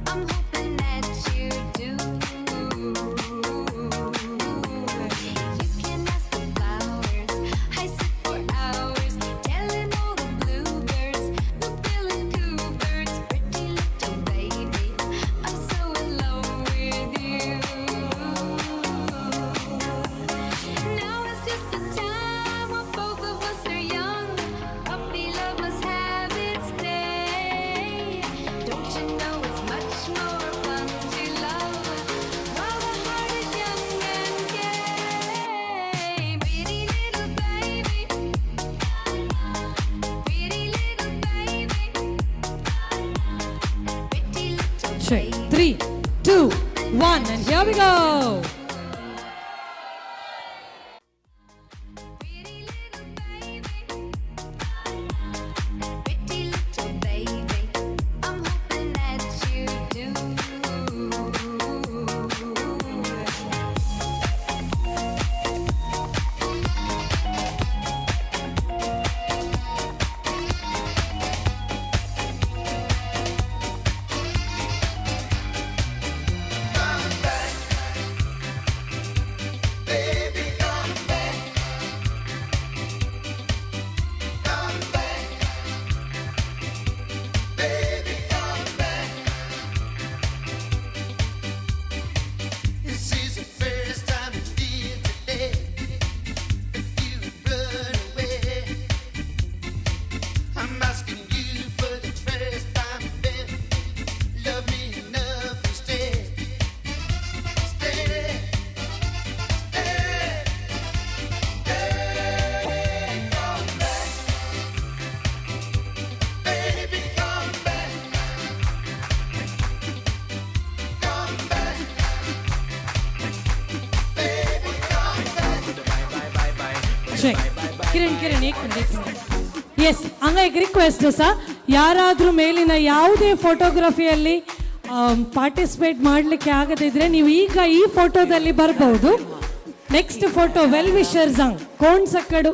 I'm hoping that you do. You can ask the flowers. I sit for hours telling all the bluebirds, the bill and coo birds, pretty little baby. I'm so in love with you. Now is just the time when both of us are young. Puppy love must have its day. Don't you know it's much more fun to love while the heart is young and gay? Pretty little baby, pretty little baby, pretty little Check. 3, 2, 1, and here we go. Pretty little baby, I'm hoping that you do. Kiran Kiran, एक minute, एक minute. S, ಹಂಗ एक request ಸಹ, ಯಾರಾದರೂ ಮೇಲಿನ ಯಾವುದೇ ಫೋಟೋಗ್ರಫಿಯಲ್ಲಿ participate ಮಾಡಲಿಕ್ಕೆ ಆಗದಿದ್ರೆ ನೀವು ಈಗ ಈ ಫೋಟೋದಲ್ಲಿ ಬರಬಹುದು. ನೆಕ್ಸ್ಟ್ ಫೋಟೋ ವೆಲ್ ವಿಷರ್ಸ್ ಹಂಗ್ ಕೋಣ್ ಸಕ್ಕಡು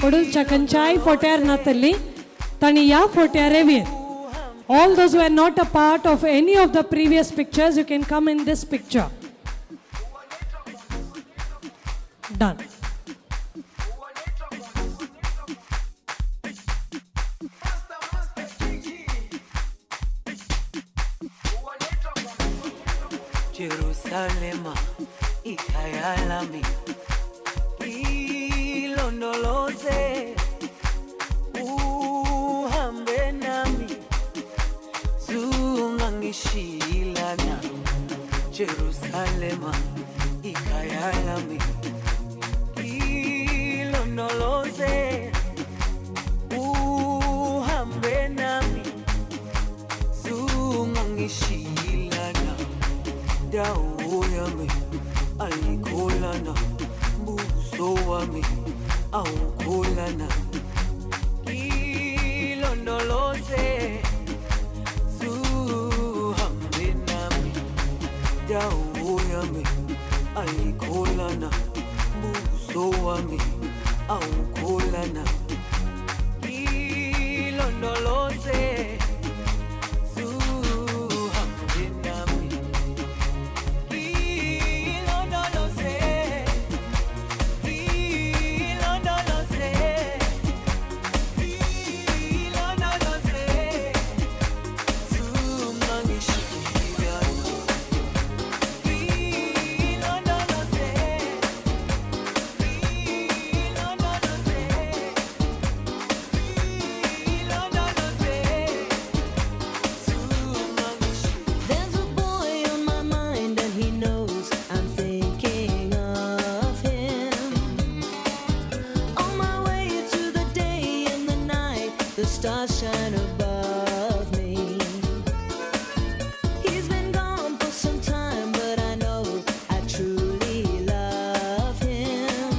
ಕೊಡುಲ್ ಚಕಂಚಾಯ್ ಫೋಟ್ಯಾರ್ ನಾತಲ್ಲಿ ತಣಿ ಯಾ ಫೋಟ್ಯಾರೇ wear. All those who are not a part of any of the previous pictures, you can come in this picture. Done. Jerusalema ikhaya lami, ilondoloze uhambe nami, zungangishilana. Jerusalema ikhaya lami, ilondoloze uhambe nami, zungangishilana. Dawo yami ayikholana, buso wami awukholana, ilondoloze zuhambe nami. Dawo yami ayikholana, buso wami awukholana, ilondoloze zuhambe nami. Ilondoloze, ilondoloze, ilondoloze, zungangishiyana. Ilondoloze, ilondoloze, ilondoloze, zungangishiyana. There's a boy on my mind and he knows I'm thinking of him. On my way to the day and the night, the stars shine above me. He's been gone for some time, but I know I truly love him.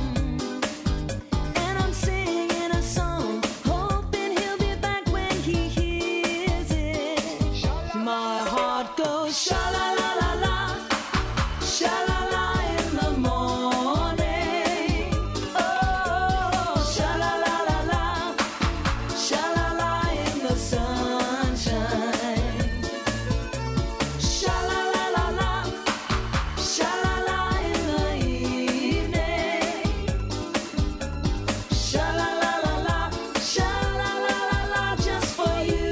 And I'm singing a song, hoping he'll be back when he hears it. My heart goes sha la la la la, sha la la in the morning. Oh, sha la la la la, sha la la in the sunshine. Sha la la la la, sha la la in the evening. Sha la la la la, sha la la la la, just for you.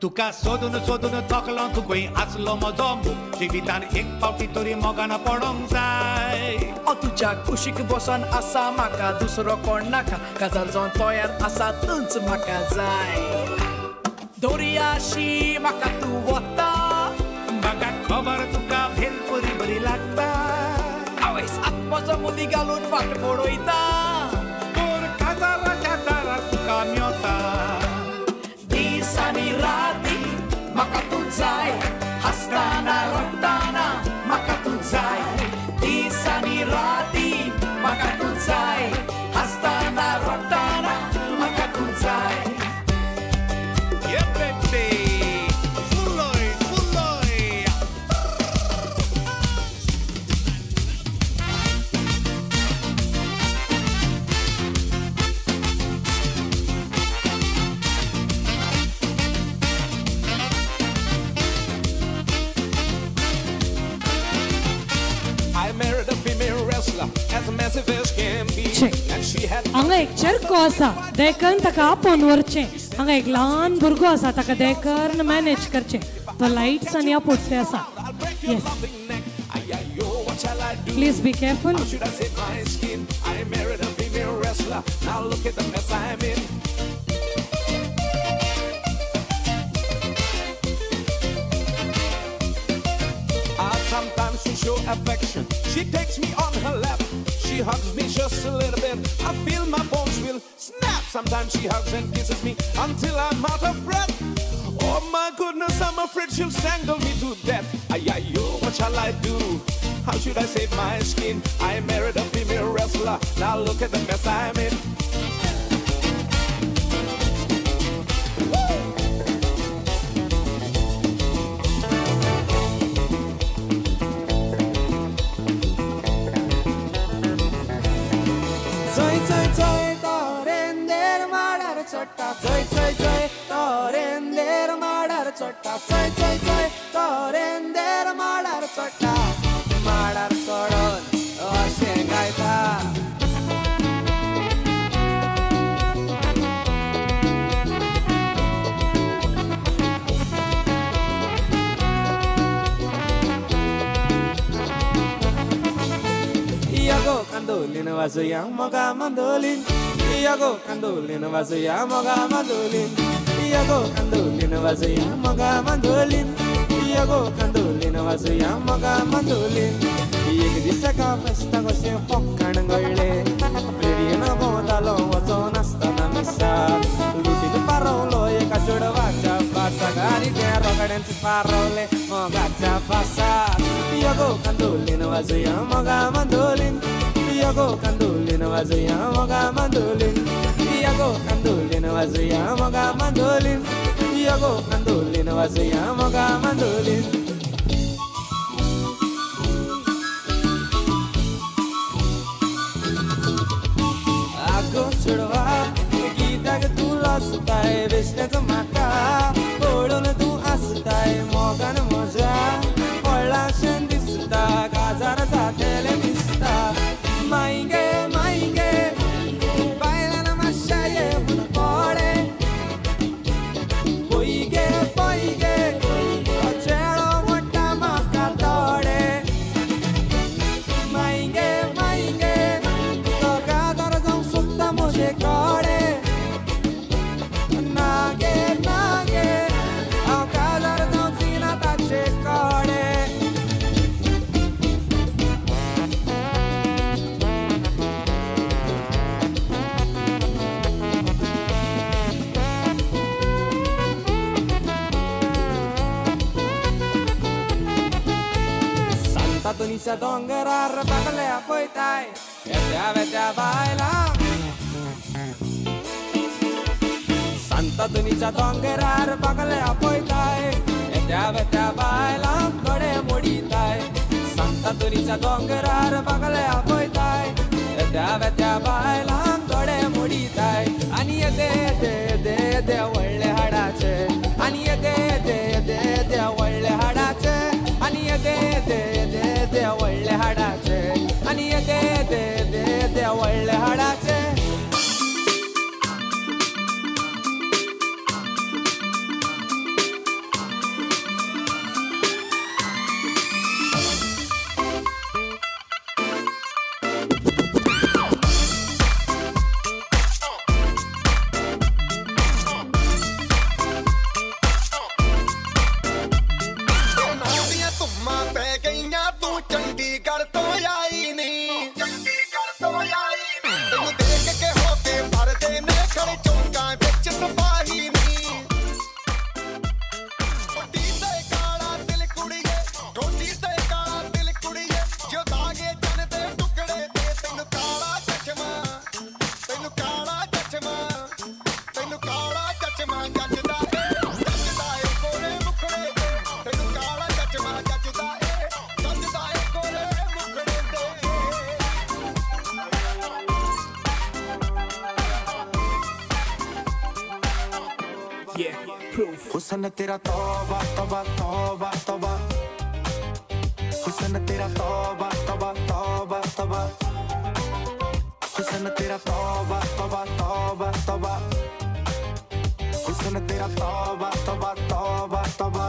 तुका सोदून सोदून थकलो, तुकूय आसलो म्हजो मोग, जिवितान एक फावटी तरी मोगान पडोंक जाय. तुज्या कुशीक बसोन आसा म्हाका दुसरो कोण नाका, काजार जावन तयार आसा तूंच म्हाका जाय. दोरयाशी म्हाका तूं वता, म्हाका खबर तुका भेलपुरी बरी लागता. आवयस आत्मजो मुदी घालून वाट पळयता, तोर काजाराच्या दारार तुका मेवता. दीस आनी राती म्हाका तूं जाय, हांसतना रडटना म्हाका तूं जाय. दीस आनी राती म्हाका तूं जाय, हांसतना रडटना म्हाका तूं जाय. Yeah, baby. फुलोय फुलोय. I married a female wrestler, as massive as can be. And she had हांगा एक चेरको आसा, देखन ताका आपोवन व्हरचें. हांगा एक ल्हान भुरगो आसा, ताका देखन मॅनेज करचें. तो लायट्स आनी आपोवचे आसा. Yes, yo, what shall I do? Please be careful. How should I save my skin? I married a female wrestler. Now look at the mess I'm in. Ah, sometimes to show affection, she takes me on her lap. She hugs me just just a little bit, I feel my bones will snap. Sometimes she hugs and kisses me until I'm out of breath. Oh my goodness, I'm afraid she'll strangle me to death. Ay, ay, yo, what shall I do? How should I save my skin? I married a female wrestler. Now look at the mess I'm in. चोय चोय चोय तोरेंदेर माडार चडटा, चोय चोय चोय तोरेंदेर माडार चडटा, चोय चोय चोय तोरेंदेर माडार चडटा, माडार चडोन अशें गायता. Iago candolin vazoya moga mandolin, Iago candolin vazoya moga mandolin, Iago candolin vazoya moga mandolin, Iago candolin vazoya moga mandolin. एक दीस एका फेस्ताक अशें फकाण घडलें, फेरयेन भोंवतालो वचोन आसतना मिसाक, लुटीन पारवलो एका चेडवाच्या पासाक आनी तें रोखडेंच पारवलें मोगाच्या पासाक. Iago candolin vazoya moga mandolin, Iago candolin vazoya moga mandolin, Iago candolin vazoya moga mandolin, Iago candolin vazoya moga mandolin. आगो चेडवा कित्याक तूं लजताय, बेश्टेंच म्हाका पळोवन तूं आसताय, मोगान म्हज्या पडलाशें दिसता, काजार जातलें दिसता. माई गे माई गे बायलान मातशें येवन पडे, पय गे पय गे तो चेडो म्हणटा म्हाका तोडे. माई गे माई गे तो काजार जावंक सोदता म्हजे कडेन, ना गे ना गे हांव काजार जावची ना ताचे कडेन. सांतातोनीच्या दोंगरार बागले आपयताय येत्या वेत्या बायलांक, सांतातोनीच्या दोंगरार बागले आपयताय येत्या वेत्या बायलांक दोळे मोडिताय, सांतातोनीच्या दोंगरार बागले आपयताय येत्या वेत्या बायलांक दोळे मोडिताय. आनी येदे येदे येदे येदे व्हडले हाडाचे, आनी येदे येदे येदे येदे व्हडले हाडाचे, आनी येदे येदे येदे येदे व्हडले हाडाचे, आनी येदे येदे येदे येदे व्हडले हाडाचे. ਉਹਨਾਂ ਦੀਆਂ ਧੁੰਮਾਂ ਪੈ ਗਈਆਂ, ਤੂੰ ਚੰਡੀਗੜ੍ਹ ਤੋਂ ਆਈ ਨੀ, ਚੰਡੀਗੜ੍ਹ ਤੋਂ ਆਈ ਨੀ, ਤੈਨੂੰ ਦੇਖ ਕੇ ਹੋ ਕੇ ਮਰਦੇ ਨੇ ਖੜੇ ਚੌਂਕਾਂ ਵਿੱਚ ਸਿਪਾਹੀ ਨੀ। ਠੋਡੀ ਤੇ ਕਾਲਾ ਦਿਲ ਕੁੜੀਏ, ਠੋਡੀ ਤੇ ਕਾਲਾ ਦਿਲ ਕੁੜੀਏ, ਜੋ ਦਾਗੇ ਚੰਨ ਦੇ ਟੁਕੜੇ ਤੇ, ਤੈਨੂੰ ਕਾਲਾ ਚਸ਼ਮਾ, ਤੈਨੂੰ ਕਾਲਾ ਚਸ਼ਮਾ, ਤੈਨੂੰ ਕਾਲਾ ਚਸ਼ਮਾ ਜੱਚਦਾ ਏ, ਜੱਚਦਾ ਏ ਗੋਰੇ ਮੁਖੜੇ ਤੇ, ਤੈਨੂੰ ਕਾਲਾ ਚਸ਼ਮਾ ਜੱਚਦਾ ਏ, ਜੱਚਦਾ ਏ ਗੋਰੇ ਮੁਖੜੇ ਤੇ। Yeah, proof. हुसन तेरा तौबा तौबा तौबा तौबा, हुसन तेरा तौबा तौबा तौबा तौबा, हुसन तेरा तौबा तौबा तौबा तौबा, हुसन तेरा तौबा तौबा तौबा तौबा।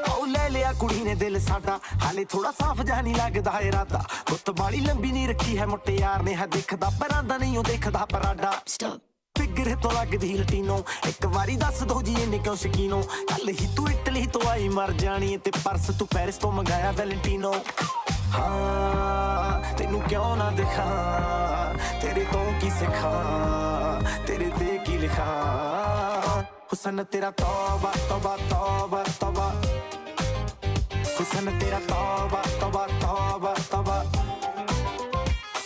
ਆਉ ਲੈ ਲਿਆ ਕੁੜੀ ਨੇ ਦਿਲ ਸਾਡਾ, ਹਾਲੇ ਥੋੜਾ ਸਾਫ ਜਿਹਾ ਨਹੀਂ ਲੱਗਦਾ ਇਰਾਦਾ, ਗੁੱਤ ਬਾਲੀ ਲੰਬੀ ਨਹੀਂ ਰੱਖੀ ਹੈ ਮੁਟਿਆਰ ਨੇ, ਹੈ ਦਿਖਦਾ ਪਰਾਂਦਾ ਨਹੀਂ ਉਹ ਦੇਖਦਾ ਪਰਾਡਾ। Stop. ਫਿਗਰ ਤੋਂ ਲੱਗਦੀ ਲਟੀਨੋ, ਇੱਕ ਵਾਰੀ ਦੱਸ ਦੋ ਜੀ ਇਹਨੇ ਕਿਉਂ ਸ਼ਕੀਨੋ, ਕੱਲ ਹੀ ਤੂੰ ਇਟਲੀ ਤੋਂ ਆਈ ਮਰ ਜਾਣੀ ਤੇ ਪਰਸ ਤੂੰ ਪੈਰਿਸ ਤੋਂ ਮੰਗਾਇਆ ਵੈਲੈਂਟੀਨੋ। ਹਾਂ ਤੈਨੂੰ ਕਿਉਂ ਨਾ ਦਿਖਾਂ, ਤੇਰੇ ਤੋਂ ਕੀ ਸਿੱਖਾਂ, ਤੇਰੇ ਤੇ ਕੀ ਲਿਖਾਂ। ਹੁਸਨ ਤੇਰਾ ਤੌਬਾ ਤੌਬਾ ਤੌਬਾ ਤੌਬਾ, ਹੁਸਨ ਤੇਰਾ ਤੌਬਾ ਤੌਬਾ ਤੌਬਾ ਤੌਬਾ,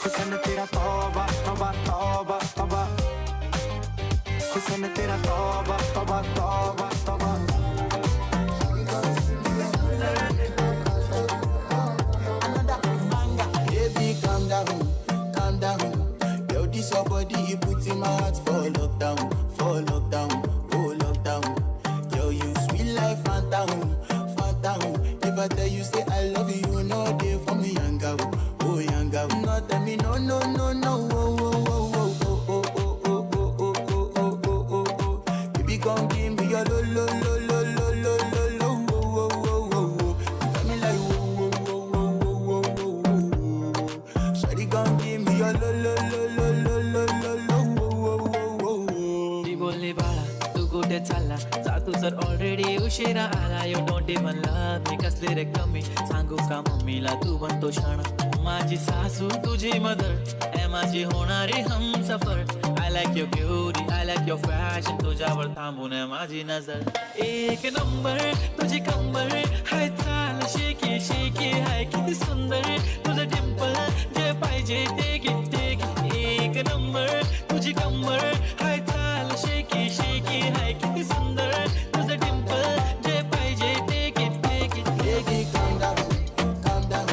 ਹੁਸਨ ਤੇਰਾ ਤੌਬਾ ਤੌਬਾ ਤੌਬਾ ਤੌਬਾ, ਹੁਸਨ ਤੇਰਾ ਤੌਬਾ ਤੌਬਾ ਤੌਬਾ ਤੌਬਾ। Baby, calm down, calm down. Yo, this your body, it puts in my heart for lockdown, for lockdown, oh lockdown. Yo, you sweet life, phantom, phantom. If I tell you say I love you, you know they for me, young girl, oh young girl. No, tell me no, no, no, no, oh, oh, oh, oh, oh, oh, oh, oh, oh, oh, oh, oh, oh, oh, oh. Baby, come give me your lo, lo, lo, lo, lo, lo, lo, lo, oh, oh, oh, oh, oh. You got me like whoa, whoa, whoa, whoa, whoa, whoa, whoa, whoa. Shawty, come give me your lo, lo, lo, lo, lo, lo, lo, lo, oh, oh, oh, oh, oh. ती बोलली बाळा तू कुठे चालला, जा तू जर already उशिरा आला. You don't even love me, कसली रे कमी, सांगू का मम्मीला तू बनतो शाणा. माझी सासू तुझी मदर, ए माझी होणारी Humsafar. I like your beauty, I like your fashion, तुझ्यावर थांबून आहे माझी नजर. एक नंबर तुझी कंबर, हाय चाल शेकी शेकी, हाय किती सुंदर तुझं डिंपल, जे पाहिजे ते घे ते घे. एक नंबर तुझी कंबर, हाय चाल शेकी शेकी, हाय किती सुंदर तुझं डिंपल, जे पाहिजे ते घे ते घे. Baby, calm down, calm down.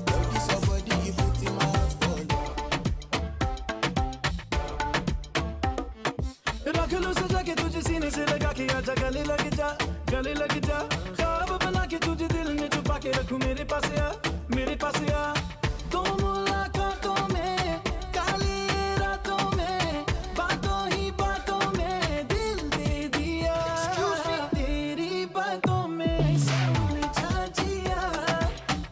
Yo, this your body, it puts in my heart for रख लूं सजा के तुझे सीने से लगा के, आजा गले लग जा, गले लग जा। ख्वाब बना के तुझे दिल में छुपा के रखूं, मेरे पास आ, मेरे पास आ। दो मुलाकातों में, काली रातों में, बातों ही बातों में दिल दे दिया। तेरी बातों में उलझा जिया,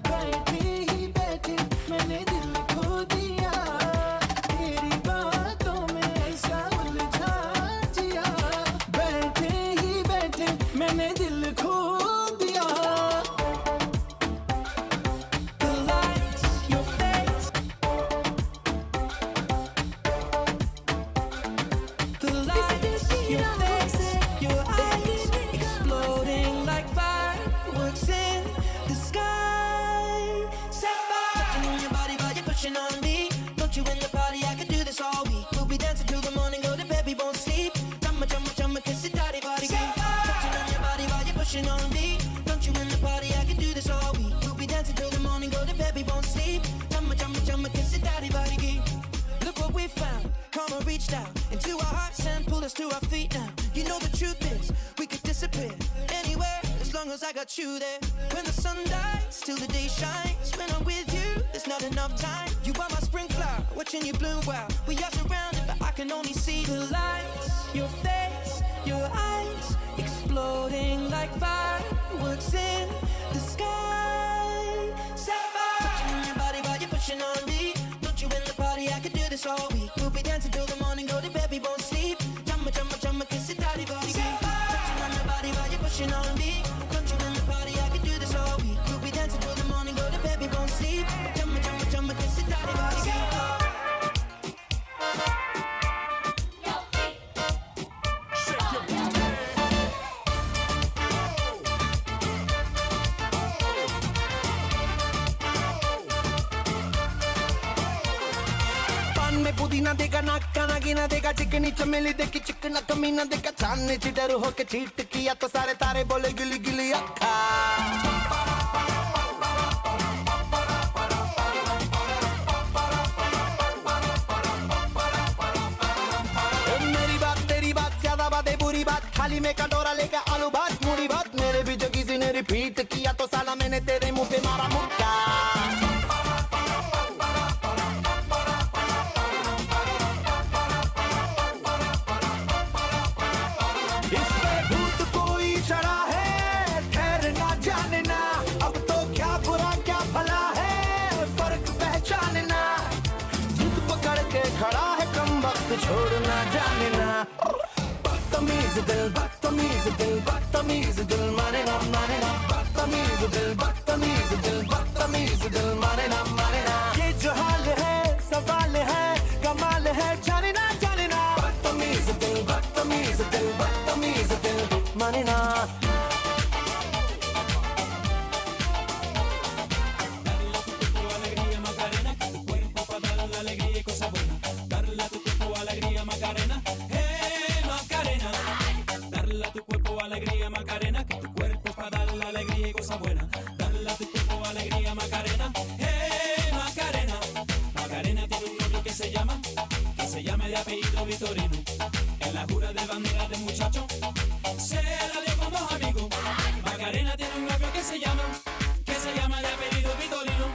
बैठे ही बैठे मैंने दिल खो दिया। तेरी बातों में ऐसा उलझा जिया, बैठे ही बैठे मैंने दिल खो दिया। The lights, your face, the lights, your face, your eyes, exploding like fireworks in the sky. Set fire. Touching on your body while you're pushing on me. Don't you in the party? I could do this all week. We'll be dancing till the morning, go to bed, we won't sleep. Chumma, chumma, chumma, kiss it, daddy, body. Touching on your body while you're pushing on me. Don't you in the party? I could do this all week. We'll be dancing till the morning, go to bed, we won't sleep. Chumma, chumma, chumma, kiss it, daddy, body. Look what we found. Karma reached out into our hearts and pulled us to our feet now. You know the truth is, we could disappear anywhere as long as I got you there. When the sun dies, till the day shines. When I'm with you, there's not enough time. You are my spring flower, watching you bloom wild. We are surrounded, but I can only see the lights, your face, your eyes, exploding like fireworks in the sky. Set fire. Touching on your body while you're pushing on me. Don't you in the party? I could do this all week. We'll be dancing till the morning, go to bed, we won't sleep. Chumma, chumma, chumma, kiss it, daddy, body. Touching on your body while you're pushing on me. Don't you in the party? I could do this all week. We'll be dancing till the morning, go to bed, we won't sleep. Chumma, chumma, chumma, kiss it, daddy, body. पान में पुदीना देगा, नाक का नागिना देगा, चिकनी चमेली देखी चिकना कमीना देगा, चांदनी चिडर होके चीट किया तो सारे तारे बोले गिली गिली अक्खा। मेरी बात तेरी बात ज्यादा बातें बुरी बात, थाली में कटोरा लेकर आलू भात मूड़ी भात, मेरे भी जो किसी ने रिपीट किया तो साला मैंने तेरे मुंह पे मारा मुक्का। इस पे भूत कोई चढ़ा है, ठहरना जानना, अब तो क्या बुरा क्या भला है, फर्क पहचानना, जिद पकड़ के खड़ा है कमबख्त छोड़ना जानना। बदतमीज दिल बदतमीज दिल बदतमीज दिल माने ना माने ना, बदतमीज दिल बदतमीज दिल बदतमीज दिल माने alegría y cosa buena. Dale a tu cuerpo alegría, Macarena. Hey, Macarena. Macarena tiene un novio que se llama de apellido Vitorino. En la jura de bandera de muchacho se la dio con dos amigos. Macarena tiene un novio que se llama de apellido Vitorino.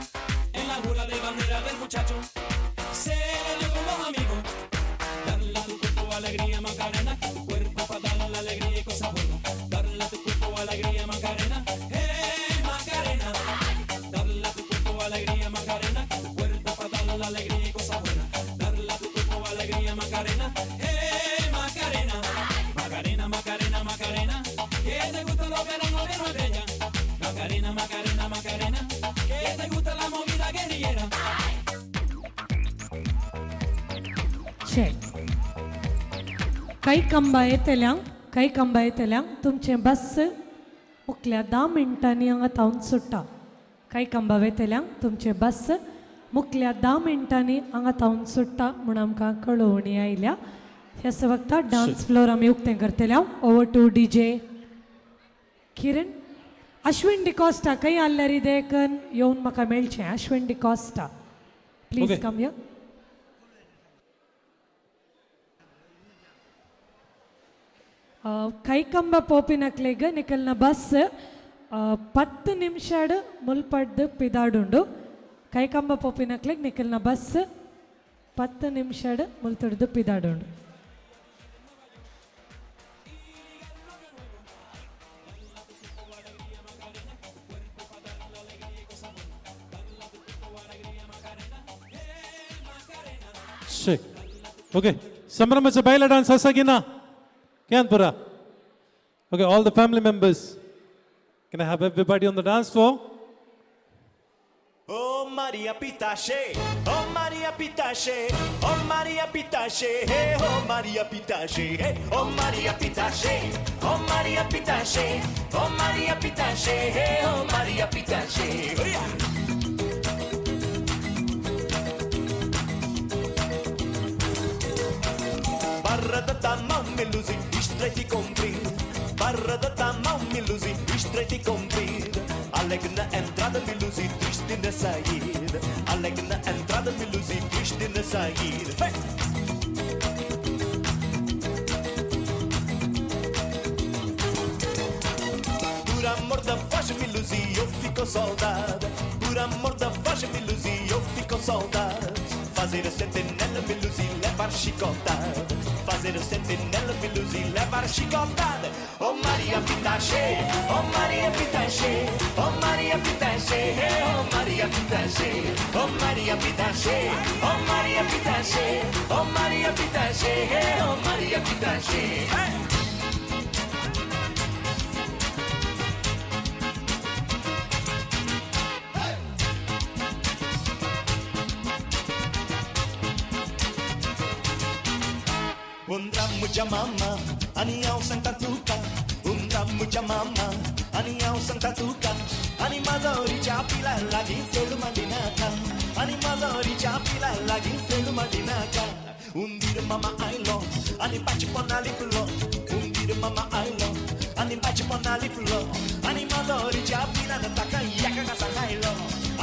En la jura de bandera del muchacho se la dio con dos amigos. Dale a tu cuerpo alegría, Macarena. Tu cuerpo para darle la alegría y cosas buenas. Dale a tu cuerpo alegría, Macarena. Hey, Macarena. Dale a tu cuerpo alegría, Macarena. Tu cuerpo para darle la alegría y cosas buenas. Dale a tu cuerpo alegría, Macarena. Hey, Macarena. Macarena, Macarena, Macarena. Que te gusta los veranos de estrella. Macarena, Macarena, Macarena. Que te gusta la movida guerrillera. छे काही कंबा येतल्यांक काही कंबा येतल्यांक तुमचें बस मुखल्या 10 मिनटांनी हांगा थावन सुट्टा. काही कंबा वेतल्यांक तुमचें बस मुखल्या 10 मिनटांनी हांगा थावन सुट्टा म्हूण आमकां कळोवणी आयल्या. ह्या वक्ता डान्स फ्लोर आमी उक्तें करतले. Over to DJ Kiran. Ashwin D'Costa खंय आहल्यार देखून येवन म्हाका मेळचें. Ashwin D'Costa please come here. Kaikamba ಪೋಪಿನಕ್ಲೆಗ್ ನಿಕಲ್ನ ಬಸ್ 10 ನಿಮಿಷಡ್ ಮುಲ್ಪಡ್ದು ಪಿದಾಡುಂಡು. ಕೈಕಂಬ ಪೋಪಿನಕ್ಲೆಗ್ ನಿಕಲ್ನ ಬಸ್ 10 ನಿಮಿಷಡ್ ಮುಲ್ತಡ್ದು ಪಿದಾಡುಂಡು. ಓಕೆ, ಸಂಭ್ರಮದ ಬಯಲ ಡಾನ್ಸ್ ಹಸಗಿನ Kanpura. Okay, all the family members. Can I have everybody on the dance floor? Oh Maria Pitache, oh Maria Pitache, oh Maria Pitache, hey, oh Maria Pitache, hey, oh Maria Pitache, oh Maria Pitache, oh Maria Pitache, hey, oh Maria Pitache. Oh, yeah. Barra da tamão me luzi, estreita e comprida. Barra da tamão me luzi, estreita e comprida. Alegre na entrada me luzi, triste na saída. Alegre na entrada me luzi, triste na saída. Hey! Por amor da voz me luzi, eu fico soldado. Por amor da voz me luzi, eu fico soldado. Fazer a sentinela me luzi, levar chicotada. Fazer a sentinela me luzi, levar chicotada. Oh Maria Pitache, oh Maria Pitache, oh Maria Pitache, oh Maria Pitache, oh Maria Pitache, oh Maria Pitache, oh Maria Pitache, oh Maria Pitache. Hey! Undra mucha mama, ani हांव सांगता तुका. उंदरा मुच्या मामा आनी हांव सांगता तुका. आनी माजोरीच्या पिला लागीं फेल माडिनाका. आनी माजोरीच्या पिला लागीं फेल माडिनाका. उंदीर मामा आयलो आनी पाचपना लिपलो. उंदीर मामा आयलो आनी पाचपना लिपलो. आनी माजोरीच्या पिलान ताका एका घासान आयलो.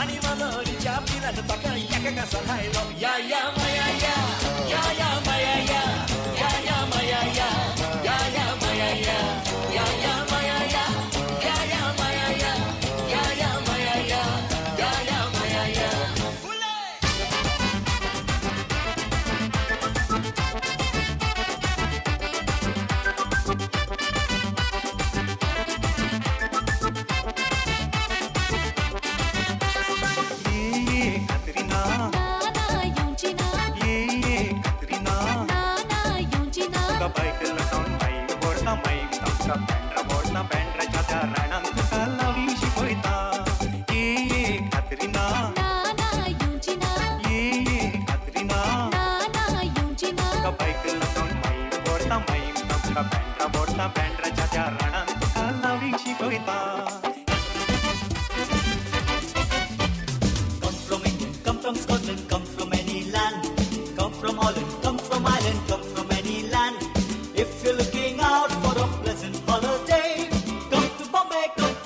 आनी माजोरीच्या पिलान ताका एका घासान आयलो. या या माया या या या माया या या या माया या या या माया या या या माया या या या माया या या या माया या या या माया या. ये ये कतरीना ना ना येवची ना.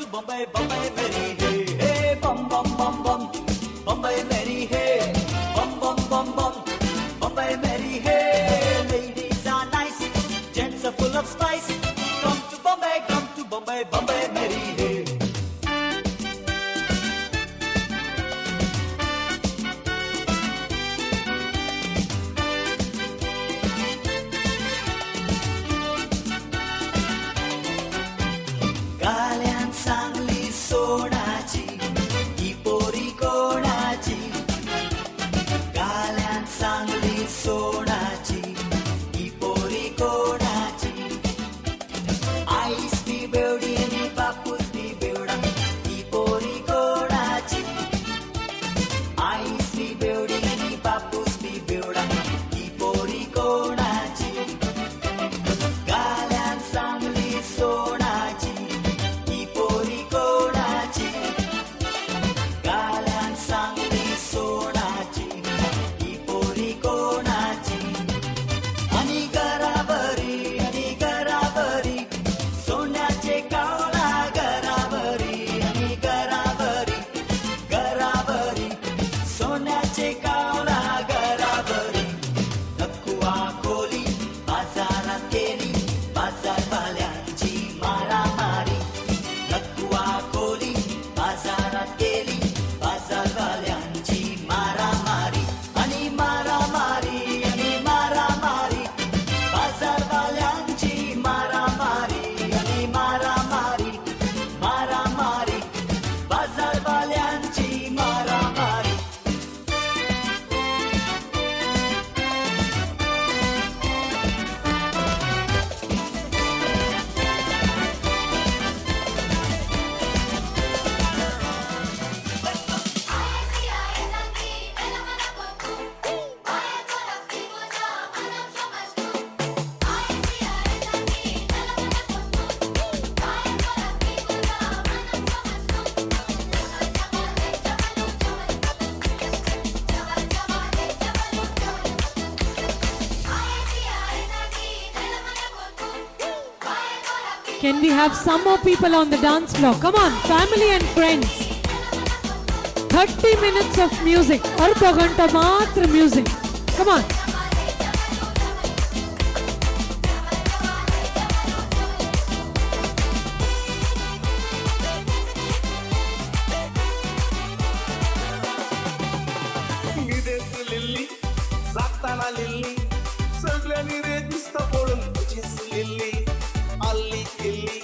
to Bombay, Bombay मेरी है। हे बम बम बम बम बम्बई मेरी है, बम बम बम बम बम्बई मेरी है। Ladies are nice, gents are full of spice. Come to Bombay, come to Bombay, Bombay मेरी है। गाल्यान सांगली सोनाची ही पोरी कोणाची, गाल्यान सांगली सोनाची ही पोरी कोणाची। आईस ती बेवडी आणि बापूस ती बेवडा ही पोरी कोणाची, आईस ती बेवडी आणि बापूस ती बेवडा ही पोरी कोणाची। गाल्यान सांगली सोनाची ही पोरी कोणाची, गाल्यान सांगली सोनाची ही पोरी कोणाची। आणि गराबरी आणि गराबरी सोन्याचे कावळा गराबरी, आणि गराबरी गराबरी सोन्याचे कावळा गराबरी। नकुआ खोली बाजारात गेली बाजारवाल्यांची मारामारी, नकुआ खोली बाजारात गेली बाजारवाल्यांची मारामारी, आणि मारामारी आणि मारामारी बाजारवाल्यांची मारामारी, आणि मारामारी मारामारी बाजारवाल्यांची मारामारी। Can we have some more people on the dance floor? Come on, family and friends. 30 minutes of music. अर्ध घंटा मात्र music. Come on. निदेत लिल्ली जागताना लिल्ली सगळ्यांनी रे दिसता पळोवन तुजीच लिल्ली, अल्ली इल्ली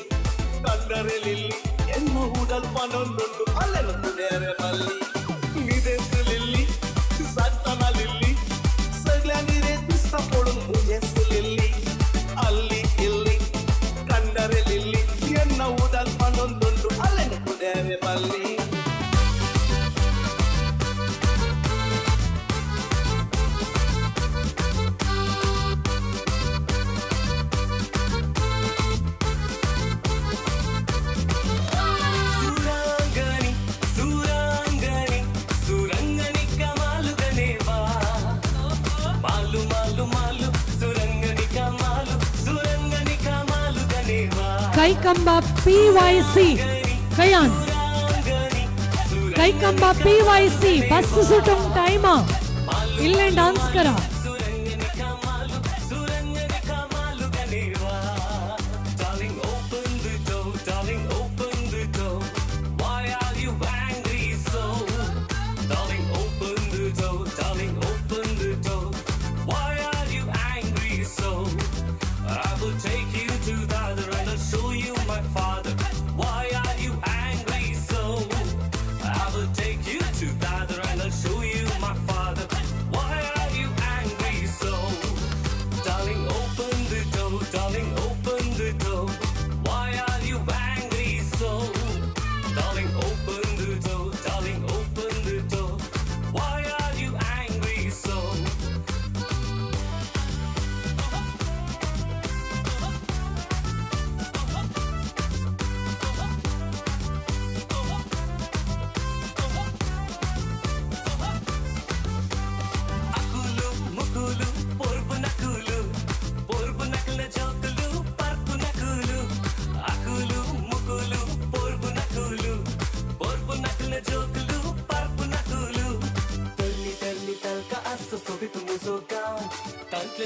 कंडरे लिल्ली ಎನ್ನು ಉಡಲ್ ಪನೊಂದುಂಡು ಅಲ್ಲೆನ ತುಡೇರೆ ಮಲ್ಲಿ. ನಿದೇತ್ ಲಿಲ್ಲಿ जागताना लिल्ली सगळ्यांनी रे दिसता पळोवन तुजीच लिल्ली, अल्ली इल्ली कंडरे लिल्ली ಎನ್ನ ಉಡಲ್ ಪನೊಂದುಂಡು ಅಲ್ಲೆನ ತುಡೇರೆ ಮಲ್ಲಿ. सुरांगनी सुरांगनी सुरंगनी कमालु गनेवा, मालू मालू मालू सुरंगनी कमालु सुरंगनी कमालु गनेवा। Kaikamba PYC. Kayan. Kaikamba PYC. Bus सुटूंक time इल्लें डान्स करा. सुरंगनी कमालु सुरंगनी कमालु गनेवा. Darling open the door, darling open the door. Why are you angry so? Darling open the door, darling open the door. Why are you angry so? I will take you to Dadar and I'll show you my father. Why are you angry so? I will take you to Dadar and I'll show you my father. Why are you angry?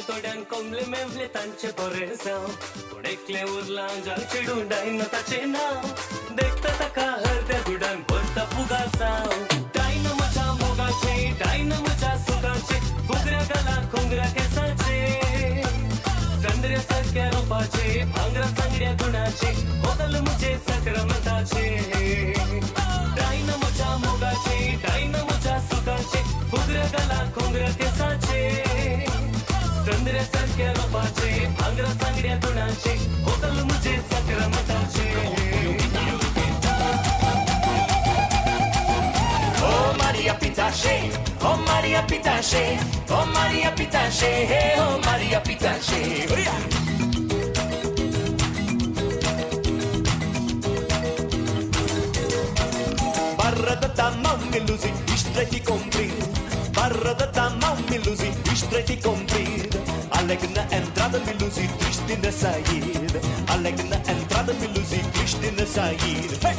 मेवले थोड्यांक कोमले मेवले तांचे बरें जावं पूण एकलें उरलां जाल चेडूं Diana ताचें नांव देखता ताका हरद्या गुडान भरता फुगासांव डायना म्हज्या मोगाचें डायना म्हज्या सुखाचें घुंगऱ्या गाला घुंगऱ्या केसाचें चंद्र्या सारक्या रुपाचें भांगरा सांगड्या गुणाचें होगल म्हजें सक्रमताचें डायना म्हज्या मोगाचें डायना म्हज्या सुखाचें घुंगऱ्या गाला घुंगऱ्या केसाचें चंद्र्या सारक्या रुपाचें भांगरा सांगड्या गुणाचें होगल म्हजें सक्रमताचें. Oh Maria Pitache, oh Maria Pitache, oh Maria Pitache, oh Maria Pitache. Barra da tamão me luzi, estreito e comprido. Barra da tamão me luzi, estreito e comprido. Alegre na entrada, me luzi, triste na saída. Alegre na entrada, me luzi, triste na saída. Hey!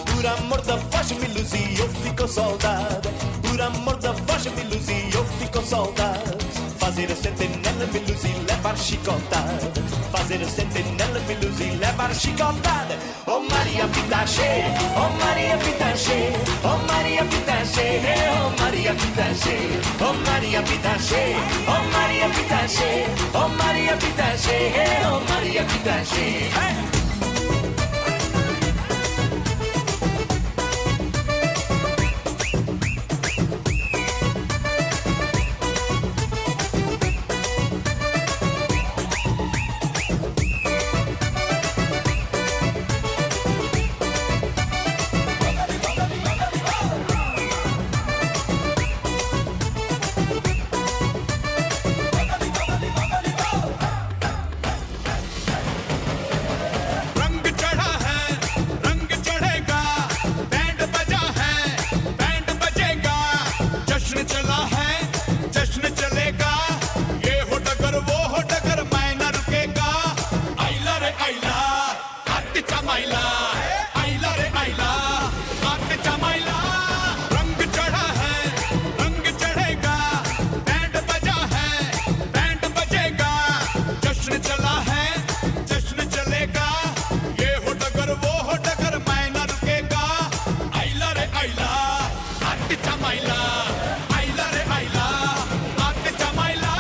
Por amor da voz me ilusi, eu fico saudade. Por amor da voz me ilusi, eu fico saudade. Fazer a sentinela me ilusi, levar chicotada. Fazer a sentinela me ilusi, levar chicotada. Oh Maria Pitache, oh Maria Pitache, oh Maria Pitache, oh Maria Pitache, oh Maria Pitache, oh Maria Pitache, oh Maria Pitache, oh Maria Pitache. Hey! रंग चढ़ा है रंग चढ़ेगा band बजा है band बजेगा जश्न चला है जश्न चलेगा ये हो डगर वो हो डगर मैं न रुकेगा आइला रे आइला हाथ चमाइला आइला रे आइला हाथ चमाइला रंग चढ़ा है रंग चढ़ेगा बैंड बजा है बैंड बजेगा जश्न चला है जश्न चलेगा ये हो डगर वो हो डगर मैं न रुकेगा आइला रे आइला हाथ चमाइला आइला रे आइला हाथ चमाइला.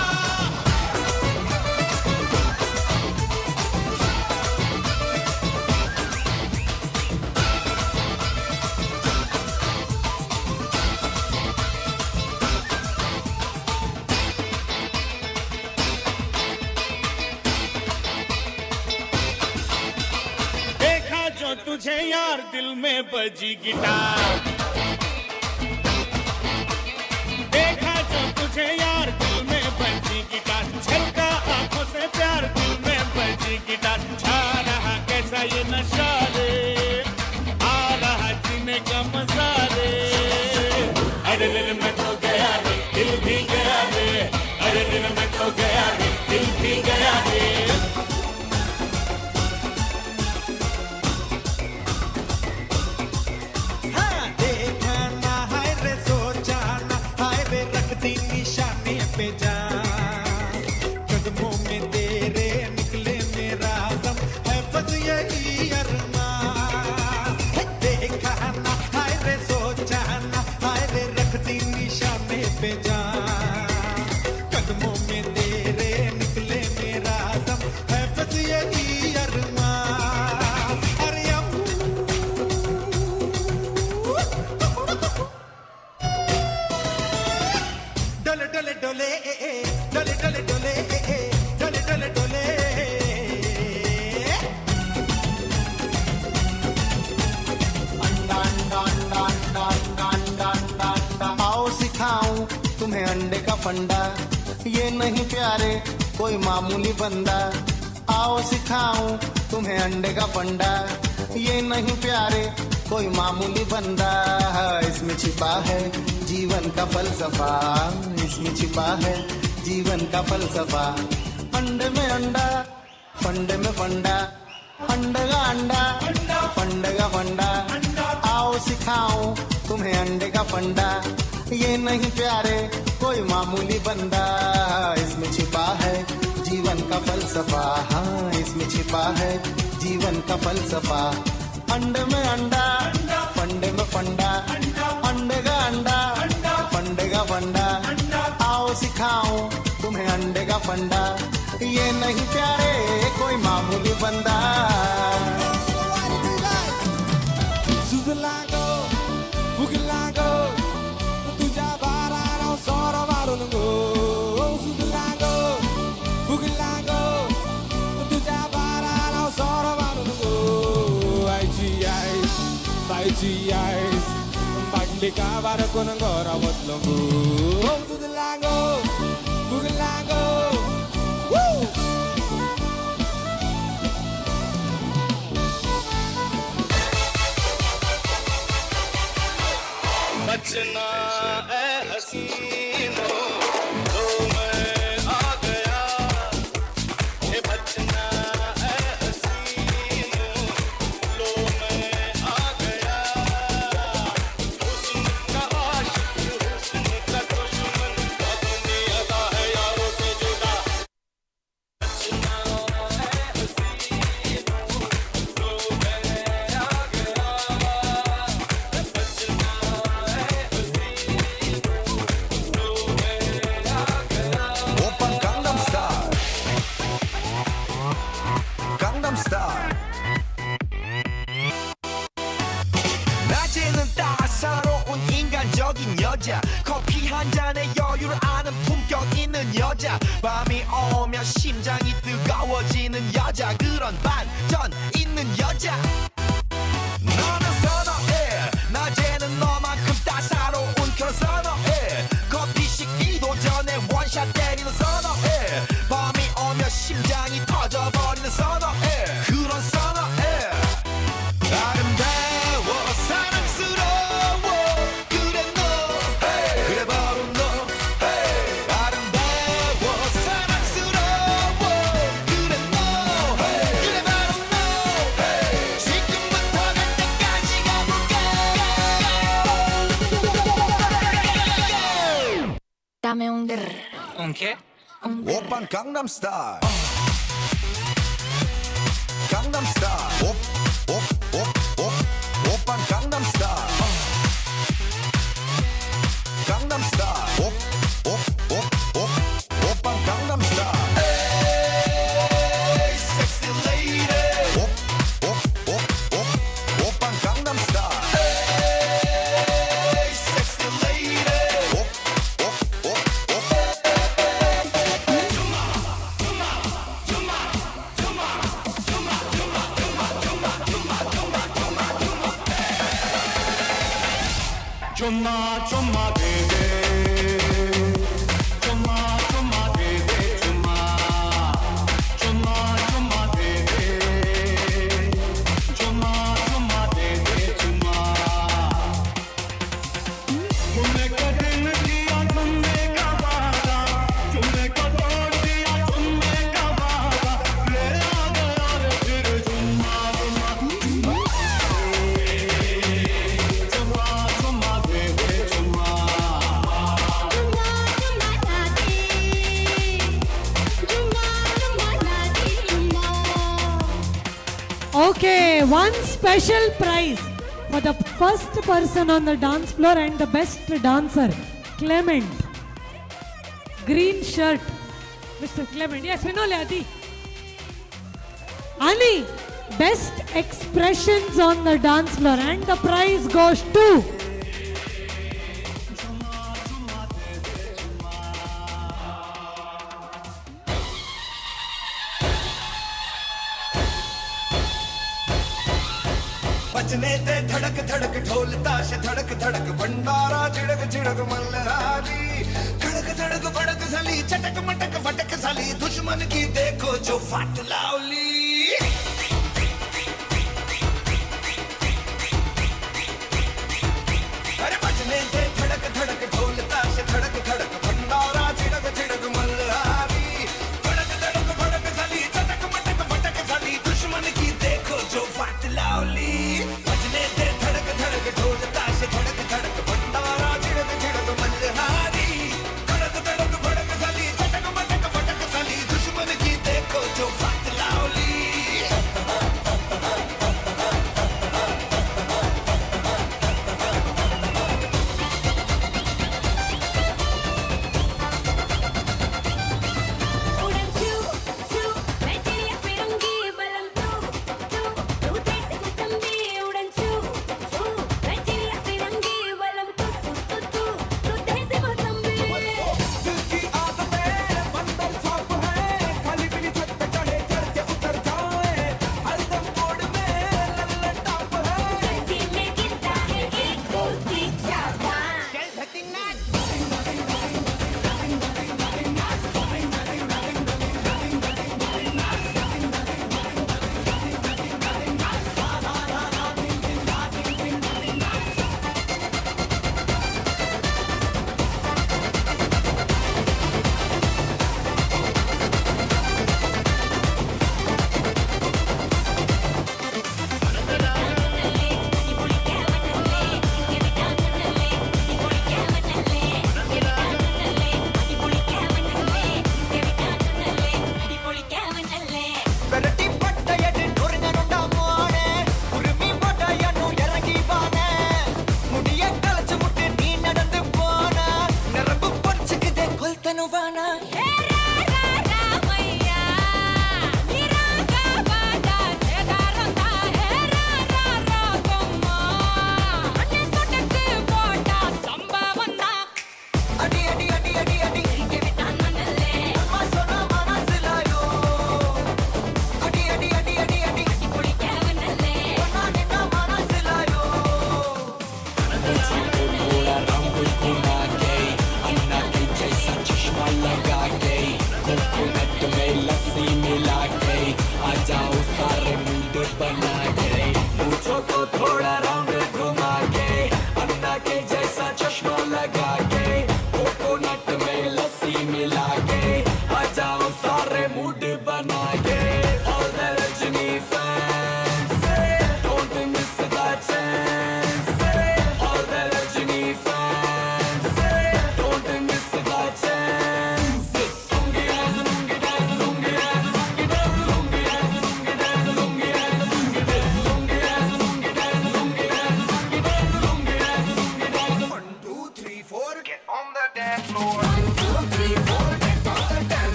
देखा जो तुझे यार दिल में बजी गिटार देखा जो तुझे यार दिल में बजी गिटार छलका आंखों से प्यार दिल में बजी गिटार छा रहा कैसा ये नशा रे आ रहा जीने का मजा रे अरे रे रे मैं तो गया रे दिल भी गया रे अरे रे रे मैं तो गया रे दिल भी गया रे. हाँ, देखा ना हाय रे सोचा ना हाय रे रख दी निशाने पे जा कदमों में तेरे निकले मेरा दम है बस यही अरमान. हे, देखा ना हाय रे सोचा ना हाय रे रख दी निशाने पे जा कदमों में तेरे निकले मेरा दम है बस यही अरमान. अरे डोले डोले डोले ए ए डोले डोले डोले ए ए डोले डोले डोले. अंडा अंडा अंडा अंडा अंडा अंडा अंडा अंडा आओ सिखाऊं तुम्हें अंडे का फंडा ये नहीं प्यारे कोई मामूली बंदा आओ सिखाऊं तुम्हें अंडे का फंडा ये नहीं प्यारे कोई मामूली बंदा इसमें छिपा है जीवन का फलसफा इसमें छिपा है जीवन का फलसफा अंडे में अंडा फंडे में फंडा अंडे का अंडा फंडे का फंडा आओ आओ सिखाऊं तुम्हें अंडे का फंडा, ये नहीं प्यारे कोई मामूली बंदा। इसमें छिपा है जीवन का फलसफा, हाँ इसमें छिपा है जीवन का फलसफा। अंडे में अंडा, फंडे में फंडा, अंडे का अंडा, फंडे का फंडा। आओ सिखाऊं तुम्हें अंडे का फंडा, ये नहीं प्यारे कोई मामूली बंदा। सुजलागो फुगलागो तुझ्या बारार सर मारून गो, सुजलागो फुगलागो तुझ्या बारार सर मारून गो। आयची आयस तायची आयस बाटली काबार कोण घरा वतलो गो, सुजलागो फुगलागो। बचना ऐ हसीनो तो मैं आ गया, हे बचना ऐ हसीनो लो मैं आ गया। हुस्न का आशिक हुस्न का दुश्मन, अपनी अदा है यारों से जुदा। बचना ऐ हसीनो लो मैं आ गया, बचना 오빤 강남스타일, 강남스타일. 낮에는 따사로운 인간적인 여자, 커피 한 잔에 여유를 아는 품격 있는 여자, 밤이 오면 심장이 뜨거워지는 여자, 그런 반전 있는 여자. 너는 선어해, 낮에는 너만큼 따사로운 그런 선어해, 커피 식기도 전에 원샷 때리는 선어해, 밤이 오면 심장이 터져버리는 선어해, 그런 선어해. 아름다워 사랑스러워 그래 너, 그래 바로 너. 아름다워 사랑스러워 그래 너, 그래 바로 너. 지금부터 갈 때까지 가볼까. Dame un grr. ¿Un qué? 오빤 강남스타일, 강남스타일. 옵옵옵옵 오빤 강남스타일, 강남스타일. 옵옵옵옵 오빤 강남스타일. Hey, sexy lady. 옵옵옵옵 오빤 강남스타일. Hey, sexy lady. 옵옵옵옵. चुम्मा चुम्मा दे दे, चुम्मा चुम्मा दे दे, चुम्मा चुम्मा चुम्मा दे दे, चुम्मा चुम्मा दे दे, चुम्मा। तुमने कठिन किया चुम्मे का वादा, चुम्मे को तोड़ दिया चुम्मे का वादा, ले आ गया रे फिर चुम्मा चुम्मा चुम्मा चुम्मा दे दे चुम्मा। Okay, one special prize for the first person on the dance floor and the best dancer, Clement. Green shirt, Mr. Clement. Yes, Vinole Adi. Ani, best expressions on the dance floor, and the prize goes to बजने ते धड़क धड़क ढोल ताशे धड़क धड़क भंडारा झिड़क झिड़क मल्हारी, धड़क धड़क भड़क झाली चटक मटक फटक झाली, दुश्मन की देखो जो फाट लावली। अरे बजने ते धड़क धड़क ढोल ताशे धड़क धड़क भंडारा झिड़क झिड़क मल्हारी, धड़क धड़क भड़क झाली चटक मटक फटक झाली, दुश्मन की देखो जो फाट लावली। बजने ते धड़क धड़क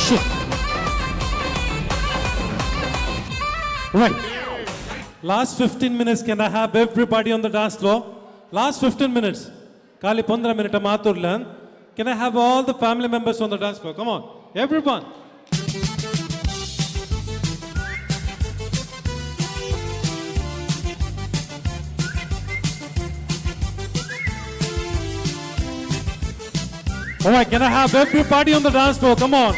Shit. Right. Last 15 minutes, can I have everybody on the dance floor? Last 15 minutes. Kali 15 minute maturlan. Can I have all the family members on the dance floor? Come on, everyone. All right, can I have everybody on the dance floor? Come on.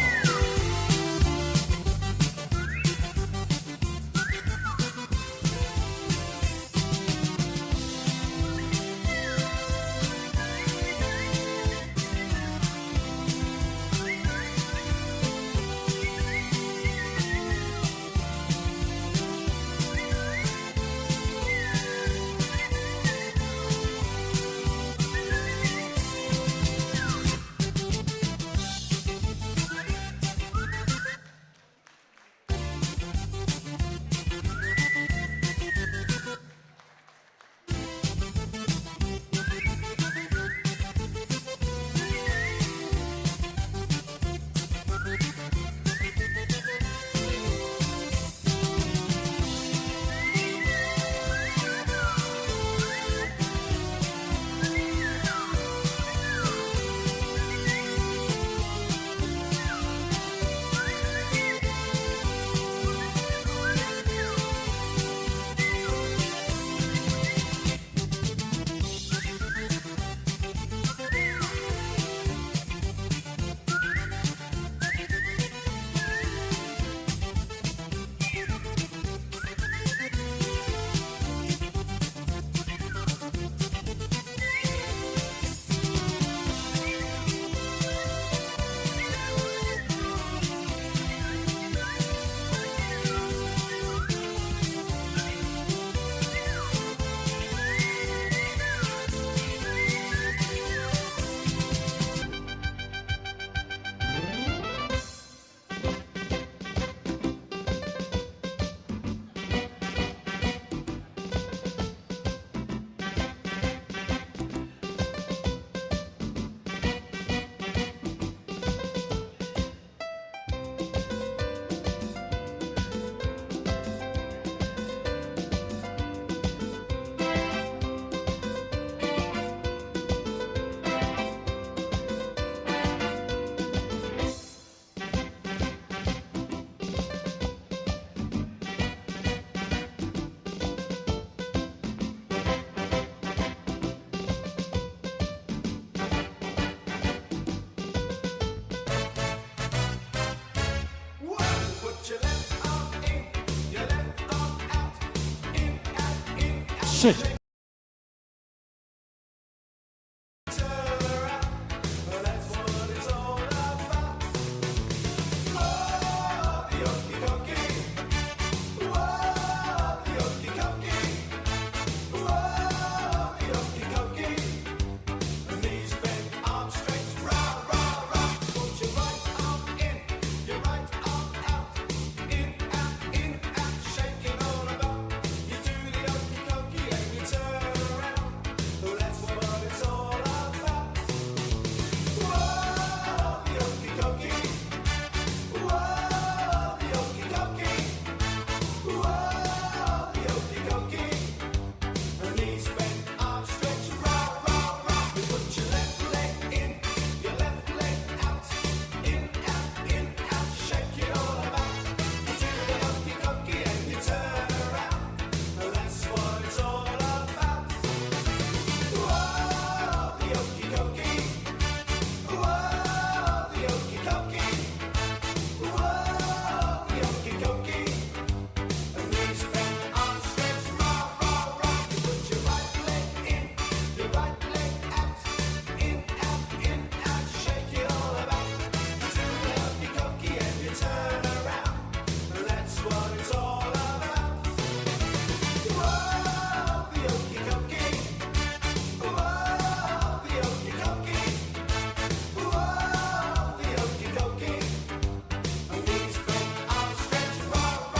Shit.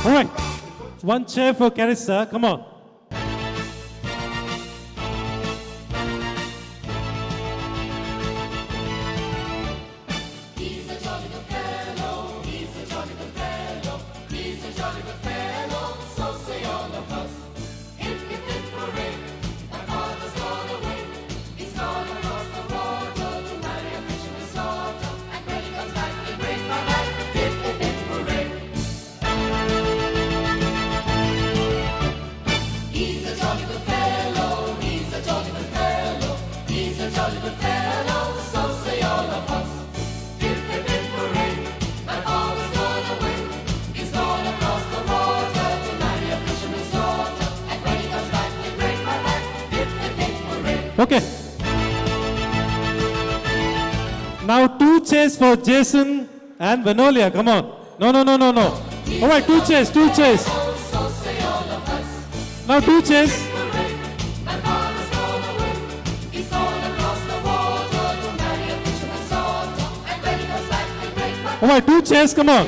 All right, one chair for Carissa, come on. He's a jolly good fellow. Okay. Now 2 chairs for Jason and Venolia. Come on. No, no, no, no, no. All right, 2 chairs, 2 chairs. Now 2 chairs. All right, 2 chairs, come on.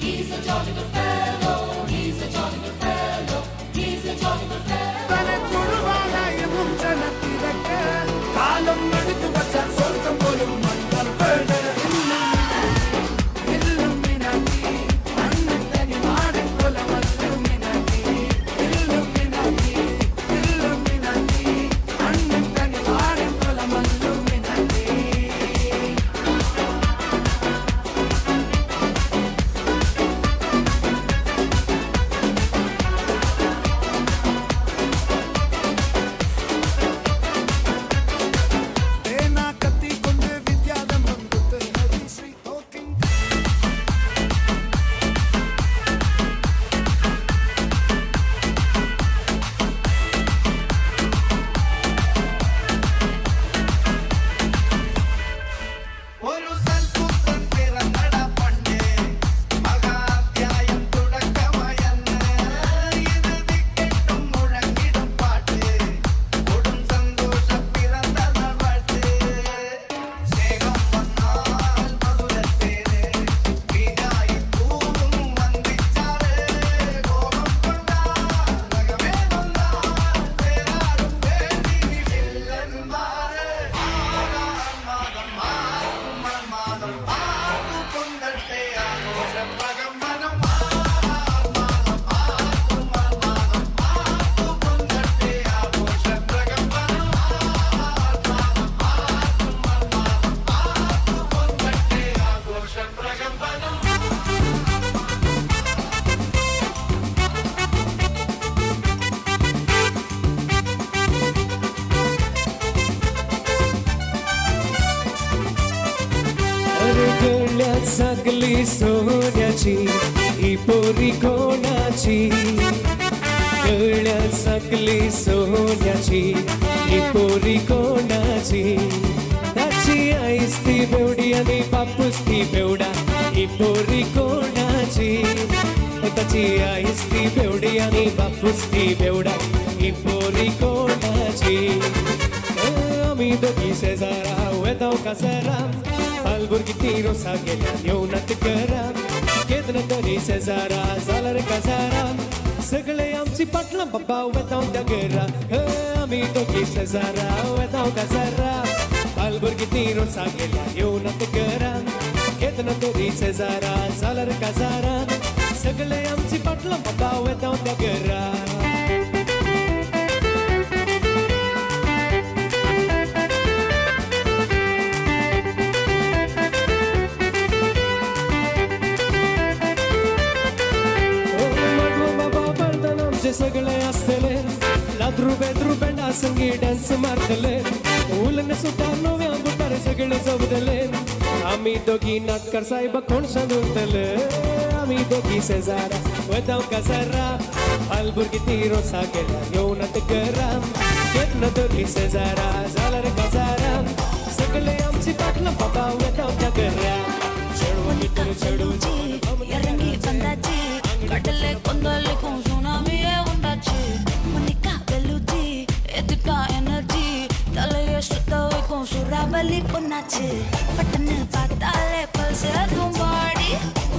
He's a jolly good fellow, he's a jolly good fellow, he's a jolly good fellow. सगली सोन्याची ही पोरी कोणाची, गळ्यात सगली सोन्याची ही पोरी कोणाची, ताची आईस ती बेवडी आणि बापूस ती बेवडा ही पोरी कोणाची, ताची आईस ती बेवडी आणि बापूस ती बेवडा ही पोरी कोणाची. आमी दोगी शेजारा वेताव काजारा आलबुर्गी ती रोसा गेल्या येवनात घरा, केदन तरी शेजारा जाला रे काजारा, सगळे आमची पाटलां बाबा वेताव त्या घरा. आमी दोगी शेजारा वेताव काजारा आलबुर्गी ती रोसा गेल्या येवनात घरा, केदन तरी शेजारा जाला रे काजारा, सगळे आमची पाटलां बाबा वेताव त्या घरा. सगळे आसतले लाद्रू बेद्रू बेंडा संगी डान्स मारतले, उलन सुद्धा नव्या बुटार सगळे जमतले, आमी दोगी नाटकार साहेब कोणशा उरतले, आमी दोगी शेजारा वेताव काजारा आलबुर्गी ती रोसा गेल्या येवनात घरा, केन्ना दोगी शेजारा जाला रे काजारा, सगळे आमची पाटलां बाबा वेताव त्या घरा. चेडवा भितर चेडू கடலை கொந்தளிக்கும் சுனாமியே உண்டாச்சு, மோனிகா பெலுச்சி எதுக்கா எனர்ஜி, தலைய சுத்த வைக்கும் சுறாவலி பொண்ணாச்சு, பட்டன்னு பார்த்தாலே பல்ஸ் பாடி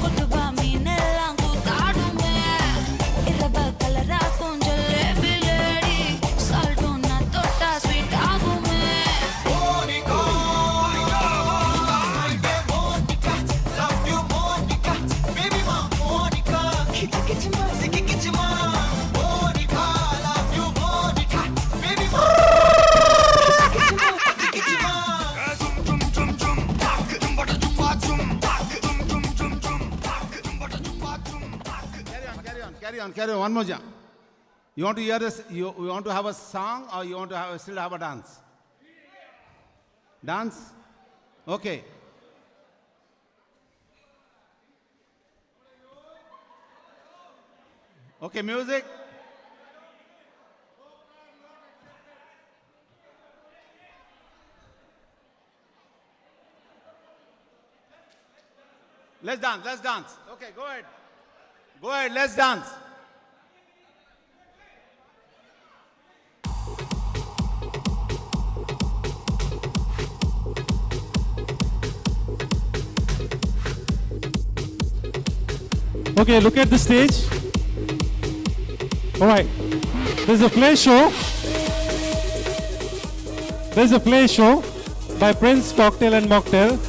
கொட்டுபா மீனெல்லாம் கூத்தாடுமே, இரவ கலராக்கும் ஜலேபி லேடி, சால்ட்டும் நான் தொட்டா ஸ்வீட் ஆகுமே. Monica, love you, Monica, baby, Monica. on, carry on. One more jump. You want to hear this? You want to have a song or you want to still have a dance? Dance? Okay. Okay, music. Let's dance, let's dance. Okay, go ahead. Go ahead, let's dance. Okay, look at the stage. All right, there's a play show. There's a play show by Prince Cocktail and Mocktail.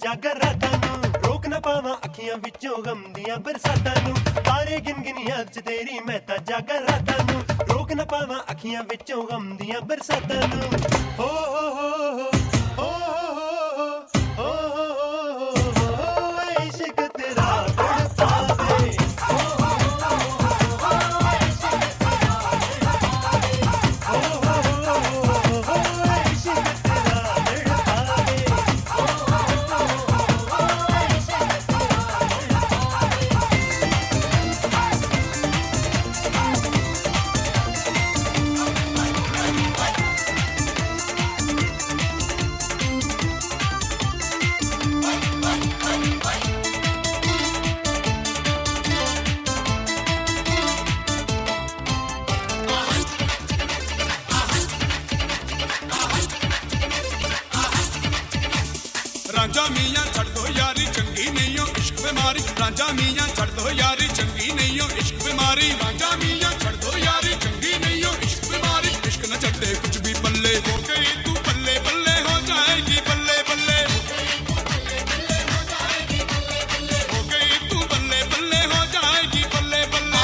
ਜਾਗਰ ਰਾਤਾਂ ਨੂੰ ਰੋਕ ਨਾ ਪਾਵਾਂ ਅੱਖੀਆਂ ਵਿੱਚੋਂ ਗਮ ਦੀਆਂ ਬਰਸਾਤਾਂ ਨੂੰ, ਤਾਰੇ ਗਿਣ ਗਿਣ ਯਾਦ ਚ ਤੇਰੀ ਮੈਂ ਤਾਂ ਜਾਗਰ ਰਾਤਾਂ ਨੂੰ ਰੋਕ ਨਾ ਪਾਵਾਂ ਅੱਖੀਆਂ ਵਿੱਚੋਂ ਗਮ ਦੀਆਂ ਬਰਸਾਤਾਂ ਨੂੰ। ਹੋ ਹੋ ਹੋ ਹੋ ਹੋ ਹੋ ਹੋ ਇਸ਼ਕ ਤੇਰਾ ਤੜਪਾਵੇ, ਹੋ ਹੋ ਹੋ ਇਸ਼ਕ ਤੇਰਾ ਤੜਪਾਵੇ, ਹੋ ਹੋ ਹੋ ਇਸ਼ਕ ਤੇਰਾ ਤੜਪਾਵੇ, ਹੋ ਹੋ ਇਸ਼ਕ ਤੇਰਾ ਤੜਪਾਵੇ। ਰਾਂਝਾ ਮੀਆਂ ਛੱਡ ਦੋ ਯਾਰੀ ਚੰਗੀ ਨਹੀਂ ਓ ਇਸ਼ਕ ਬਿਮਾਰੀ, ਰਾਂਝਾ ਮੀਆਂ ਛੱਡ ਦੋ ਯਾਰੀ ਚੰਗੀ ਨਹੀਂ ਓ ਇਸ਼ਕ ਬਿਮਾਰੀ, ਰਾਂਝਾ ਮੀਆਂ ਛੱਡ ਦੋ ਯਾਰੀ ਚੰਗੀ ਨਹੀਂ ਓ ਇਸ਼ਕ ਬਿਮਾਰੀ, ਇਸ਼ਕ ਨਾ ਛੱਡੇ ਕੁਝ ਵੀ ਪੱਲੇ, ਹੋ ਗਈ ਤੂੰ ਬੱਲੇ ਬੱਲੇ ਹੋ ਜਾਏਗੀ ਬੱਲੇ ਬੱਲੇ, ਹੋ ਗਈ ਤੂੰ ਬੱਲੇ ਬੱਲੇ ਹੋ ਜਾਏਗੀ ਬੱਲੇ ਬੱਲੇ।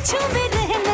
झूमे रहना।